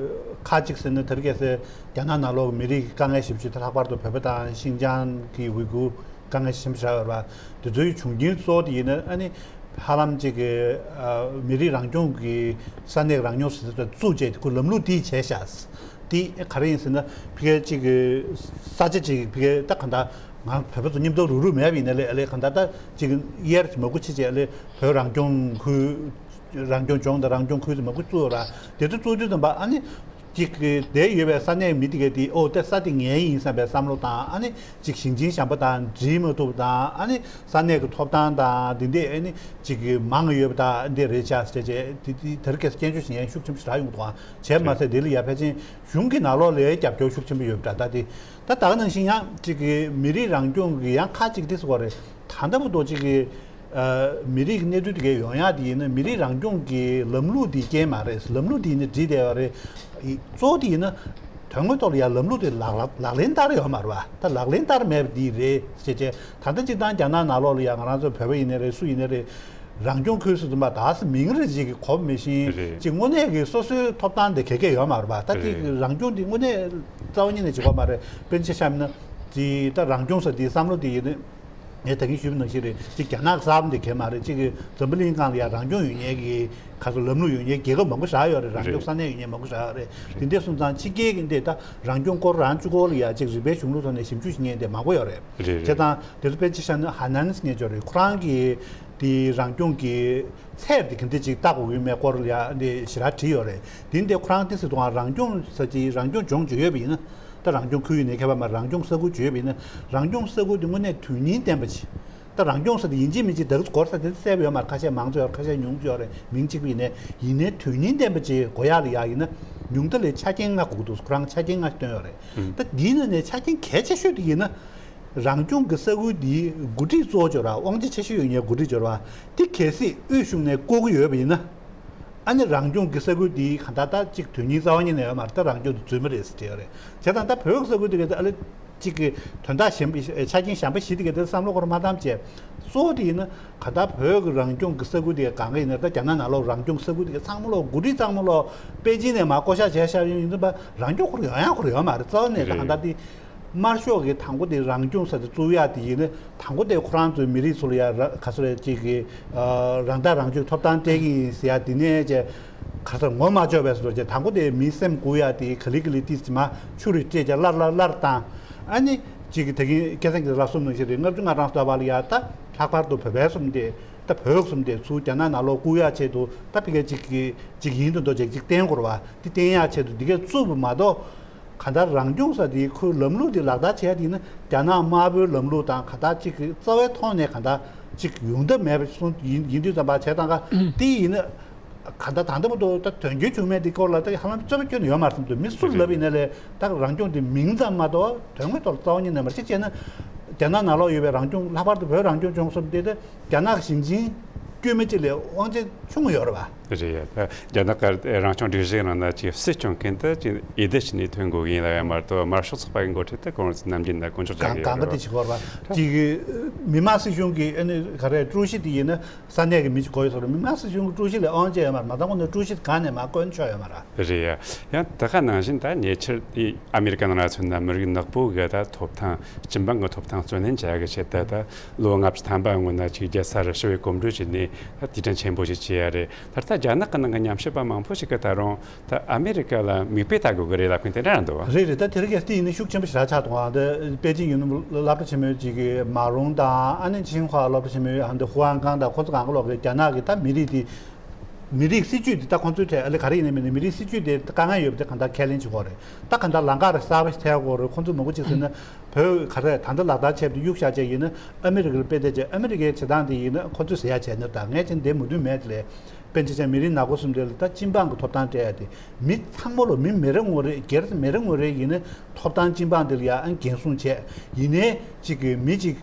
ཁ་གཅིག་ཟེར་ན་དེ་རིང་ཁ་སང་རྒྱ་ནག་ནང་ལོགས་ཀྱི་མི་རིགས་ཀྱི་དཀའ་ངལ་ཞིབ་དཔྱད། ད་ལྷག་པར་དུ་བོད་པ་དང་ཤིན་ཅང་གི་ཝི་གུར་དཀའ་ངལ་ཞིབ་དཔྱད་བྱ་བ་རེད་པ། དེ་ཚོའི་བྱུང་རྐྱེན་གཙོ་བོ་དེ་ཡིན་ན་ཨ་ནི་ཧ་ལམ་གཅིག་གི་ཨ་མི་རིགས་རང་སྐྱོང་གི་ས་གནས་རང་སྐྱོང་ས་གནས་བཙུགས་བྱས་ཁོ་ལམ་ལུགས་དེ་བྱས་ཤག་དེ་ག་རེ་ཡིན་ཟེར་ན་ཕ་གི་གཅིག་གི་ས་ཆ་གཅིག་ཕ་གི་ད་གང་ལྟར་ང་བོད་པ་ཚོ་མཉམ་དུ་རུག་རུག་མེད་པ་ཡིན་ན་ལས་ལས་གང་ལྟར་ད་གཅིག་གི་དབྱེ་བ་མང་པོ་ཕྱེ་བྱས་ལས་བོད་རང་སྐྱོང་ཁུལ་རང་སྐྱོང་ལྗོངས་དང་རང་སྐྱོང་ཁུལ་དུ་མང་པོ་བཙུགས་ཡོད་ར། དེ་ཚོ་བཙུགས་དུས་ཙམ་པ་ཨ་ནི་གཅིག་གི་བསྡད་ཡོད་པའི་ས་གནས་མི་དེ་གས་དེ་ཨོ་དེ་ས་དེ་ངའི་ཡིན་བསམ་པའི་བསམ་བློ་དང་ཨ་ནི་གཅིག་ཞིང་ཆེན་གཞན་པ་དང་འགྲིག་མ་ཐུབ་དང་ཨ་ནི་ས་གནས་ཀྱི་ཐོབ་ཐང་དང་དེ་འདྲས་ཨ་ནི་གཅིག་གི་མང་ཡོད་པ་དང་འདི་རེད་ཆགས་བྱས་བྱས་དེ་དེ་དེ་རིང་ཁ་སང་སྐྱོན་བརྗོད་བྱེད་མཁན་ཤུགས་ཆེན་པོ་ཞེ་དྲག་ཡོང་འདུག་ཨང་། བྱས་མ་ཟད་དེ་ལ་ཡ་ཕལ་ཆེར་གཞུང་གི་ནང་ལོགས་ལ་རྒྱབ་སྐྱོར་ཤུགས་ཆེན་པོ་ཡོད་པ་འདྲ། ད་དེ་ད་ད་ག་ནང་བཞིན་ཡང་གཅིག་གི་མི་རིགས་རང་སྐྱོང་གི་ཡང་ཁ་གཅིག་དེ་ཟེར་བ་རེད། ད་ལྟ་བར་དུ་གཅིག་གི་ཨ་མི་རིགས་ཀྱི་གནས་ཚུལ་དེ་གའི་ཡོང་ཡག་དེ་ཡིན་ན་མི་རིགས་རང་སྐྱོང་གི་ལམ་ལུགས་དེ་རྐྱེན་མ་རེད། ལམ་ལུགས་དེ་ཡིན་ན་འགྲིག་བསྡད་ཡོད་རེད། གཙོ་བོ་དེ་ཡིན་ན་དོན་དངོས་ཐོག་ལ་ཡང་ལམ་ལུགས་དེ་ལག་ལག་ལག་ལེན་བསྟར་ཡོད་མ་རེད་པ། ད་ལག་ལེན་བསྟར་མེད་པ་དེ་རེད་ཟེར་བྱས། ད་ལྟ་སྤྱིར་བཏང་རྒྱ་ནག་ནང་ལོགས་ལ་ཡང་ང་རང་ཚོ་བོད་པ་ཡིན་ནའི་རེད། སུ་ཡིན་ནའི་རེད། རང་སྐྱོང་ཁུལ་ཟེར་དུས་མ་ད་སེ་མིང་རེ་ཅིག་གི་གོ་བ་མི་ཤེས། རེད། ཅིག་དངོས་གནས་ཀྱི་སོ་སོའི་ཐོབ་ཐང་དེ་ག་གེ་ཡོད་མ་རེད་པ། ད་དེ་རེད། རང་སྐྱོང་དེ་དངོས་གནས་རྩ་བ་ཉིད་ནས་བྱེད་དགོས་མ་རེད། དཔེར་ན་ཆ་བཞག་ན་ཅིག་ད་རང་སྐྱོང་ཟེར་དེའི་བསམ་བློ་དེ་ཡིན་ན། ངས་ད་གིན་ཞུས་པ་ནང་བཞིན་རེད། གཅིག་རྒྱ་ནག་གསར་པ་འདི་གས་མ་རེད། གཅིག་གི་འཛམ་བུ་གླིང་སྒང་ལ་ཡང་རང་སྐྱོང་ཡོད་མཁན་གྱི་ག་ཚོད་ལམ་ལུགས་ཡོད་མཁན་རྒྱལ་ཁབ་མང་པོ་ཞེ་དྲག་ཡོད་རེད། རང་སྐྱོང་རེད། ས་གནས་ཡོད་མཁན་མང་པོ་ཞེ་དྲག་ཡོད་རེད། དེ་འདྲ་སོང་ཙང་ཕྱི་རྒྱལ་གྱི་འདི་ད་རང་སྐྱོང་སྐོར་རང་གཅིག་པོ་ལ་ཡང་གཅིག་རིག་པའི་གཞུང་ལུགས་ཐོག་ནས་ཞིབ་འཇུག་བྱེད་མཁན་འདི་མང་པོ་ཡོད་རེད། རེད་རེད། བྱས་ཙང་དེ་ཚོ་དཔེ་ཅིག་བཞག་ན་ཧ་ནན་ཟེར་མཁན་ཅིག་ཡོད་རེད། ཁོ་རང་གི་དེ་རང་སྐྱོང་གི་ཚད་དེ་ག་འདྲ་ཅིག་ལྟ་དགོས་ཀྱི་མེད་སྐོར་ལ་ཡང་འདི་ཞེ་དྲག་བྲིས་ཡོད་རེད། དེ་འདི་ཁོ་རང་དེ་ཟེར་དུས་རང་སྐྱོང་ས་ཅིག་རང་སྐྱོང་ལྗོངས་ཅིག་ཡོད་པ་ཡིན་ན། ད་རང་སྐྱོང་ཁུལ་ཡིན་ནའི་ཁྱད་པར་མ་རང་སྐྱོང་ས་ཁུལ་བརྗོད་པ་ཡིན་ན་རང་སྐྱོང་ས་ཁུལ་དེ་དངོས་གནས་དོན་སྙིང་ལྡན་པ་ཅིག་ད་རང་སྐྱོང་ས་དེ་ཡིན་གཅིག་མིན་གཅིག་ད་ག་ཚོད་གོ་ས་དེ་གསལ་པོ་ཡོད་མ་རེད། ཁ་ཤས་མང་ཚོད་ཡོད་རེད། ཁ་ཤས་ཉུང་ཚོད་ཡོད་རེད། མིང་གཅིག་པ་ཡིན་ནའི་ཡིན་ནའི་དོན་སྙིང་ལྡན་པ་ཅིག་དགོས་ཡག་ལ་ཡག་ཡིན་ན་ཉུང་མཐའ་ལ་ཆ་རྐྱེན་ལྔ་དགོས་ཀྱི་འདུག་ཁོ་རང་ཆ་རྐྱེན་ལྔ་བཏོན་ཡོད་རེད། ཨུམ། ད་འདིའི་ནང་ནས་ཆ་རྐྱེན་གལ་ཆེ་ཤོས་དེ་ཡིན་ན། རང་སྐྱོང་གི་ས་ཁུལ་འདིའི་འགོ་ཁྲིད་གཙོ་བོ་ཅིག་ཡོད་ར། དབང་ཆ་ཆེ་ཤོས་ཡོད་མཁན་འགོ་ཁྲིད་ཅིག་ཡོད་ར། དེ་གལ་སྲིད་དབུས་གཞུང་ནས་བསྐོ་གི་ཡོད་པ་ཡིན་ན། ཨ་ནི་རང་སྐྱོང་གི་ས་ཁུལ་འདིའི་གང་ལྟར་ད་གཅིག་དོན་སྙིང་རྩ་བ་ཉིད་ནས་ཡོད་མ་རེད། ད་རང་སྐྱོང་དེ་རྫུན་མ་རེད་ཟེར་བྲིས་ཡོད་རེད། བྱས་ཙང་ད་བོད་ཀྱི་ས་ཁུལ་དེ་ག་ད་ཨ་ལེ་གཅིག་གི་དོན་དག་གཞན་པ་ཆ་རྐྱེན་གཞན་པ་བཞི་དེ་ག་ད་བསམ་བློ་སྐོར་མ་བཏང་བྱས། གཙོ་བོ་དེ་ཡིན་ན་གང་ལྟར་བོད་ཀྱི་རང་སྐྱོང་གི་ས་ཁུལ་དེ་ག་གང་ག་ཡིན་ན་ད་རྒྱ་ནག་ནང་ལོགས་རང་སྐྱོང་ས་ཁུལ་དེ་ག་ཚང་མ་ལོག་འགོ་ཁྲིད་ཚང་མ་ལོག་པེ་ཅིན་ནས་མར་བསྐོ་བཞག་བྱས་བཞག་ཡོང་ཡིན་ཙམ་པ་རང་སྐྱོང་ཁོ་རང་ཡོང་ཡག་ཁོ་རང་ཡོད་མ་རེད། རྩ་བ་ནས་ད་རེད། གང་ལྟར་དེ། དམར་ཤོག་གི་དང་པོ་དེ་རང་སྐྱོང་ས་དེ་བཙུགས་ཡག་དེ་ཡིན་ན་དང་པོ་དེ་ཁོ་རང་ཚོའི་མི་རིགས་ཚོ་ལ་ཡ་ར་ག་ཚོད་རེད་ཅིག་གི་ཨ་རང་ཐག་རང་གཅོད་ཐོབ་ཐང་སྤྲད་ཀྱི་ཡིན་ཟེར་ཡ་དེ་ནས་ཅེ་ག་ཚོད་ངོ་མ་ཆོད་པའི་བཟོ་ཅེ་དང་པོ་དེ་མི་སེམས་འགུག་ཡག་དེ་ག་ལེ་ག་ལེ་ཏིས་ཅི་མ་ཆུ་རེ་སྤྲད་ཅེ་སླར་སླར་སླར་བཏང་། ཨ་ནི་ཅིག་གི་ད་གིན་སྐལ་བཟང་གི་ལབ་སོང་ནང་བཞིན་རེད། ལྔ་བཅུ་ང་གྲངས་སུ་བར་ལ་ཡ་ད་ལྷག་པར་དུ་བོད་པའི་གསུམ་དེ་ད་བོད་གསུམ་དེ་ཚུར་རྒྱ་ནག་ནང་ལོག་བསྐུར་ཡག་ཆེད་དུ་ད་ཕི་གེ་ཅིག་གི་ཅིག་ཡིན་དུ་འདོད་ཅེ་ཅིག་བསྟན་དགོས་རེད་བ། དེ་བསྟན་ཡག་ཆེད་དུ་འདི་གས་བཙུགས་པ་མ་གཏོགས། གང་ལྟར་རང་སྐྱོང་ས་དེའི་ཁོའི་ལམ་ལུགས་དེ་ལག་བསྟར་བྱས་དེ་ནི་རྒྱ་ནག་དམར་པོའི་ལམ་ལུགས་དང་གང་ལྟར་གཅིག་གི་རྩ་བའི་ཐོག་ནས་གང་ལྟར་གཅིག་ཡོང་ཐབས་མེད་པ་གསུངས་ཡིན་ཡིན་དུས་ཙམ་པ་བྱས་ཙང་ཀ་དེ་ཡིན་ན་གང་ལྟར་ད་ལྟ་བར་དུ་ད་དོན་འཁྱོལ་བྱུང་མེད་དེ་སྐོར་ལ་ད་ཧ་ལམ་རྩོད་པ་སྐྱོན་ཡོད་མ་རེད་བསམ་འདུག་མི་སུ་ལབ་ཡིན་ན་ལས་ད་རང་སྐྱོང་དེ་མིང་ཙམ་མ་གཏོགས་དོན་དངོས་ཐོག་ལ་རྩ་བ་ཉིད་ནས་མ་རེད། གཅིག་བྱས་ན་རྒྱ་ནག་ནང་ལོགས་ཡོད་པའི་རང་སྐྱོང་ལྷག་པར་དུ་བོད་རང་སྐྱོང་ལྗོངས་གསུམ་དེ་ད་རྒྱ་ནག་ཞིང་ཆེན་དཀྱུས་མ་གཅིག་ལས་དབང་ཆ་ཆུང་ངུ་ཡོད་རེད་བ། རེད་ཡ། ད་རྒྱ་ནག་གི་རང་སྐྱོང་སྒྲིག་གཞིའི་ནང་ན་ཅིག་སྲིད་སྐྱོང་མཁན་དེ་ཅིག་འོས་བསྡུ་བྱས་ནས་ཐོན་དགོས་ཀྱི་ཡིན་ལབ་ཡ་མ་གཏོགས་དམར་ཤོག་ཚོགས་པ་གི་འགོ་ཁྲིད་དེ་ཁོང་ཚོ་ནམ་རྒྱུན་ནས་དཀོན་མཆོག་རྒྱག་གང་གི་གང་ཡོད་ག་དེ་རེད། བྱེད་དགོས་རེད་བ། ཅིག་མི་དམངས་སྲིད་གཞུང་གི་ཨ་ནི་ག་རེ་ཀྲུའུ་ཞི་དེ་ཡིན་ན་ས་གནས་ཀྱི་མི་ཅིག་དགོས་ཡོད་ས་རེད། མི་དམངས་སྲིད་གཞུང་གི་ཀྲུའུ་ཞི་ལས་དབང་ཆ་ཡོད་མ་རེད། མ་གཏོགས་ཁོང་ཚོ་ཀྲུའུ་ཞི་དེ་གང་ནས་མར་བསྐོ་ཆོག་ཡོད་མ་རེད། རེད་ཡ། ཡང་དེ་ག་ནང་བཞིན་ད་ཉེ་ཆར་དེ་ཨ་མི་རི་ཀ་ནང་ལ་མཚོན་ན་མི་རིགས་ནག་པོ་གི་ད་ཐོབ་ཐང་སྤྱི་འབངས་ཀྱི་ཐོབ་ཐང་བརྩོན་ལེན་བྱ་གི་ཆེད་དུ་ད་ལོ་ལྔ་བཅུ་ཐམ་པ་སྔོན་ན་ཅིག་རྒྱལ་ས་རུ་ཞི་བའི་གོམ་བགྲོད་བྱས་ནས་ད་དུས་དྲན་ཆེན་པོ་ཞིག་བྱས་ཡ་རེད། ད་ལྟ་རྒྱ་ནག་གི་ནང་གི་ཉམས་ཞིབ་པ་མང་པོ་ཞིག་གིས་ད་རུང་ད་ཨ་མི་རི་ཀ་ལ་མིག་དཔེ་ལྟ་དགོས་ཀྱི་རེད་ལབ་མཁན་དེ་འདྲ་འདུག་བ། རེད་རེད། ད་དེ་རིང་ཁ་སང་ཡིན་ན་ཤུགས་ཆེན་པོ་ཞེ་དྲག་ཆགས་འདུག་ཨ། འདི་པེ་ཅིང་ཡུ་ནི་སློབ་གྲྭ་ཆེན་མོའི་ཅིག་གི་མ་རུང་དང་ཨ་ནི་ཆིང་ཧྭ་སློབ་གྲྭ་ཆེན་མོའི་ཨ་འདི་ཧུའང་ཀང་དང་ཁོ་ཚོ་གང་ག་ལོག་གི་རྒྱ་ནག་གི་ད་མི་རིགས་དེ་མི་རིགས་སྲིད་ཇུས་དེ་ད་ཁོ་ཚོའི་གྲས་ཨ་ལེ་ག་རེ་ཡིན་ན་མིན་ན་མི་རིགས་སྲིད་ཇུས་དེ་དཀའ་ངལ་ཡོད་པ་དེ་གང་ལྟར་ཁས་ལེན་བྱེད་དགོས་རེད། ད་གང་ལྟར་ལམ་ཁ་རེ་གསར་པ་ཞིག་འཚོལ་དགོས་རེད། ཁོ་ཚོས་མང་པོ་ཅིག་ཟེར་ན་བོད་ག་རེ་ད་ལྟ་ལག་བསྟར་བྱས་ཏེ་གཡུག་བཞག་བྱས་ཡིན་ན་ཨ་མི་རི་ཀ་ལ་དཔེ་བལྟས་བྱས་ཨ་མི་རི་ཀའི་བྱེད་སྟངས་དེ་ཡིན་ན་ཁོ་ཚོས་ཟེར་ཡ་བྱས་ན་ད་ངས་ཅི་འདི་མོས་མཐུན་མེད་དེ་ལས། དཔེར་ན་ཆ་བཞག་མི་རིགས་ནག་པོ་གསུམ་དེ་ལ་ད་སྤྱི་འབངས་ཀྱི་ཐོབ་ཐང་སྤྲད་ཡ་དེ་མི་ཚང་མ་ལོ། མི་མི་རེ་ངོ་རེ། སྒེར་མི་རེ་ངོ་རེ་ཡིན་ན་ཐོབ་ཐང་སྤྱི་འབངས་དེ་ལ་ཡ་ཨ་འགན་སྲུང་བྱས། ཡིན་ནའི་གཅིག་གི་མི་གཅིག་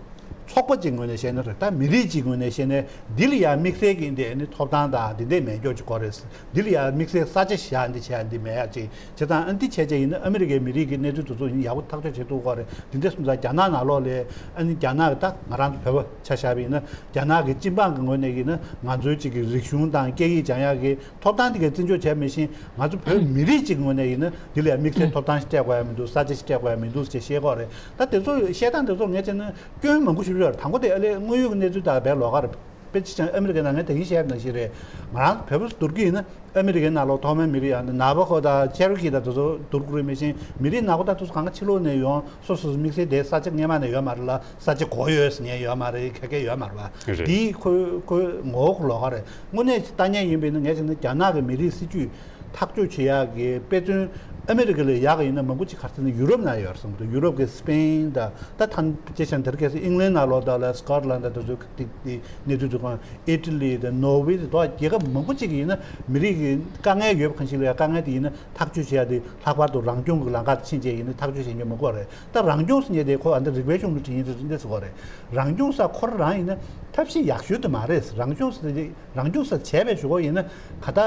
ཚོགས་པ་གཅིག་ངོས་ནས་བཤད་ན་རེད། ད་མི་རིགས་གཅིག་ངོས་ནས་བཤད་ན་འདི་ལ་ཡ་དམིགས་བསལ་གྱི་འདི་ནི་ཐོབ་ཐང་དང་འདི་འདྲས་མེད་སྐྱོ་ཅིག་གོ་རེད། འདི་ལ་ཡ་དམིགས་བསལ་ས་ཆ་བཞག་འདི་བྱས་འདི་མེད་ཡ་ཅིག་བྱས་ཙང་ཨ་འདི་བྱས་བྱས་ཡིན་ན་ཨ་མི་རི་ཀའི་མི་རིགས་ཀྱི་གནས་ཚུལ་དེ་ཚོ་ཡིན་ཡག་པོ་ཐག་གཅོད་བྱེད་ཐུབ་གོ་རེད། འདི་འདྲས་སོང་ཙང་རྒྱ་ནག་ནང་ལོགས་ལ་ཨ་ནི་རྒྱ་ནག་གི་ད་ང་རང་ཚོ་བོད་པ་ཆ་བཞག་པ་ཡིན་ན་རྒྱ་ནག་གི་སྤྱི་འབངས་ཀྱི་ངོས་ནས་ཡིན་ན་ང་ཚོའི་གཅིག་གི་རིག་གཞུང་དང་སྐད་ཡིག་སྦྱང་ཡག་གི་ཐོབ་ཐང་དེ་གའི་བརྩི་འཇོག་བྱས་མེད་བཞིན། ང་ཚོ་བོད་མི་རིགས་གཅིག་ངོས་ནས་ཡིན་ན་འདི་ལ་ཡང་དམིགས་བསལ་ཐོབ་ཐང་ཞིག་སྤྲད་དགོས་ཡ་མི་འདུག་ས་ཆ་ཞིག་སྤྲད་དགོས་ཡ་མི་འདུག་ཅེས་བཤད་ཀྱི་ཡོད་རེད། ད་དེ་ཚོ་བཤད་སྟངས་དེ་ཚོར་ངས་བྱས་ན་སྐྱོན་མང་པོ་ཞིག་ཡོད་རེད། དང་པོ་དེ་ཨ་ལས་དངོས་ཡོད་ཀྱི་གནས་ཚུལ་དང་བས་ལོགས་ཀ་རེད། དཔེ་ཅི་ཆ་ཨ་མི་རི་ཀའི་ནང་ངས་ད་གིན་བཤད་པ་ནང་བཞིན་རེད། ང་རང་བོད་པ་བསྡུར་གྱི་ཡིན་ན་ཨ་མི་རི་ཀའི་ནང་ལོགས་ཐོག་མའི་མི་རིགས་ཡང་ན་ནཱ་བྷ་ཧོ་དང་ཆེ་རོ་ཀི་དང་དེ་ཚོ་བསྡུར་དགོས་རེད། མེད་བཞིན་མི་རིགས་ནག་པོ་དང་དེ་ཚོ་གང་ག་ཕྱི་ལོགས་ནས་ཡོང་། སོ་སོ་སོ་དམིགས་བསལ་དེ་ས་ཆ་སྔས་མ་ནས་ཡོད་མ་རེད་ལ། ས་ཆ་གོ་ཡོད་ཟེར་མཁན་ཡོད་མ་རེད། ག་གེ་ཡོད་མ་རེད་བ། རེད། དེའི་ཁོའི་ཁོའི་ངོ་བོ་ལོགས་ཀ་རེད། དངོས་གནས་ལྟ་མཁན་ཡིན་པས་ན་ངས་བྱས་ན་རྒྱ་ནག་གི་མི་རིགས་སྲིད་ཇུས་ཐག་གཅོད་བྱེད་ཡག་གི་དཔེ་མཚོན་ཨ་མི་རི་ཀ་ལས་ཡག་གི་ཡིན་ན་མང་པོ་ཅིག་ག་རེ་ཟེར་ན་ཡུ་རོབ་ནང་ཡོད་རེད་བསམ་གྱི་འདུག་ཡུ་རོབ་ཀྱི་སི་པེན་དང་ད་ཐང་ཅེ་ཆང་དེར་གལ་སྲིད་ཨིང་ལན་ནང་ལོགས་དང་ལ་སི་ཀོ་ཊི་ལན་དང་དེ་ཚོའི་གནས་ཚུལ་དུ་གང་ཨི་ཊ་ལི་དང་ནོར་ཝེ་དང་དོ་རྒྱལ་ཁབ་མང་པོ་ཅིག་ཡིན་ན་མི་རིགས་ཀྱི་དཀའ་ངལ་ཡོད་པ་གང་ཞིག་ལ་ཡང་དཀའ་ངལ་དེ་ཡིན་ན་ཐག་གཅོད་བྱེད་ཡག་དེ་ལྷག་པར་དུ་རང་སྐྱོང་གི་ལམ་ཁ་དེ་ཕྱིན་བྱས་ཡིན་ན་ཐག་གཅོད་བྱེད་མཁན་མང་པོ་རེད། ད་རང་སྐྱོང་ཟེར་མཁན་དེ་ཁོ་ཨ་འདི་རིག་པའི་གཞུང་ལ་དྲིས་ཡིན་དེ་འདི་ཟེར་གོ་རེད། རང་སྐྱོང་ས་ཁོ་རང་ཡིན་ན་ཐབས་ཤེས་ཡག་ཤོས་དེ་མ་རེད། རང་སྐྱོང་ས་དེ་རང་སྐྱོང་ས་བྱས་པའི་གཞུག་གུ་ཡིན་ན་ག་ད་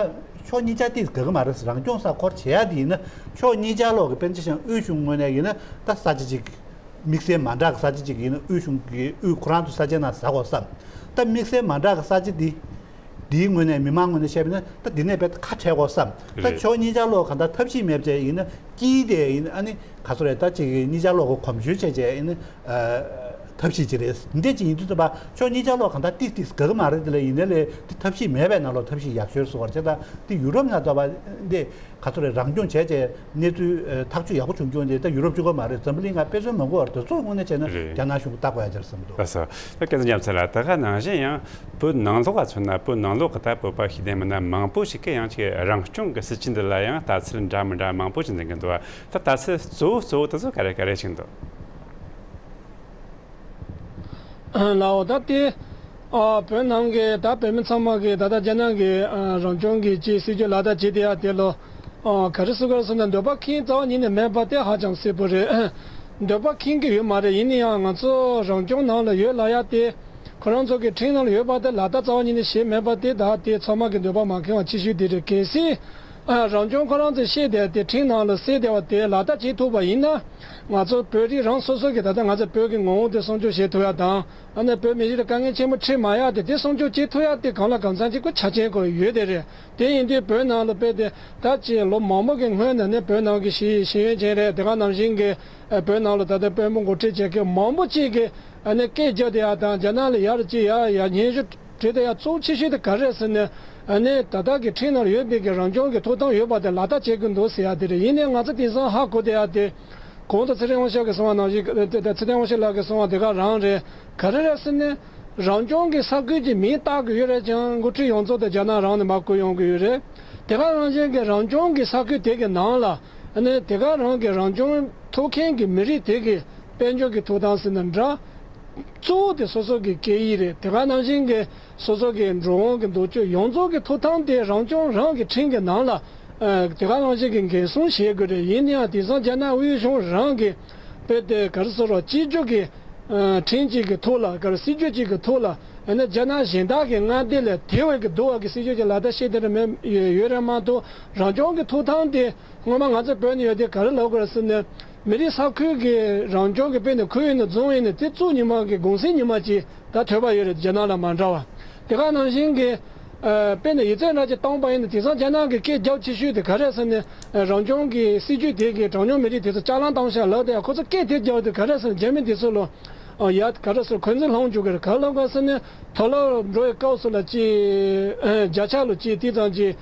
ཕྱོགས་གཉིས་ཆ་དེ་དགའ་གི་མ་རེད། རང་སྐྱོང་ས་ཁོར་བྱེད་ཡག་དེ་ཡིན་ན་ཕྱོགས་གཉིས་ཆ་ལོག་གི་དཔེར་ན་ཆ་བཞག་དབུས་གཞུང་ངོས་ནས་ཡིན་ན་ད་ས་ཆ་གཅིག་དམིགས་བསལ་མ་འདྲ་གི་ས་ཆ་གཅིག་ཡིན་ན་དབུས་གཞུང་གི་དབུས་ཁོ་རང་ཚོ་ས་ཆའི་ནང་ཟ་དགོས་བསམ། ད་དམིགས་བསལ་མ་འདྲ་གི་ས་ཆ་དེ་དེའི་ངོས་ནས་མི་མང་ངོས་ནས་བཤད་པ་ཡིན་ན་ད་དེ་ནས་རྦད་དེ་ཁ་བྲལ་དགོས་བསམ། ད་རེད། ཕྱོགས་གཉིས་ཆ་ལོག་ག་ད་ཐབས་ཤེས་མེད་པ་བྱས་ཡིན་ན་དཀྱིལ་དེ་ཡིན་ན་ཨ་ནི་ག་ཚོད་རེད། ད་ཅིག་གཉིས་ཆ་ལོག་གི་གོམ་བྱོལ་བྱས་བྱས་ཡིན་ན། ཐབས་ཤེས་ཅིག་རེད། འདི་ཅིག་ཡིན་དུས་ཙམ་པ་ཕྱོགས་གཉིས་ཆ་ལོག་གང་ལྟར་ཏིག་ཏིག་དགའ་གི་མ་རེད། དེ་ལས་ཡིན་ནའི་ལས་དེ་ཐབས་ཤེས་མེད་པའི་ནང་ལོགས་ཐབས་ཤེས་ཡག་ཤོས་སུ་བར་བྱས། ད་དེ་ཡུ་རོབ་ནང་ལྟ་བ་འདི་ག་ཚོད་རེད། རང་སྐྱོང་བྱས་བྱས་གནས་ཚུལ་ཐག་གཅོད་ཡག་པོ་བྱུང་རྒྱུ་འདི་ད་ཡུ་རོབ་གཅིག་པོ་མ་རེད། འཛམ་བུ་གླིང་ཁག་དཔེ་མཚོན་མང་པོ་བར་དུ་གཙོ་བོ་དངོས་གནས་བྱས་ན་རེད། རྒྱ་ནག་གཞུང་གིས་བལྟ་དགོས་ཡ་ཅིག་རེད་བསམ་གྱི་འདུག་ལགས་སོ། ད་སྐལ་བཟང་རྒྱལ་མཚན་ལགས། ད་ག་ནང་བཞིན་ཡང་བོད་ནང་ལོགས་ལ་མཚོན་ན་བོད་ནང་ལོགས་ཀྱི་ད་བོད་པ་ཤེས་ལྡན་མི་སྣ་མང་པོ་ཞིག་གིས་ཡང་ཅིག་རང་སྐྱོང་གི་སྲིད་ཇུས་འདི་ལ་ཡང་ལྟ་ཚུལ་འདྲ་མི་འདྲ་མང་པོ་ཞིག་འཛིན་གྱི་འདུག་ད་ལྟ་ཚུལ་གཙོ་བོ་གཙོ་བོ་དེ་ཚོ་ག་རེ་ག་རེ་ཞིག་འདུག་ལའོ། ད་དེ་ཨ་བོད་ནང་གི་ད་བོད་མི་ཚང་མ་གི་ད་ལྟ་རྒྱ་ནག་གི་ཨ་རང་སྐྱོང་གི་ཅིག་སྲིད་ཇུས་ལག་བསྟར་བྱེད་བསྡད་ཡ་དེ་ལ་ཨ་ག་རེ་ཟེར་དགོས་རེད་ཟེར་ན་འདོད་པ་ཁེངས་རྩ་བ་ཉིད་ནས་མེད་པ་དེ་ཧ་ཅང་གསལ་པོ་རེད། འདོད་པ་ཁེངས་ཀྱི་ཡོད་མ་རེད། ཡིན་ན་ཡང་ང་ཚོ་རང་སྐྱོང་ནང་ལ་ཡོད་ལབ་ཡ་དེ་ཁོ་རང་ཚོ་གི་ཁྲིམས་ནང་ལ་ཡོད་པ་དེ་ལག་བསྟར་རྩ་བ་ཉིད་ནས་བྱས་མེད་པ་དེ་ད་དེ་ཚང་མ་གི་འདོད་པ་མ་ཁེངས་པ་ཆེ་ཤོས་དེ་རེད། གལ་སྲིད། ཨ་རང་སྐྱོང་ཁོ་རང་ཚོས་བཤད་བསྡད་དེ་ཁྲིམས་ནང་ལ་གསལ་བསྡད་པ་དེ་ལག་བསྟར་བྱེད་ཐུབ་པ་ཡིན་ན། ང་ཚོ་བོད་རིགས་རང་སོ་སོ་གི་ད་ལྟ་ང་ཚོ་བོད་ཀྱི་ངོ་བོ་དེ་སྲུང་སྐྱོབ་བྱེད་ཐུབ་ཡ་དང་། ཨ་ནི་བོད་མི་རིགས་ལ་དཀའ་ངལ་ཆེན་པོ་འཕྲད་མ་ཡ་དེ་དེ་སྲུང་སྐྱོབ་བྱེད་ཐུབ་ཡ་དེ་གང་ལ་གང་འཚམ་ཅིག་གོ་ཆ་རྐྱེན་གོ་ཡོད་དེ་རེད། དེ་ཡིན་དུས་བོད་ནང་ལ་དཔེ་དེ་ད་ཅི་ལོ་མང་པོ་གི་སྔོན་ནས་ནི་བོད་ནང་གི་ཤེས་ཤེས་ཡོན་ཅན་རེད། དེ་ག་ནང་བཞིན་གི་བོད་ནང་ལ་ད་ལྟ་དཔོན་པོ་འགོ་ཁྲིད་བྱེད་མཁན་མང་པོ་ཅིག་གི་ཨ་ནི་སྐད་རྒྱག་བསྡད་ཡ་དང་རྒྱ་ནག་ལ་ཡར་ཅི་ཡ་ཡ་སྙན་ཞུ། བྲིས་ཏེ་ཡང་གཙོ་ཆེ་ཤོས་དེ་ག་རེ་ཟེར་ན། ཨ་ནི་ད་ལྟ་གི་ཁྲིམས་ནང་ཡོད་པའི་གི་རང་སྐྱོང་གི་ཐོབ་ཐང་ཡོད་པ་དེ་ལག་བསྟར་བྱེད་དགོས་འདུག་ཟེར་ཡ་དེ་རེད། ཡིན་ནའི་ང་ཚོ་དེང་སང་ཧ་གོ་བསྡད་ཡ་དེ། གོང་དུ་ཚེ་བརྟན་དབང་ཕྱུག་གིས་གསུངས་པ་ནང་བཞིན་ཚེ་བརྟན་དབང་ཕྱུག་ལགས་ཀྱིས་གསུངས་པ་དེ་ག་རང་རེད། ག་རེ་རེད་ཟེར་ན། རང་སྐྱོང་གི་ས་ཁུལ་གྱི་མིང་བཏགས་དགོས་ཡོད་རེད་ཀྱང་འགོ་ཁྲིད་ཡོངས་རྫོགས་དེ་རྒྱ་ནག་རང་ནས་མར་བསྐོས་ཡོང་གི་ཡོད་རེད། དེ་ག་རང་བཞིན་གྱི་རང་སྐྱོང་གི་ས་ཁུལ་དེ་གི་ནང་ལ། ཨ་ནི་དེ་ག་རང་གི་རང་སྐྱོང་ཐོབ་མཁན་གྱི་མི་རིགས་དེ་གི་དཔལ་འབྱོར་གྱི་ཐོབ་ཐང་ཟེར་ན་འདྲ། གཙོ་བོ་དེ་སོ་སོ་གི་སྐད་ཡིག་རེད། དེ་ག་ནང་བཞིན་གྱི་སོ་སོ་གི་འགྲོ་འོང་གི་འདོད་སྤྱོད་ཡོངས་རྫོགས་ཀྱི་ཐོབ་ཐང་དེ་རང་སྐྱོང་རང་གི་ཁྲིམས་ཀྱི་ནང་ལ་ཨ་དེ་ག་ནང་བཞིན་གྱི་འགན་སྲུང་བྱེད་དགོས་རེད། ཡིན་ན་ཡང་དེང་སང་རྒྱ་ནག་དབུས་གཞུང་རང་གི་དཔེ་དེ་ག་རེ་ཟེར་རོ་གཅིག་གྱུར་གྱི་ཨ་ཁྲིམས་གཅིག་གི་ཐོག་ལ་ག་རེ་སྲིད་ཇུས་གཅིག་གི་ཐོག་ལ་ཨ་ནི་རྒྱ་ནག་གཞན་དག་གི་མངའ་སྡེ་ལས་དེ་བས་ཀྱི་སྡུག་པ་གི་སྲིད་ཇུས་ཀྱི་ལག་བསྟར་བྱེད་དེ་རེད་མེད་ཡོད་རེད་མ་གཏོགས་རང་སྐྱོང་གི་ཐོབ་ཐང་དེ། སྔོན་མ་ང་ཚོ་བོད་ནས་ཡོད་དུས་ག་རེ་ལབ་དགོས་རེད་ཟེར་ན། མི་རིགས་ས་ཁུལ་གྱི་རང་སྐྱོང་གི་དཔེ་ནས་ཁུལ་ཡིན་ན་རྫོང་ཡིན་ན་དེ་གཙོ་ཉིན་མ་གི་གུང་སེང་ཉིན་མ་ཅིག་ད་ཐོས་པ་ཡོད་རེད། རྒྱ་ནག་ལ་མ་འདྲ་བ། དེ་ག་ནང་བཞིན་གྱི་ཨ་དཔེ་ནས་ཡིག་ཚད་འདྲ་ཅིག་བཏང་པ་ཡིན་ན་དེང་སང་རྒྱ་ནག་གི་སྐད་རྒྱབ་ཆེ་ཤོས་དེ་ག་རེད་ཟེར་ན། རང་སྐྱོང་གི་སྲིད་ཇུས་དེ་གི་གྲངས་ཉུང་མི་རིགས་དེ་ཚོ་ཅ་ལག་བཏང་ཤག་ལབ་དེ་ཁོ་ཚོ་སྐད་དེ་རྒྱབ་དེ་ག་རེད་ཟེར་ན་རྒྱ་མི་དེ་ཚོ་ལ་ཡ་ག་རེ་ཟེར་འཁོན་འཛིན་སློང་བཅུག་གི་རེད། ག་རེ་ལབ་དགོས་ཟེར་ན་མཐོ་སློབ་འགྲོ་བའི་སྐབས་སུ་ལ་ཅིག་བརྒྱ་ཆ་ལ་ཅིག་དེ་ཙམ་ཅིག་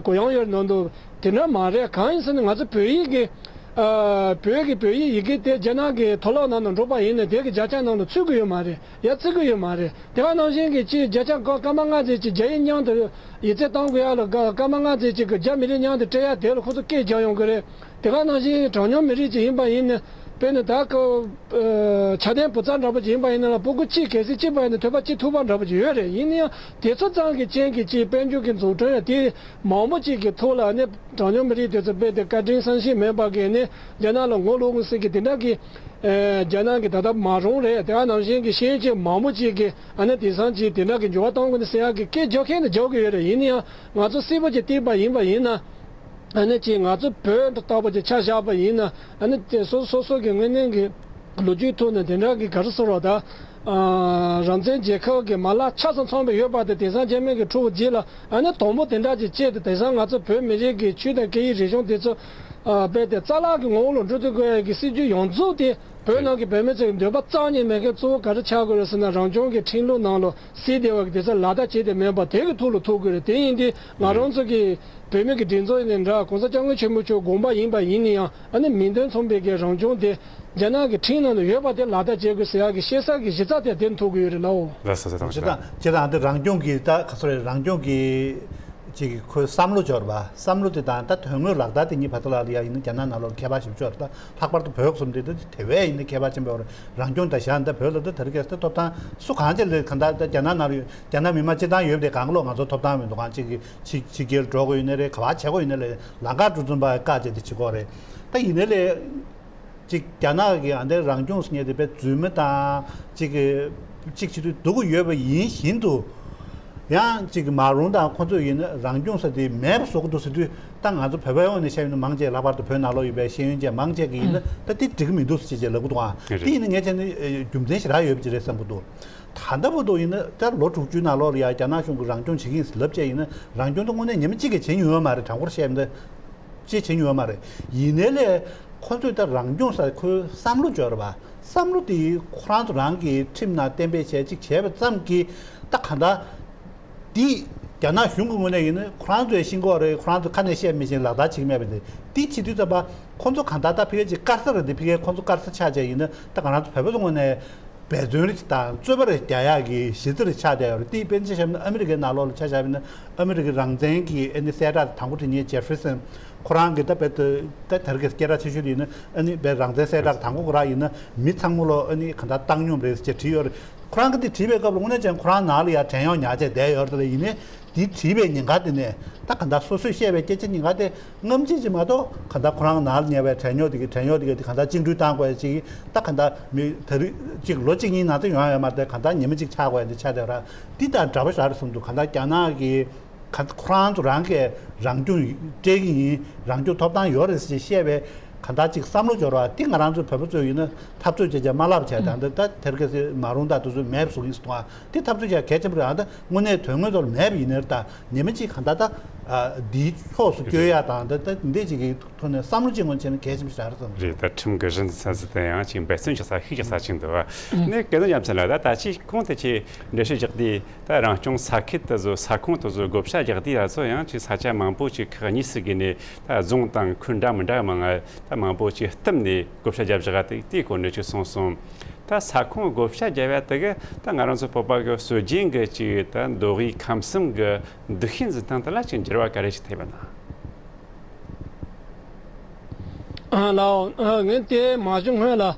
གུ་ཡངས་ཡོད་ནང་དུ། དེ་འདྲ་མ་རེད། གང་ཡིན་ཟེར་ན་ང་ཚོ་བོད་ཡིག་གི་ཨ་བོད་ཀྱི་བོད་ཡིག་ཡི་གེ་དེ་རྒྱ་ནག་གི་མཐོ་སློབ་ནང་དུ་འགྲོ་པ་ཡིན་ན་དེ་གི་བརྒྱ་ཆ་ནང་དུ་ཚུད་ཀྱི་ཡོད་མ་རེད། ཡ་བརྩི་གི་ཡོད་མ་རེད། དེ་ག་ནང་བཞིན་གྱི་ཅིག་བརྒྱ་ཆ་སྐར་མ་ལྔ་ཙམ་ཅིག་རྒྱ་ཡིག་མཉམ་དུ་ཡིག་ཚད་གཏོང་དགོས་ཡ་ལ་སྐར་མ་ལྔ་ཙམ་ཅིག་གི་རྒྱ་མི་རིགས་མཉམ་དུ་སྤྲད་ཡ་དེ་ལ་ཁོ་ཚོ་སྐད་རྒྱག་ཡོང་གི་རེད། དེ་ག་ནང་བཞིན་གྲངས་ཉུང་མི་རིགས་ཅིག་ཡིན་པ་ཡིན་ན་ དཔེར་ན་ད་ཁོ་ཨ་ཆ་ལྡན་བུ་ཚ་འདྲ་པོ་ཅིག་ཡིན་པ་ཡིན་ན་ལ་སྤུ་གུ་གཅིག་གལ་སྲིད་གཅིག་པ་ཡིན་ན་ཐོད་པ་གཅིག་ཐུག་པ་འདྲ་པོ་ཅིག་ཡོད་རེད། ཡིན་ན་ཡང་དེ་ཚོ་ཙམ་གྱི་རྐྱེན་གྱིས་ཅིག་དཔལ་འབྱོར་གྱི་འཛུགས་སྐྲུན་ཡང་དེ་མང་པོ་ཅིག་གི་ཐོག་ལ་ནི་གྲངས་ཉུང་མི་རིགས་དེ་ཚོ་རྦད་དེ་བཀའ་དྲིན་བསམ་ཤེས་མེད་པ་གིས་ནི་རྒྱ་ནག་ལ་ངོ་ལོག་གི་སྲིད་ཀྱི་དེ་འདྲ་གི་ཨ་རྒྱ་ནག་གི་ད་ལྟ་མ་རུང་རེད། དེ་ག་ནང་བཞིན་གྱི་ཤེས་ཡོན་ཅན་མང་པོ་ཅིག་གིས་ཨ་ནི་དེང་སང་ཅིག་དེ་འདྲ་གི་འགྱུར་བ་གཏོང་དགོས་ནི་ཟེར་ཡག་གི་སྐད་རྒྱག་མཁན་ནི་རྒྱག་གི་ཡོད་རེད། ཡིན་ན་ཡང་ང་ཚོ་སྲིད་པ་ཅིག་བརྟེན་པ་ཡིན་པ་ཡིན་ན། ཨ་ནི་ཅིག་ང་ཚོ་བོད་ལྟ་བུ་ཅིག་ཆ་བཞག་པ་ཡིན་ན། ཨ་ནི་དེ་སོ་སོ་སོ་གི་དངོས་གནས་ཀྱི་ལོ་རྒྱུས་ཐོག་ནས་དེ་འདྲ་གི་ག་རེ་ཟེར་བ་ད། ཨ་རང་བཙན་རྒྱལ་ཁབ་ཀྱི་མ་ལག་ཆ་ཚང་ཚང་བའི་ཡོད་པ་དེ་དེང་སང་རྒྱ་མི་གི་ཕྲུ་གུ་རྗེས་ལ་ཨ་ནི་དང་པོ་དེ་འདྲ་ཅིག་བྱས་ཏེ་དེང་སང་ང་ཚོ་བོད་མི་རིགས་ཀྱི་ཆོས་དང་སྐད་ཡིག་རིག་གཞུང་དེ་ཚོ་ཨ་རྦད་དེ་རྩ་བརླག་གི་ངོ་བོ་ལ་འགྲོ་ཐུབ་དགོས་ཡ་གི་སྲིད་ཇུས་ཡོངས་རྫོགས་དེ་བོད་ནང་གི་བོད་མི་ཚོ་གི་འདོད་པ་རྩ་ནས་མེད་མཁན་གཙོ་བོ་ག་རེ་ཆགས་དགོས་རེད་ཟེར་ན། རང་སྐྱོང་གི་ཁྲིམས་ལུགས་ནང་ལ་གསལ་བསྡད་པ་གི་དེ་ཚོ་ལག་བསྟར་བྱས་ཏེ་མེད་པ་དེ་གི་ཐོག་ལ་ཐུག་དགོས་རེད། དེ་ཡིན་དུས་ང་རང་ཚོ་གི་བོད་མི་གི་སྒྲིག་འཛུགས་ཡིན་ནའི་འདྲ། གོང་ས་སྐྱབས་མགོན་ཆེན་པོ་མཆོག་དགོངས་པ་ཡིན་པ་ཡིན་ན་ཡང་ཨ་ནི་མིང་དོན་མཚུངས་པའི་གི་རང་སྐྱོང་དེ་རྒྱ་ནག་གི་ཁྲིམས་ནང་ལ་ཡོད་པ་དེ་ལག་བསྟར་བྱེད་དགོས་ཟེར་ཡག་གི་བཤད་ས་གི་གཞི་རྩ་དེ་དེ་ཐུག་གི་ཡོད་རེད་ལགས། ལགས་སོ་སོ། ཐང་ཆེ་ཆེ་དང་། ཆེ་དང་འདི་རང་སྐྱོང་གི་ད་ག་ཚོད་རེད། རང་སྐྱོང་གི་ཅིག་གི་ཁོའི་བསམ་བློ་འབྱོར་བ། བསམ་བློ་དེ་དང་ད་དོན་དངོས་ལག་བསྟར་དེ་གཉིས་བར་དུ་ལ་ཡ་ཡིན་ན་རྒྱ་ནག་ནང་ལོགས་ཁྱད་པར་ཞིག་ཆོག་རེད། ད་ལྷག་པར་དུ་བོད་གསུམ་དེ་ད་དེ་བས་ཡིན་ན་ཁྱད་པར་ཆེན་པོ་ཡོད་རེད། རང་སྐྱོང་ད་བཞག་ད་བོད་ལ་ད་དེ་རིང་ཁ་སང་ད་ཐོབ་ཐང་སུ་གང་ཅི་ལས་གང་ད་ད་རྒྱ་ནག་ནང་ལ་ཡོད། རྒྱ་ནག་མི་མང་སྤྱི་བཏང་ཡོད་པའི་གང་ལོག་ང་ཚོ་ཐོབ་ཐང་མི་འདུག་གང་ཅིག་གི་ཕྱི་ཕྱི་རྒྱལ་འགྲོ་དགོས་ཡིན་ན་རེད། ག་བ་བྱེད་དགོས་ཡིན་ན་ལས་ལམ་ཁ་འགྲོ་ཙམ་པ་བཀག་བྱས་ཏེ་བྱེད་དགོས་རེད། ད་ཡིན་ན་ལས་ཅིག་རྒྱ་ནག་གི་ཨ་འདྲའི་རང་སྐྱོང་ཟེར་མཁན་དེ་དཔེ་རྫུན་མ་དང་ཅིག་གི་ཅིག་བྱེད་དུས་སྡུག་གི་ཡོད་པ་ཡིན་བཞིན་དུ། ཡང་ཅིག་གི་མ་རུང་དང་ཁོ་ཚོས་ཡིན་ན་རང་སྐྱོང་ཟེར་དེ་མེད་པ་བཟོ་གི་འདུག་ཟེར་དུས། ད་ང་ཚོ་བོད་པའི་ངོས་ནས་བཤད་ཡིན་ན་མང་ཆེ་ལྷག་པར་དུ་བོད་ནང་ལོགས་ཡོད་པའི་ཤེས་ཡོན་ཅན་མང་ཆེ་གིས་ཡིན་ན་ད་དེ་འགྲིག་གི་མི་འདུག་ཟེར་ཅེས་ལབ་གི་འདུག་ཨ། རེད། དེ་ཡིན་ན་ངས་བྱས་ན་རྒྱུ་མཚན་ཞེ་དྲག་ཡོད་པ་ཅིག་རེད་བསམ་གི་འདུག། ད་ལྟ་བར་དུ་ཡིན་ན་ད་ལོ་དྲུག་ཅུའི་ནང་ལོགས་ལ་ཡ་རྒྱ་ནག་གཞུང་གིས་རང་སྐྱོང་བྱེད་ཀྱི་ཡིན་ཟེར་ལབ་བྱས་ཡིན་ན་རང་སྐྱོང་ད་དངོས་གནས་ཉི་མ་གཅིག་གིས་བྱེད་མྱོང་ཡོད་མ་རེད། དྲང་པོར་བཤད་ན་ཅིག་བྱེད་མྱོང་ཡོད་མ་རེད། ཡིན་ནའི་ལས་ཁོ་ཚོས་ད་རང་སྐྱོང་ཟེར་ཁོའི་བསམ་བློ་འབྱོར་བ། བསམ་བློ་དེ་ཁོ་རང་ཚོ་རང་གི་ཁྲིམས་ནང་གཏན་འབེབས་བྱས་ཅིག་བྱས་པ་ཙམ་གྱིས་ད་གང་ལྟར། འདི་རྒྱ་ནག་གཞུང་གི་ངོས་ནས་ཡིན་ན་ཁོ་རང་ཚོའི་ཤེས་ཀྱི་ཡོད་རེད། ཁོ་རང་ཚོ་ཁ་ནས་བཤད་མི་ཤེས་ལག་བསྟར་བྱེད་ཀྱི་མེད་པ་དེ། འདི་བྱེད་དུས་ཙམ་པ་ཁོ་ཚོ་གང་ལྟར་ད་ཕ་གི་ཅིག་དཀར་ས་རེད། འདི་ཕ་གི་ཁོ་ཚོ་དཀར་ས་ཆགས་བྱས་ཡིན་ན་ད་ང་རང་ཚོ་བོད་པ་ཚོ་ངོས་ནས་འབད་བརྩོན་རེ་དང་རྩོད་པ་རེ་རྒྱག་ཡག་གི་གཞི་རྩ་རེ་ཆགས་བསྡད་ཡོད་རེད། འདི་དཔེར་ན་ཆ་བཞག་ན་ཨ་མི་རི་ཀའི་ནང་ལོགས་ལ་ཆ་བཞག་པ་ཡིན་ན་ཨ་མི་རི་ཀའི་རང་བཙན་གྱི་ཨ་ནི་གསལ་བསྒྲགས་དང་པོ་དེ་ཉིད་ཇེ་ཧྥི་རི་སན་ཁོ་རང་གི་ད་དཔེ་ད་ད་དེ་རིང་གི་སྐད་གྲགས་ཆེ་ཤོས་དེ་ཡིན་ན་ཨ་ནི་དཔེ་རང་བཙན་གསལ་བསྒྲགས་དང་པོ་ཁོ་རང་ཡིན་ན་མི་ཚང་མ་ལོ་ཨ་ནི་གང་ལྟར་བཏང་སྙོམས་རེད་ཟེར་བྲིས་ཡོད་རེད། ཁོ་རང་གིས་དེ་བྲིས་པའི་སྐབས་ལ་དངོས་གནས་ཀྱང་ཁོ་རང་ནང་ལ་ཡ་བྲན་གཡོག་ཉར་བྱས་བསྡད་ཡོད་རེད། ཡིན་ནའི་དེ་བྲིས་པའི་ཉིན་ག་དེ་ནས་ད་ག་འདྲ་སོ་སོས་བཤད་པའི་སྐད་ཆ་ཉིན་ག་དེ་རྔམ་བརྗིད་ཅིག་མ་གཏོགས་ག་འདྲ་ཁོ་རང་ནང་ལ་ཉར་བའི་བྲན་གཡོག་དེ་གི་བྲན་གཡོག་དེ་གི་དེ་ག་འདྲ་བཅིངས་འགྲོལ་བཏང་དགོས་ཡ་ཅིག་ད་ག་འདྲ་མི་ད་རེས་ཅིག་ལོ་གཅིག་གཉིས་ནང་དུ་ཡོང་ཡ་ཡོད་མ་རེད། ག་འདྲ་ཉི་མ་གཅིག་ཆགས་དགོས་ཡ་དེ་ཆགས་བསྡད་ར། འདི་དང་འདྲ་པོ་ཞིག་རེད་བསམ་འདུག། ག་འདྲ་རྒྱ་ནག་གི་ག་ཁོ་རང་ཚོ་རང་གིས་རང་སྐྱོང་སྤྲད་ཀྱི་ཡིན། རང་སྐྱོང་ཐོབ་ཐང་ཡོད་རེད་ཅེས་བཤད་པའི་ག་འདྲ་ཅིག་བསམ་བློ་འབྱོར་བ་འདི་ང་རང་ཚོའི་བོད་པ་ཚོས་ཡིན་ན་འཐབ་རྩོད་བྱས་བྱས་མ་ལབ་བྱས་ད་ལྟ་ད་དེར་ག་སེ་མ་རུང་ད་དུ་ཚོད་མེད་པ་བཟོ་གི་ཡིན་ཟེར་གཏོང་བ་འདི་འཐབ་རྩོད་བྱས་གལ་ཆེན་པོ་རེད། ཨ་ད་དངོས་གནས་དོན་དངོས་ཐོག་ལ་མེད་པ་ཡིན་ནའི་ད་ཉི་མ་གཅིག་ག་འདྲ་ད་འདིའི་ཕྱོགས་སུ་བསྐྱོད་ཡ་དང་ད་ད་འདི་ཅིག་གི་ཐོག་ནས་བསམ་བློ་ཅིག་ངོ་བྱས་ན་གལ་ཆེན་པོ་ཞིག་རེད་བསམ། རེད། ད་ཁྲིམས་ཀྱི་གཞི་འཛིན་ས་ཟིག་དང་ཡང་ཅིག་འབད་བརྩོན་བྱེད་ས་ཤེས་བྱེད་ས་ཅིག་འདུག་བ། ནས་སྐལ་བཟང་རྒྱལ་མཚན་ལགས་ད་ད་ཅིག་གོང་དུ་ཅིག་འགྲེལ་བཤད་རྒྱག་དུས། ད་རང་སྐྱོང་ས་ཁུལ་དེ་ཚོ་ས་ཁོངས་དེ་ཚོ་བགོ་བཤའ་རྒྱག་དུས་ད་ཚོ་ཡང་ཅིག་ས་ཆ་མང་པོ་ཅིག་ཁག་གཉིས་སུ་བགོས་ནས་ད་རྫོང་དང་ཁུལ་འདྲ་མི་འདྲ་མང་ང་ད་མང་པོ་ཅིག་བསྟུམས་ནས་བགོ་བཤའ་རྒྱབ་བཞག་དེ་དེའི་སྐོར་ནས་ཅིག་གསུངས་སོང་། ད་ས་ཁོངས་བགོ་བཤའ་རྒྱབ་ཡ་དེ་གི་ད་ང་རང་ཚོ་བོད་པ་གི་སྲོལ་རྒྱུན་གི་ཅིག་ད་མདོ་དབུས་ཁམས་གསུམ་གི་འདུ་ཤེས་འཛིན་སྟངས་དེ་ལ་ཅིག་འགྱུར་བ་ག་རེ་ཞིག་ཐེབས་པ་ན། ཨ་ལའོ། ཨ་ངས་དེ་མ་ཞུ་སྔོན་ལ། ཨ་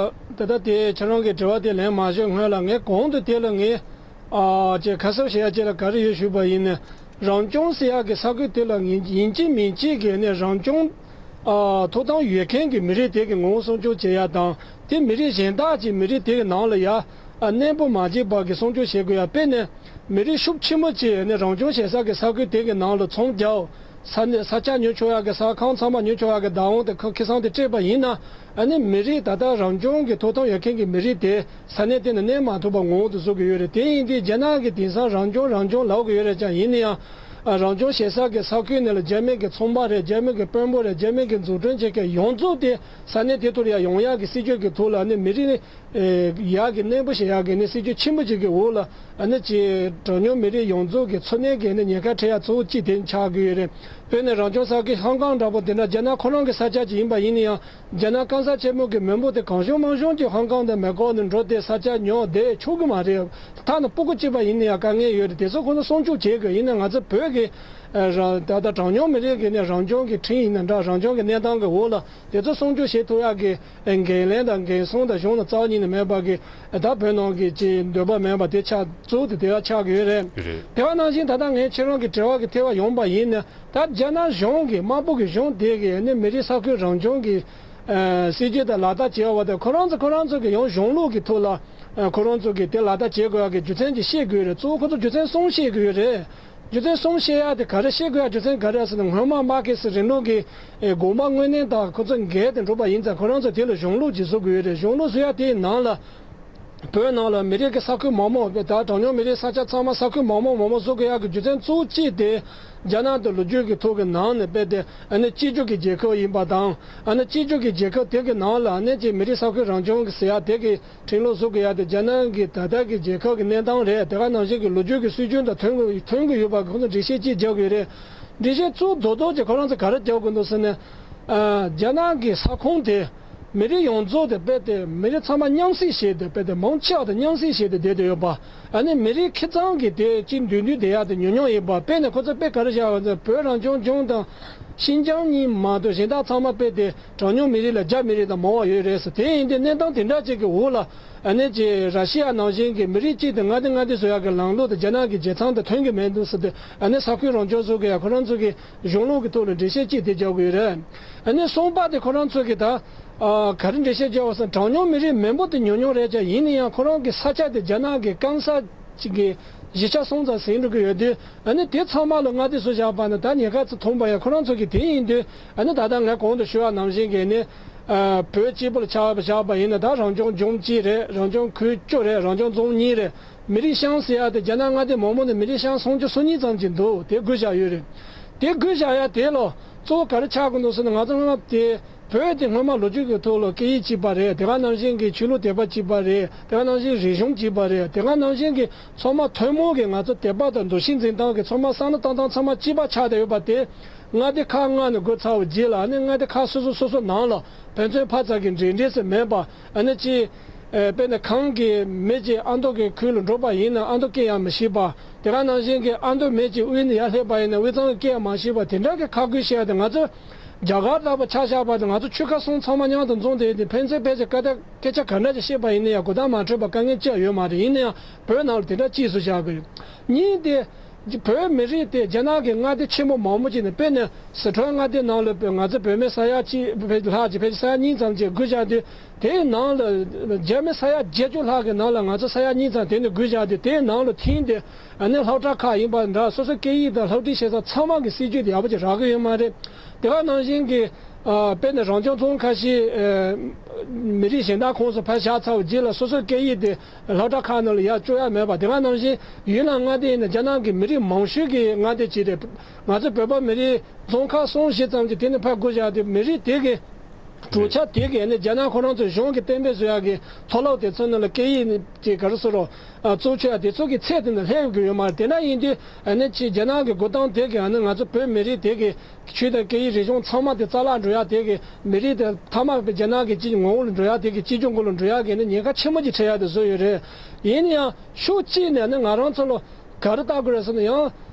ད་ལྟ་དེ་ཁྱེད་རང་གི་དྲི་བ་དེ་ལན་མ་ཞུ་སྔོན་ལ་ངས་གོང་དུ་དེ་ལ་ངས་ཨ་ཅེ་ཁ་གསབ་བྱེད་ཡ་ཅེ་ལ་ག་རེ་ཡོད་ཞུས་པ་ཡིན་ན། རང་སྐྱོང་ཟེར་ཡ་གི་ས་ཁུལ་དེ་ལ་ཡིན་ཡིན་གཅིག་མིན་གཅིག་གི་ནས་རང་སྐྱོང་ཨ་ཐོབ་ཐང་ཡོད་མཁན་གྱི་མི་རིགས་དེ་གི་ངོ་བོ་སྲུང་སྐྱོབ་བྱེད་ཡ་དང་དེ་མི་རིགས་གཞན་དག་ཅིག་མི་རིགས་དེ་གི་ནང་ལ་ཡ་ཨ་གནས་སྤོ་མ་བྱེད་པ་གི་སྲུང་སྐྱོབ་བྱེད་དགོས་ཡ། དཔེར་ན་མི་རིགས་ཤུགས་ཆེན་པོ་ཅིག་ནས་རང་སྐྱོང་བྱེད་ས་གི་ས་ཁུལ་དེ་གི་ནང་ལ་ཚོང་རྒྱག་ས་གནས་ས་ཆ་ཉོ་ཆོག་ཡག་གི་ས་ཁང་ཚང་མ་ཉོ་ཆོག་ཡག་གི་བདག་དབང་དེ་ཁ་ཁེ་བཟང་དེ་སྤྲད་པ་ཡིན་ན། ཨ་ནི་མི་རིགས་ད་ལྟ་རང་སྐྱོང་གི་ཐོབ་ཐང་ཡོད་མཁན་གྱི་མི་རིགས་དེ་ས་གནས་དེ་ནས་གནས་མ་ཐུབ་པ་ངོ་བོ་དེ་བཟོ་གི་ཡོད་རེད། དེ་ཡིན་དུས་རྒྱ་ནག་གིས་དེང་སང་རང་སྐྱོང་རང་སྐྱོང་ལབ་གི་ཡོད་རེད་ཀྱང་ཡིན་ན་ཡང་། ཨ་རང་སྐྱོང་བྱེད་ས་གི་ས་ཁུལ་ནས་ལ་རྒྱ་མི་གི་ཚོང་པ་རེད། རྒྱ་མི་གི་དཔོན་པོ་རེད། རྒྱ་མི་གི་འཛུགས་སྐྲུན་བྱེད་མཁན་ཡོངས་རྫོགས་དེ་ས་གནས་དེ་ཐོག་ལ་ཡང་ཡོང་ཡག་གི་སྲིད་ཇུས་ཀྱི་ཐོག་ལ་ནི་མི་རིགས་ཡག་གི་གནས་སྤོ་བྱེད་ཡག་གི་ནི་སྲིད་ཇུས་ཆེན་པོ་ཅིག་གི་འོག་ལ་ཨ་ནི་ཅིག་གྲངས་ཉུང་མི་རིགས་ཡོངས་རྫོགས་ཀྱི་འཚོ་གནས་ཀྱི་ནི་ཉེན་ཁ་འཕྲད་ཡ་གཙོ་བོ་གཅིག་དེ་ཆགས་ཀྱི་ཡོད་རེད། དཔེར་ན་རང་སྐྱོང་ས་ཁུལ་ཧང་ཀང་འདྲ་པོ་དེ་འདྲ་རྒྱ་ནག་ཁོ་རང་གི་ས་ཆ་ཅིག་ཡིན་པ་ཡིན་ན་ཡང་རྒྱ་ནག་སྐམ་ས་ཆེན་མོ་གི་མི་འབོར་དེ་གང་བྱུང་མང་བྱུང་གི་ཧང་ཀང་དང་མེ་ཀོ་ནས་འགྲོ་དེ་ས་ཆ་ཉོ་བསྡད་ཆོག་གི་མ་རེད། ཐ་ན་སྤུ་གུ་གཅིག་པ་ཡིན་ན་ཡང་དཀའ་ངལ་ཡོད་རེད། དེ་ཚོ་ཁོ་ཚོ་སྲུང་སྐྱོབ་བྱེད་དགོས། ཡིན་ན་ང་ཚོ་བོད་ཀྱི་ རང་ད་ལྟ་གྲངས་ཉུང་མི་རིགས་ཀྱི་ནས་རང་སྐྱོང་གི་ཁྲིམས་ཡིན་ན་འདྲ། རང་སྐྱོང་གི་གནས་སྟངས་ཀྱི་འོག་ལ་དེ་ཚོ་སྲུང་སྐྱོབ་བྱེད་ཐུབ་ཡག་གི་འགན་ལེན་དང་འགན་སྲུང་དང་གཞུང་ལ་རྩ་བ་ཉིད་ནས་མེད་པ་གི་ད་བོད་ནང་གི་ཅིག་འདོད་པ་མེད་པ་དེ་ཆགས་ཚུལ་དེ་དེ་བ་ཆགས་ཀྱི་ཡོད་རེད། རེད། དེ་བ་ནང་བཞིན་ད་ལྟ་ངས་ཁྱེད་རང་གི་དྲི་བ་གི་ཐད་བ་ཡོང་པ་ཡིན་ན། ད་རྒྱ་ནག་གཞུང་གིས་དམར་པོ་གི་གཞུང་དེ་གིས་ནི་མི་རིགས་ས་ཁུལ་རང་སྐྱོང་གི་ཨ་སྲིད་ཇུས་དང་ལག་བསྟར་བྱས་པ་དང་། ཁོ་རང་ཚོ་ཁོ་རང་ཚོ་གི་ཡང་གཞུང་ལུགས་ཀྱི་ཐོག་ལ་ཨ་ཁོ་རང་ཚོ་གི་དེ་ལག་བསྟར་བྱེད་དགོས་ཡག་གི་རྒྱུ་མཚན་ཅིག་བཤད་དགོས་རེད། གཙོ་བོ་ཁོ་ཚོ་རྒྱུ་མཚན་གསུམ་བཤད་དགོས་ཡོད་རེད། རྒྱུ་མཚན་གསུམ་བཤད་ཡག་དེ་ག་རེ་བཤད་དགོས་ཡག་རྒྱུ་མཚན་ག་རེ་ཟེར་ན། སྔོན་མ་མར་ཁེ་སི་རིང་ལུགས་ཀྱི་ཨེ་དགོངས་པ་དངོས་གནས་དང་ཁོ་ཚོ་འགལ་ཏེ་འགྲོ་པ་ཡིན་ཙང་། ཁོ་རང་ཚོ་དེ་ལ་གཞུང་ལུགས་ཅིག་བཟོ་དགོས་ཡོད་རེད། གཞུང་ལུགས་བཟོ་ཡག་དེའི་ནང་ལ། བོད་ནང་ལ་མི་རིགས་ཀྱི་ས་ཁུལ་མང་མང་། ད་གྲངས་ཉུང་མི་རིགས་ས་ཆ་ཚང་མ་ས་ཁུལ་མང་མང་མང་མང་བཟོ་དགོས་ཡག་གི་རྒྱུ་མཚན་གཙོ་བོ་གཅིག་དེ། རྒྱ་ནག་དང་ལོ་རྒྱུས་ཀྱི་ཐོག་གི་ནང་ནས་དཔེ་དེ་ཨ་ནི་གཅིག་གྱུར་གྱི་རྒྱལ་ཁབ་ཡིན་པ་དང་། ཨ་ནི་གཅིག་གྱུར་གྱི་རྒྱལ་ཁབ་དེ་གི་ནང་ལ་ཨ་ནི་ཅིག་མི་རིགས་ས་ཁུལ་རང་སྐྱོང་གི་ཟེར་ཡག་དེ་གི་ཁྲིམས་ལུགས་བཟོ་དགོས་ཡག་དེ་རྒྱ་ནག་གི་ད་ལྟ་གི་རྒྱལ་ཁབ་ཀྱི་གནས་སྟངས་རེད། དེ་ག་ནང་བཞིན་གྱི་ལོ་རྒྱུས་ཀྱི་སྲོལ་རྒྱུན་དང་མཐུན་དགོས་མཐུན་དགོས་ཡོད་པ་གི་ཁོང་ཚོ་འགྲེལ་བཤད་གཅིག་རྒྱག་དགོས་རེད། འགྲེལ་བཤད་གཙོ་བོ་རྡོག་རྡོག་ཅིག་ཁོ་རང་ཚོ་ག་རེ་རྒྱག་དགོས་འདུག་ཟེར་ན། ཨ་རྒྱ་ནག་གི་ས་ཁོངས་དེ་མི་རིགས་ཡོངས་རྫོགས་དེ་དཔེ་དེ་མི་རིགས་ཚང་མ་མཉམ་བསྲེས་བྱས་ཏེ། དཔེ་དེ་མང་ཆེ་བ་དེ་མཉམ་བསྲེས་བྱས་ཏེ་བསྡད་དེ་ཡོད་པ། ཨ་ནི་མི་རིགས་ཁེ་གཙང་གི་དེ་གཅིག་མདུན་མདུན་བསྡད་ཡག་དེ་ཉུང་ཉུང་ཡིན་པ། དཔེར་ན་ཁོ་ཚོ་དཔེ་ག་རེ་བཞག་པ་ཟེར་ན། བོད་རང་སྐྱོང་ལྗོངས་དང་ཤིན་ཅང་གཉིས་མ་གཏོགས་གཞན་དག་ཚང་མ་དཔེ་དེ་གྲངས་ཉུང་མི་རིགས་ལ་རྒྱ་མི་རིགས་དང་མང་བ་ཡོད་རེད་ཟེར། དེ་ཡིན་དུས་གནས་སྟངས་དེ་འདྲ་ཅིག་གི་འོག་ལ་ཨ་ནི་ཅིག་ར་ཤི་ཡ་ནང་བཞིན་གྱི་མི་རིགས་གཅིག་དེ་མངའ་སྡེ་མངའ་སྡེ་བཟོ་ཡག་གི་ལམ་ལུགས་དེ་རྒྱ་ནག་གི་བརྗེ་མཚམས་དང་མཐུན་གྱི་མེད་འདུག་ཟེར་ཏེ། ཨ་ནི་ས་ཁུལ་རང་སྐྱོང་བཟོ་དགོས་ཡག་ཁོ་རང་ཚོ་གི་གཞུང་ལུགས་ཀྱི་ཐོག་ལ་འགྲེལ་བཤད་གཅིག་དེ་རྒྱག་དགོས་རེད། ཨ་ནི་གསུམ་པ་དེ་ཁོ་རང་ཚོ་གི་ད་ཨ་ག་རེ་འགྲེལ་བཤད་རྒྱག་པ་ཟེར་ན། གྲངས་ཉུང་མི་རིགས་མང་པོ་དེ་ཉུང་ཉུང་རེད་ཀྱང་། ཡིན་ན་ཡང་ཁོ་རང་གི་ས་ཆ་དེ་རྒྱ་ནག་གི་སྐམ་ས་གཅིག་གི་བཞི་ཆ་གསུམ་ཙམ་ཟིན་འགྲོ་གི་ཡོད་དུས། ཨ་ནི་དེ་ཚང་མ་ལ་མངའ་སྡེ་བཟོ་བཞག་པ་ནི་ད་ཉེན་ཁ་ཚོ་མཐོང་པ་ཡང་ཁོ་རང་ཚོ་གི་དེ་ཡིན་དུས། ཨ་ནི་ད་ལྟ་ངས་གོང་དུ་ཞུ་བ་ནང་བཞིན་གྱི་ནི་ཨ་བོད་གཅིག་པུ་ལ་ཆ་བཞག་པ་ཡིན་ན། ད་རང་སྐྱོང་ལྗོངས་གཅིག་རེད། རང་སྐྱོང་ཁུལ་བཅུ་རེད། རང་སྐྱོང་རྫོང་གཉིས་རེད། མི་རིགས་ཤང་ཟེར་ཡག་དེ་རྒྱ་ནག་མངའ་སྡེ་མང་པོ་ནས་མི་རིགས་ཤང་སུམ་ཅུ་སོ་གཉིས་ཙམ་ཅིག་འདུག་དེ་བགོས་བཞག་ཡོད་རེད། དེ་བགོས་བཞག་ཡག་དེ་ལ་གཙོ་བོ་ག་རེ་ཆགས་ཀྱི་འདུག་ཟེར་ན། ང་ཚོ་སྔོན་མ་དེ་བོད་དེ་སྔོན་མ་ལོ་རྒྱུས་ཀྱི་ཐོག་ལ་སྐད་ཡིག་གཅིག་པ་རེད། དེ་ག་ནང་བཞིན་གྱི་ཆོས་ལུགས་དད་པ་གཅིག་པ་རེད། དེ་ག་ནང་བཞིན་རིག་གཞུང་གཅིག་པ་རེད། དེ་ག་ནང་བཞིན་གྱི་ཚང་མ་ཐུན་མོང་གི་ང་ཚོ་དད་པ་དང་འདུ་ཤེས་འཛིན་སྟངས་ཀྱི་ཚང་མ་བསམ་བློ་བཏང་སྟངས་ཚང་མ་གཅིག་པ་ཆགས་བསྡད་ཡོད་པ་དེ། མངའ་སྡེ་ཁག་ལྔ་ནས་བགོས་ཚར་བའི་རྗེས་ལ། ཨ་ནི་མངའ་སྡེ་ཁག་སོ་སོ་སོ་སོ་ནང་ལ་ཕན་ཚུན་ཕར་ཚུར་གྱི་འབྲེལ་འདྲིས་སུ་མེད་པ། ཨ་ནི་ཅིག་ཨེ་དཔེར་ན་གངས་ཀྱི་མི་གཅིག་ཨ་མདོ་གི་ཁུལ་ལ་འགྲོ་པ་ཡིན་ན་ཨ་མདོ་སྐད་ཡང་མི་ཤེས་པ། དེ་ག་ནང་བཞིན་གྱི་ཨ་མདོ་མི་གཅིག་དབུས་ནས་ཡར་སླེབས་པ་ཡིན་ན་དབུས་གཙང་གི་སྐད་ཡང་མ་ཤེས་པ། དེ་འདྲ་གི་ཁ་ཁུལ་བཤད་དེ། ང་ཚོ་རྒྱ་གར་ལྟ་བུ་ཆ་བཞག་པ་དང་། ང་ཚོ་ཆོལ་ཁ་གསུམ་ཚང་མ་མཉམ་དུ་འཛོམས་ཏེ་ཡིན་དུས། ཕན་ཚུན་ཕལ་ཆེར་སྐད་ཆ་སྐད་ཆ་ག་འདྲ་ཅིག་བཤད་པ་ཡིན་ན་ཡང་གོ་བརྡ་མ་འཕྲོད་པ་དཀའ་ངལ་ཅི་ཡང་ཡོད་མ་རེད། ཡིན་ན་ཡང་བོད་ནང་ལ་དེ་འདྲ་གཅིག་སུ་བཞག་དགོས། གཉིས་དེ། བོད་མི་རིགས་དེ་རྒྱ་ནག་གི་མངའ་སྡེ་ཆེན་པོ་མང་པོ་ཅིག་ནས། དཔེར་ན་སི་ཁྲོན་མངའ་སྡེ་ནང་ལ་ང་ཚོ་བོད་མི་ས་ཡ་གཅིག་ཕལ་ལྷག་ཅིག་ཕལ་ཆེར་ས་ཡ་གཉིས་ཙམ་ཅིག་བགོས་བཞག་དུས། དེའི་ནང་ལ་རྒྱ་མི་ས་ཡ་བརྒྱད་ཅུ་ལྷག་གི་ནང་ལ་ང་ཚོ་ས་ཡ་གཉིས་ཙམ་དེ་ནས་བགོས་བཞག་དུས། དེའི་ནང་ལ་ཐིམ་དེ་ཨ་ནི་སློབ་གྲྭ་ཁག་ཡིན་པ་འདྲ། སོ་སོའི་སྐད་ཡིག་དང་སློབ་ཁྲིད་བྱེད་ས་ཚང་མ་གི་སྲིད་ཇུས་དེ་ཡག་པོ་ཅིག་རག་གི་ཡོད་མ་རེད། དེ་ག་ནང་བཞིན་གྱི་ཨ་དཔེར་ན་རང་སྐྱོང་རྫོང་ཁ་ཤས་ཨ་མི་རིགས་གཞན་དག་ཁོངས་སུ་ཕར་བཞག་ཚར་བའི་རྗེས་ལ་སོ་སོའི་སྐད་ཡིག་དེ་སློབ་གྲྭ་ཁག་ནང་ལ་ཡར་བཅུག་ཡག་མེད་པ། དེ་ག་ནང་བཞིན་ཡུན་ནན་མངའ་སྡེ་ཡིན་ན་རྒྱ་ནག་གི་མི་རིགས་མང་ཤོས་ཀྱི་མངའ་སྡེ་ཅིག་རེད། ང་ཚོ་བོད་པ་མི་རིགས་རྫོང་ཁག་གསུམ་བཞི་ཙམ་ཅིག་དེ་ནས་ཕར་བགོས་བཞག་དུས། མི་རིགས་དེ་གི་གྲུབ་ཆ་དེ་གི་ཨ་ནི་རྒྱ་ནག་ཁོ་རང་ཚོའི་གཞུང་གི་གཏན་འབེབས་བཟོ་ཡག་གི་མཐོ་སློབ་དེ་ཚོ་ནང་ལ་སྐད་ཡིག་ཅིག་ག་རེ་ཟེར་རོ། ཨ་གཙོ་ཆེ་བ་དེ་ཚོ་གི་ཚད་དེ་ནས་སླེབས་ཀྱི་ཡོད་མ་རེད། དེ་འདྲ་ཡིན་དུས་ཨ་ནི་ཅིག་རྒྱ་ནག་གི་འགོ་སྟངས་དེ་གི་ཨ་ནི་ང་ཚོ་བོད་མི་རིགས་དེ་གི་ཆོས་དང་སྐད་ཡིག་རིག་གཞུང་ཚང་མ་དེ་རྩ་བརླག་འགྲོ་ཡག་དེ་གི། མི་རིགས་དེ་མཐའ་མ་རྒྱ་ནག་གི་སྤྱི་ངོ་བོ་ལ་འགྲོ་ཡག་དེ་གི། སྤྱི་སྤྱོད་སྐོར་ལ་འགྲོ་ཡག་གི་ཨ་ནི་ཉེན་ཁ་ཆེན་པོ་ཅིག་འཕྲད་ཡག་དེ་བཟོས་ཡོད་རེད། ཡིན་ན་ཡང་ཕྱོགས་གཅིག་ནས་ཨ་ནི་ང་རང་ཚོ་ལ་ག་རེ་ལྟ་དགོས་རེད་ཟེར་ན། ཡང་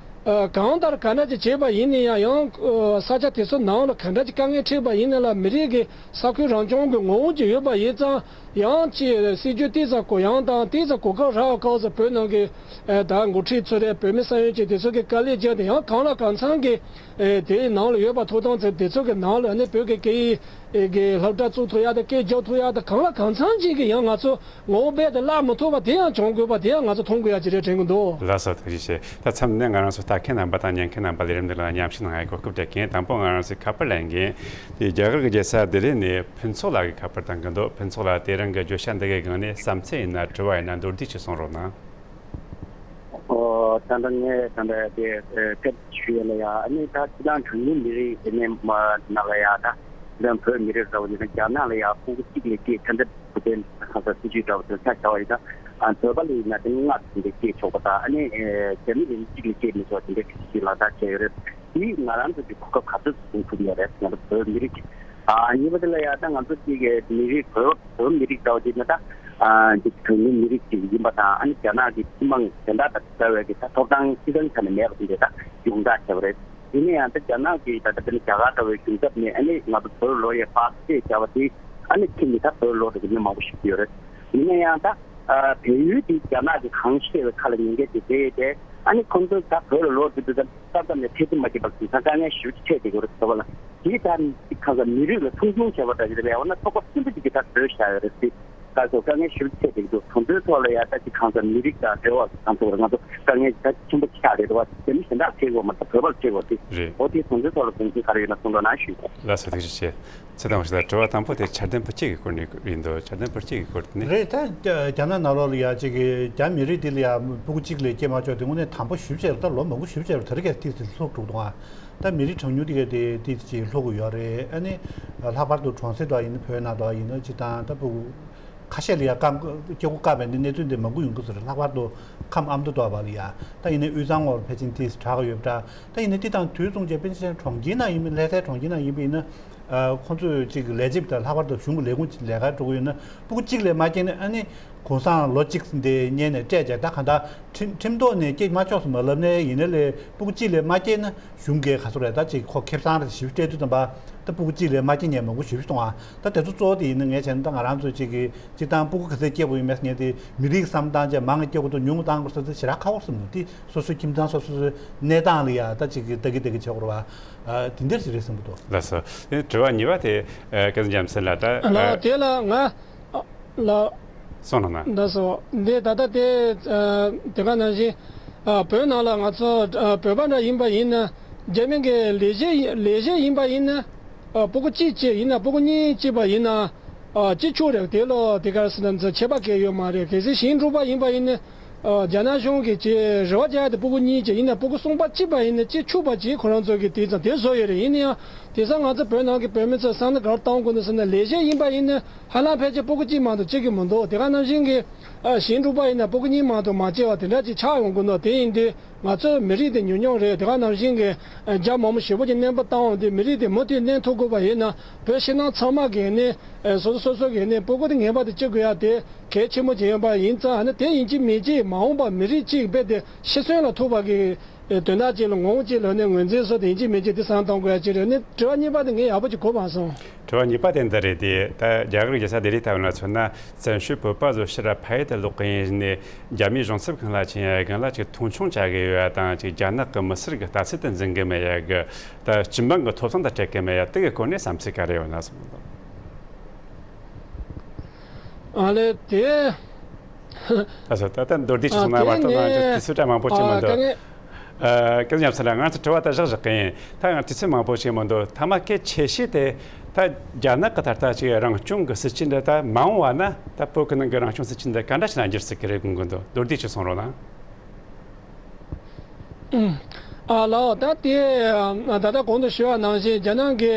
ཨ་གང་ལྟར་ག་འདྲ་ཅིག་བྱས་པ་ཡིན་ན་ཡང་། ཡང་ཨ་ས་ཆ་དེ་ཚོ་ནང་ལ་ག་འདྲ་ཅིག་དཀའ་ངལ་འཕྲད་པ་ཡིན་ན་ལ། མི་རིགས་ཀྱི་ས་ཁུལ་རང་སྐྱོང་གི་ངོ་བོ་ཅིག་ཡོད་པ་ཡིན་ཙང་། ཡང་ཅིག་སྲིད་ཇུས་ཏོག་ཙམ་གུ་ཡངས་དང་ཏོག་ཙམ་གོ་སྐབས་རག་པ་སྐབས་སུ་བོད་ནང་གི་ཨ་ད་འགོ་ཁྲིད་ཚོ་རེད། བོད་མི་ས་ཡོམ་ཅན་དེ་ཚོ་གི་དཀའ་ལས་བརྒྱབ་སྟེ། ཡང་གང་ལ་གང་འཚམ་གྱི་ཨ་དེའི་ནང་ལ་ཡོད་པ་ཐོབ་ཐང་ཚོ་དེ་ཚོ་གི་ནང་ལ་ཨ་ནི་བོད་ཀྱི་སྐད་ཡིག་གི་སློབ་གྲྭ་བཙུགས་ཐུབ་ཡག་དང་། སྐད་རྒྱག་ཐུབ་ཡག་དང་། གང་ལ་གང་འཚམ་ཅིག་གི་ཡང་ང་ཚོ་ངོ་བོ་རྦད་དེ་བརླག་མི་ཐུབ་པ་དེ་ཡང་བྱུང་དགོས་པ་དེ་ཡང་ང་ཚོ་མཐོང་དགོས་ཡ་ཅིག་རེད་དྲན་གྱི་འདུག་ལགས་སོ། ཐུགས་རྗེ་ཆེ། ད་མཚམས་ནས་ང་རང་ཚོ་ལྟ་མཁན་རྣམ་པ་དང་ཉན་མཁན་རྣམ་པ་ལས་རིམ་འདི་ལ་མཉམ་ཞུགས་གནང་ཡ་གོ་སྐབས་སྤྲད་མཁན་དང་པོ་ང་རང་ཚོའི་ཁ་པར་ལེན་མཁན་དེ་རྒྱ་གར་གྱི་རྒྱལ་ས་ལྡི་ལི་ནས་ཕུན་ཚོགས་ལགས་ཀྱིས་ཁ་པར་བཏང་གི་འདུག་ཕུན་ཚོགས་ལགས། དེ་རིང་གི་བརྗོད་བྱ་འདི་གའི་སྒང་ནས་བསམ་ཚུལ་ཡིན་ན་དྲི་བ་ཡིན་ན་མདོར་བསྡུས་ཅིག་གསུང་རོགས་གནང་། ཨོ། ད་ལྟ་ངས་ད་ལྟ་དེ་སྐད་ཆ་ཞུ་ཡ་ལ་ཡ། ཨ་ནི་ད་སྤྱིར་བཏང་གྲངས་ཉུང་མི་རིགས་དེ་ནས་མ་ནང་ལ་ཡ། ད་སྤྱིར་བཏང་བོད་མི་རིགས་འདྲ་བོ་ཡིན་ན་རྒྱ་ནག་ལ་ཡ་ཕྲུ་གུ་གཅིག་ལས་སྐྱེས་ཚེ་འདི་བུ་དེ་ཁ་ས་སྲིད་ཇུས་འདྲ་བོ་དེ་ཆ་བཞག་པ་ཡིན་ན། ཨ་བོད་པ་ལ་ཡིན་ན་དེ་ལྔ་ཙམ་ལས་སྐྱེས་ཆོག་པ་དང་། ཨ་ནི་ཨེ་རྒྱ་མི་ལ་ཡིན་ན་གཅིག་ལས་སྐྱེས་མི་ཆོག་དེ་འདྲ་གི་ཞིག་ལག་བསྟར་བྱས་ཡོད་རེད། དེས་ང་རང་ཚོ་གི་གོ་སྐབས་ག་ཚོད་སྤྲད་ཐུབ་ཡོད་རེད། ང་ཚོ་བོད་མི་རིགས་ཀྱི། ཨ་གཉིས་པ་དེ་ལ་ཡ་ད་ང་ཚོ་གཅིག་གི་མི་རིགས་བོད་བོད་མི་རིགས་འདྲ་བོ་ཅིག་ན་ད་ ཨ་འདི་གྲངས་ཉུང་མི་རིགས་ཅིག་ཡིན་པ་དང་། ཨ་ནི་རྒྱ་ནག་གི་སྤྱི་དམངས་གཞན་དག་དང་འདྲ་བའི་གི་ད་ཐོབ་ཐང་སྤྱི་བཏང་ཆ་ནས་མེད་པ་དེ་འདྲ་ད་ཡོངས་གྲགས་བྱས་པ་རེད། ཡིན་ན་ཡང་ད་རྒྱ་ནག་གི་ད་ལྟ་དེ་ནི་རྒྱ་གར་འདྲ་བའི་གཞུང་ཚབ་ནས་ཨ་ནི་ང་ཚོ་བོད་ལོག་ཡས་པཱ་སི་ཅེས་བྱ་བ་དེ་ཨ་ནི་ཁྱེར་ནས་ད་བོད་ལོག་འགྲོ་གི་མི་མང་པོ་ཞིག་ཡོད་རེད། ཡིན་ན་ཡང་ད་ཨ་བལ་ཡུལ་དེ་རྒྱ་ནག་གི་གང་ཤེས་པའི་ཁ་ལ་ཉན་མཁན་དེ་རེད་དེ། ཨ་ནི་ཁོང་ཚོས་ད་བོད་ལ་ལོག་འགྲོ་དུས་ད་ས་མཚམས་ནས་ཐེ་ཚོམ་མ་བྱེད་པར་དེང་སང་དཀའ་ངལ་ཞེ་པོ་ཅིག་འཕྲད་བསྡད་ཀྱི་ཡོད་རེད། ཟེར་བ་ལ་དེའི་ཐད་ནས་གང་ཟག་མི་རིགས་ལ་མཐོང་ཆུང་བྱས་པ་འདྲ་ཞིག་རེད་པས། འོ་ན་ཚོགས་པ་གསུམ་པོ་ཅིག་གིས་ད་བཟོས་བཞག་ཡོད་རེད་དེ། ད་གཟོད་དཀའ་ངལ་ཞེ་པོ་ཅིག་འཕྲད་བསྡད་ཀྱི་འདུག་དེ་ཚོའི་ཐོག་ལ་ཡང་ད་ཅིག་གང་ཟག་མི་རིགས་དང་འབྲེལ་བ་གང་ཚོགས་རེད། ང་ཚོ་དཀའ་ངལ་ད་ཆེན་པོ་ཆགས་རེད་བ། དེ་མི་གཞན་དག་འཕྲད་དགོས་མ་རེད། བོད་པར་འཕྲད་དགོས་དེ། རེད། འོ་དེ་དོན་ཚན་ཐོག་ལ་དོན་ཚན་ག་རེ་ཡོད་ན་གསུང་རོགས་གནང་ཞུ། ལགས་སོ། ཐུགས་རྗེ་ཆེ། ཚེ་དང་བ་ཞིག་ལ་དྲི་བ་དང་པོ་དེ་འཆར་ལྡན་བུ་སྐྱེས་ཀྱི་སྐོར་ནས་ཡིན་འདུག་འཆར་ལྡན་བུ་སྐྱེས་ཀྱི་སྐོར་དེ་ནི། རེད། ད་རྒྱ་རྒྱ་ནག་ནང་ལོགས་ལ་ཡ་གཅིག་གི་རྒྱ་མི་རིགས་དེ་ལ་ཡ་སྤུ་གུ་གཅིག་ལས་སྐྱེས་མ་ཆོག་དེ་དངོས་གནས་དམ་པོ་ཞེ་པོ་ཅིག་རེད། ད་ལོ་མང་པོ་ཞེ་པོ་ཅིག་རེད། དེ་རིང་ཁ་སང་ཏོག་ཙམ་ལྷུག་འགྲོ་གི་འདུག་ཨ། ད་མི་རིགས་གྲངས་ཉུང་དེ་ག་དེ་ཏོག་ཙམ་ཅིག་ལྷུག་གི་ཡོད་རེད། ཨ་ནི་ལྷག་པར་དུ་གྲོང་གསེབ་དུ་ཡིན་ན། བོད་ནང་དུ་ཡིན་ན་སྤྱིར་བཏང་ད་སྤུ་གུ་ཁ་ཤས་ལ་ཡ་བཀག་སྐྱེ་སྒོ་བཀག་པའི་འདི་གནས་ཚུལ་འདི་མང་པོ་ཡོང་གི་ཟེར། ལྷག་པར་དུ་ཁམས་ཨ་མདོ་དོག་པ་ལ་ཡ། ད་ཡིན་ན་དབུས་གཙང་ངོས་ཕལ་ཆེར་ཏོག་ཙམ་དྲག་གི་ཡོད་པ་འདྲ། ད་ཡིན་ན་འདི་དང་དུས་མཚུངས་བྱས་པ་ཡིན་ན་གྲོང་ཁྱེར་ནང་ཡིན་པ། ལྷ་སའི་གྲོང་ཁྱེར་ནང་ཡིན་པ་ཡིན་ན། ཨ་ཁོང་ཚོས་ཅིག་ལས་བྱེད་དང་ལྷག་པར་དུ་གཞུང་གི་ལས་ཁུངས་ལས་ཀ་འགྲོ་གི་ཡོད་ན། སྤུ་གུ་གཅིག་ལས་མ་སྐྱེས་ན་ཨ་ནི་གུང་སེང་ལོ་གཅིག་འདི་བསྙེན་ནས་སྤྲད་བྱས། ད་གང་ལྟར་ཁྲིམས་ཁྲིམས་ཐོག་ནས་སྐྱེས་མ་ཆོག་ཟེར་མ་ལབ་ནའི་ཡིན་ན་ལས། སྤུ་གུ་གཅིག་ལས་མ་སྐྱེས་ན་གཞུང་གིས་ག་ཚོད་རེད། ད་ཅིག་ཁོ་ཁེ་བཟང་རེད་ཞེ་པོ་སྤྲད་དུས་ཙམ་པ། ད་སྤུ་གུ་གཅིག་ལས་མ་སྐྱེས་མཁན་མང་པོ་ཞེ་པོ་ཅིག་འདུག་ཨ། ད་དེ་ཚོ་གཙོ་བོ་དེ་ཡིན་ན་ངས་བྱས་ན་ད་ང་རང་ཚོ་ཅིག་གི་སྤྱིར་བཏང་སྤུ་གུ་ག་ཚོད་སྐྱེ་དགོས་ཡིན་མིན་ཟེར་མཁན་དེ་མི་རིགས་བསམ་སྟངས་བྱས། མང་གི་སྐྱེ་དགོས་འདུག་ཉུང་གི་བཏང་དགོས་ཟེར་དེ་ཞེ་དྲག་ཁག་པོ་བསམ་འདུག་དེ་སོ་སོའི་ཁྱིམ་ཚང་སོ་སོའི་གནས་སྟངས་ལ་ཡ་ད་ཅིག་གི་ལྟ་གི་ལྟ་གི་བྱེད་དགོས་རེད་བ། ཨ་དེ་འདྲ་ཞིག་རེད་བསམ་གི་འདུག་ལགས་སོ། དེ་དྲི་བ་གཉིས་པ་དེ། ཨ་སྐལ་བཟང་རྒྱལ་མཚན་ལགས། ད་ལགས། ཨ་དེ་ལ་ང་ལགས། གསུངས་རོགས་གནང་། ལགས་སོ། འདི་ད་ལྟ་དེ་ཨ་དེ་ག་ནང་བཞིན། ཨ་བོད་ནང་ལ་ང་ཚོ་ཨ་བོད་པ་འདྲ་ཡིན་པ་ཡིན་ན། རྒྱ་མི་གི་ལས་བྱེད་ལས་བྱེད་ཡིན་པ་ཡིན་ན། ཨ་སྤུ་གུ་གཅིག་སྐྱེས་ཡིན་ན། སྤུ་གུ་གཉིས་སྐྱེས་པ་ཡིན་ན། ཨ་སྐྱེ་ཆོག་རེད། དེ་ལོ་དེ་ག་རེ་ཟེར་ན། ཚོ་ཁྱད་པར་གང་ཡོད་མ་རེད། གལ་སྲིད་ཞིང་འབྲོག་པ་ཡིན་པ་ཡིན་ན། ཨ་རྒྱ་ནག་གཞུང་གིས་ཅིག་རེ་བ་བྱས་ཏེ་སྤུ་གུ་གཉིས་ཅིག་ཡིན་ན། སྤུ་གུ་གསུམ་པ་གཅིག་པ་ཡིན་ན་སྐྱེ་ཆོག་པ་ཅིག་ཁོ་རང་ཚོ་གིས་དེ་ཙམ་དེ་བཟོ་ཡོད་རེད། ཡིན་ན་ཡང་དེང་སང་ང་ཚོ་བོད་ནང་གི་བོད་མི་ཚོས་བསམ་བློ་ག་རེ་གཏོང་དགོས་འདུག་ཟེར་ན། ལས་བྱེད་ཡིན་པ་ཡིན་ན་ཧ་ལམ་ཕལ་ཆེར་སྤུ་གུ་གཅིག་མ་གཏོགས་སྐྱེ་གི་མི་འདུག་དེ་ག་ནང་བཞིན་གྱི་ཨ་ཞིང་འབྲོག་པ་ཡིན་ན་སྤུ་གུ་གཉིས་མ་གཏོགས་མ་སྐྱེ་བ་དེ་འདྲ་ཅིག་ཆགས་ཡོང་གི་འདུག་དེ་ཡིན་དུས་ང་ཚོའི་མི་རིགས་དེ་ཉུང་ཉུང་རེད། དེ་ག་ནང་བཞིན་གྱི་ཨ་རྒྱ་མང་པོ་ཞེ་པོ་ཅིག་གནོན་པ་བཏང་འོང་དུས། མི་རིགས་དེ་མུ་མཐུད་གནས་ཐུབ་དགོས་པ་ཡིན་ན། བོད་ཕྱི་ནང་ཚང་མ་གིས་ནི་ཨ་སོ་སོ་སོ་སོ་གིས་ནི་སྤུ་གུ་དེ་ངེས་པར་དུ་སྐྱེ་དགོས་ཡ་དེ་གལ་ཆེན་པོ་ཅིག་ཡིན་པ་ཡིན་ཙང་། ཨ་ནི་དེ་ཡིན་གཅིག་མིན་གཅིག་མ་འོངས་པར་མི་རིགས་གཅིག་རྦད་དེ་ཤི་གསོན་ལ་ཐུག་པ་གི་དོན་དག་ཅིག་ལ་ངོ་བོ་ཅིག་ལ་ནི་ངོས་འཛིན་བཟོ་དེ་ཡིན་གཅིག་མིན་གཅིག་དེ་བསམ་གཏོང་དགོས་ཡ་ཅིག་རེད། ནི་དྲི་བ་གཉིས་པ་དེ་ངས་ཡག་པོ་ཅིག་གོ་མ་སོང་། དྲི་བ་གཉིས་པ་དེ་འདི་རེད་དེ། ད་རྒྱ་གར་རྒྱལ་ས་ལྡི་ལི་ལྟ་བུ་ལ་མཚོན་ན། བཙན་བྱོལ་བོད་པ་ཚོ་ཕྱིར་ཕ་ཡུལ་དུ་ལོག་གི་ཡིན་ནས། རྒྱ་མིའི་གཞུང་ཚབ་ཁང་ལ་ཕྱིན་ཡ་སྒང་ལ་ཅིག་མཐོང་ཆུང་བྱ་གི་ཡོད་ཡ་དང་། ཅིག་རྒྱ་ནག་གི་མི་སེར་གི་ལྟ་ཚུལ་དུ་འཛིན་གི་མེད་ཡ་གི། ད་སྤྱི་འབངས་གི་ཐོབ་ཐང་དང་འཕྲད་གི་མེད་ཡ་དེ་གི་སྐོར་ནས་བསམ་ཚུལ་ག་རེ་ཡོད་ན་གསུངས་འདུག་ཨ་ལེ་དེ། ད་སོ་ད་ལྟ་མདོར་བསྡུས་ཤིག་ཨ་གསུངས་ན། དེ་བར་དུ་ང་ཚོ་ནས་དུས་ཚོད་ད་མང་པོ་ཅིག་ཨ་མི་འདུག་དཀའ་ངལ། ཨ་སྐལ་བཟང་རྒྱལ་མཚན་ལགས། ང་ཚོ་དྲི་བ་ད་བཞག་བཞག་གི་ཡིན། ད་ང་དུས་ཚོད་མང་པོ་ཞིག་མི་འདུག་ཐ་མ་གལ་ཆེ་ཤོས་དེ། ད་རྒྱ་ནག་གི་ད་ལྟ་ཅིག་རང་སྐྱོང་གི་སྲིད་ཇུས་འདི། ད་མ་འོངས་པ་ན་ད་བོད་ཀྱི་ནང་གི་རང་སྐྱོང་སྲིད་ཇུས་འདི་ག་འདྲ་ཞིག་ལ་འགྱུར་སྲིད་ཀྱི་རེད་དགོངས་ཀྱི་འདུག་མདོར་བསྡུས་ཅིག་གསུང་རོགས་གནང་། ཨ་ལགས། ད་དེ་ད་ལྟ་གོང་དུ་ཞུས་པ་ནང་བཞིན། རྒྱ་ནག་གི་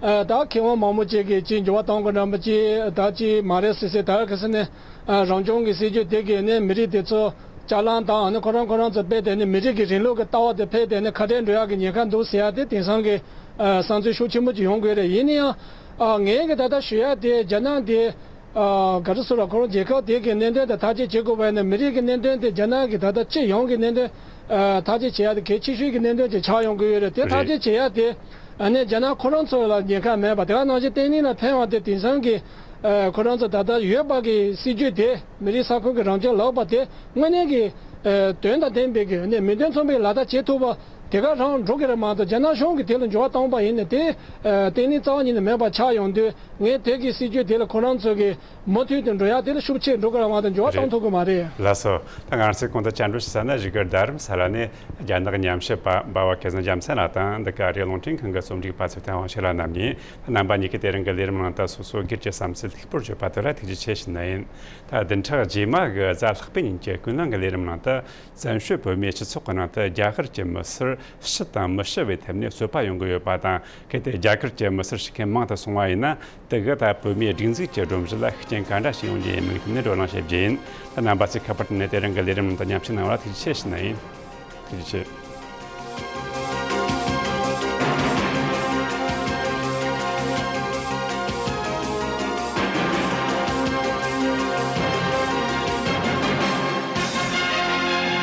ཨ་ད་མཁས་དབང་མང་པོ་ཅིག་གིས་ཅིག་འགྱུར་བ་གཏོང་དགོས་འདྲ་པོ་ཅིག་ད་ཅིག་མ་རེད་ཟེར་ཟེར། ད་ག་ཟེར་ནས་ཨ་རང་སྐྱོང་གི་སྲིད་ཇུས་དེ་གིས་ནི་མི་རིགས་དེ་ཚོ་ཅ་ལག་དང་། ཨ་ནི་ཁོ་རང་ཁོ་རང་ཚོ་རྦད་དེ་ནི་མི་རིགས་ཀྱི་རིང་ལུགས་ཀྱི་ལྟ་བ་དེ་རྦད་དེ་ནི་ཁ་བྲལ་འགྲོ་ཡག་གི་ཉེན་ཁ་འདུག་ཟེར་ཡ་དེ་དེང་སང་གི་ཨ་བསམ་ཚུལ་ཤུགས་ཆེན་པོ་ཅིག་ཡོང་དགོས་རེད། ཡིན་ན་ཡང་ཨ་ངས་གི་ད་ལྟ་ཞུ་ཡ་དེ། རྒྱ་ནག་དེ་ཨ་ག་རེ་ཟེར་ལ། ཁོ་རང་རྒྱལ་ཁབ་དེ་གི་གནད་དོན་དེ་ཐག་གཅོད་བྱེད་དགོས་པ་ཡིན་ན། མི་རིགས་ཀྱི་གནད་དོན་དེ། རྒྱ་ནག་གི་ད་ལྟ་སྤྱི་ཡོངས་ཀྱི་གནད་དོན་ཨ་ཐག་གཅོད་བྱེད་ཡ་དེ་གལ་ཆེ་ཤོས་ཀྱི་གནད་དོན་ཅིག་ཆགས་ཡོང་གི་ཡོད་རེད། དེ་ཐག་རེད། གཅོད་བྱེད་ཡ་དེ་ཨ་ནི་རྒྱ་ནག་ཁོ་རང་ཚོ་ལ་ཉེན་ཁ་མེད་པ། དེ་ག་ནང་བཞིན་བརྟན་ལྷིང་ལ་ཕན་པ་དེ་དེང་སང་གི་ཨ་ཁོ་རང་ཚོ་ད་ལྟ་ཡོད་པ་གི་སྲིད་ཇུས་དེ། མི་རིགས་ས་ཁུལ་གྱི་རང་སྐྱོང་ལབ་པ་དེ་དངོས་གནས་ཀྱི་ཨ་དོན་དང་ལྡན་པའི་གི་ནི་མིང་དོན་མཚུངས་པའི་ལག་བསྟར་བྱེད་ཐུབ་པ་དེ་ག་རང་འགྲོ་གི་རེད་མ་གཏོགས། རྒྱ་ནག་གཞུང་གིས་དེ་ལ་འགྱུར་བ་བཏང་པ་ཡིན་ན། དེ་ཨ་བརྟན་ལྷིང་རྩ་བ་ཉིད་ནས་མེད་པ་ཆགས་ཡོང་དུས། ངས་དེ་གི་སྲིད་ཇུས་དེ་ལ་ཁོ་རང་ཚོ་གི་མུ་མཐུད་དུ་འགྲོ་ཡ་དེ་ལ་ཤུགས་ཆེ་འགྲོ་གི་རེད་མ་གཏོགས། འགྱུར་བ་གཏོང་རེད། ཐུབ་གི་མ་རེད། ལགས་སོ། ད་ང་ཚོས་གོང་དུ་བཅར་འདྲི་ཞུས་ས་ན། བཞུགས་སྒར་རྡ་རམ་ས་ལ་ནས་རྒྱ་ནག་ཉམས་ཞིབ་པ་འབའ་བ་སྐལ་བཟང་རྒྱལ་མཚན་ལགས་དང་། འདི་ག་རེད། རླུང་འཕྲིན་ཁང་གི་རྩོམ་སྒྲིག་པ་ཚེ་བརྟན་དབང་ཕྱུག་ལགས་རྣམ་གཉིས། རྣམ་པ་གཉིས་ཀྱིས་དེ་རིང་གི་ལས་རིམ་ནང་དུ་སོ་སོ་སྒེར་གྱི་བསམ་ཚུལ་ལེགས་པོར་བརྗོད་པ་དེ་ལ་ཐུགས་རྗེ་ཆེ་ཞུ་ནི་ཡིན། ད་བདུན་ཕྲག་རྗེས་མ་གི་གཟའ་ལྷག་པའི་ཉིན་གྱི་ཀུན་གླེང་གི་ལས་རིམ་ནང་དུ། བཙན་བྱོལ་བོད་མིའི་སྤྱི་ཚོགས་ཀྱི་ནང་དུ་རྒྱ་གར་གྱི་མི་སེར་ཤི་དང་མི་ཤི་བའི་ཐད་ནས་རྩོད་པ་ཡོང་གི་ཡོད་པ་དང་། གལ་ཏེ་རྒྱ་གར་གྱི་མི་སེར་ཤི་མཁན་མང་དུ་སོང་བ་ཡིན་ན། དེ་གིས་ད་བོད་མིའི་སྒྲིག་འཛུགས་ཀྱི་སྒྲོམ་གཞི་ལ་ཤུགས་རྐྱེན་ག་འདྲ་ཞིག་ཡོང་རྒྱུ་ཡིན་མིན་ཐད་ནས་བགྲོ་གླེང་བྱེད་རྒྱུ་ཡིན། ད་རྣམ་པ་ཚོས་ཁ་པར་དུ་ནས་དེ་རིང་གི་ལས་རིམ་ནང་དུ་མཉམ་ཞུགས་གནང་བ་ལ་ཐུགས་རྗེ་ཆེ་ཞུ་ནི་ཡིན། ཐུགས་རྗེ་ཆེ།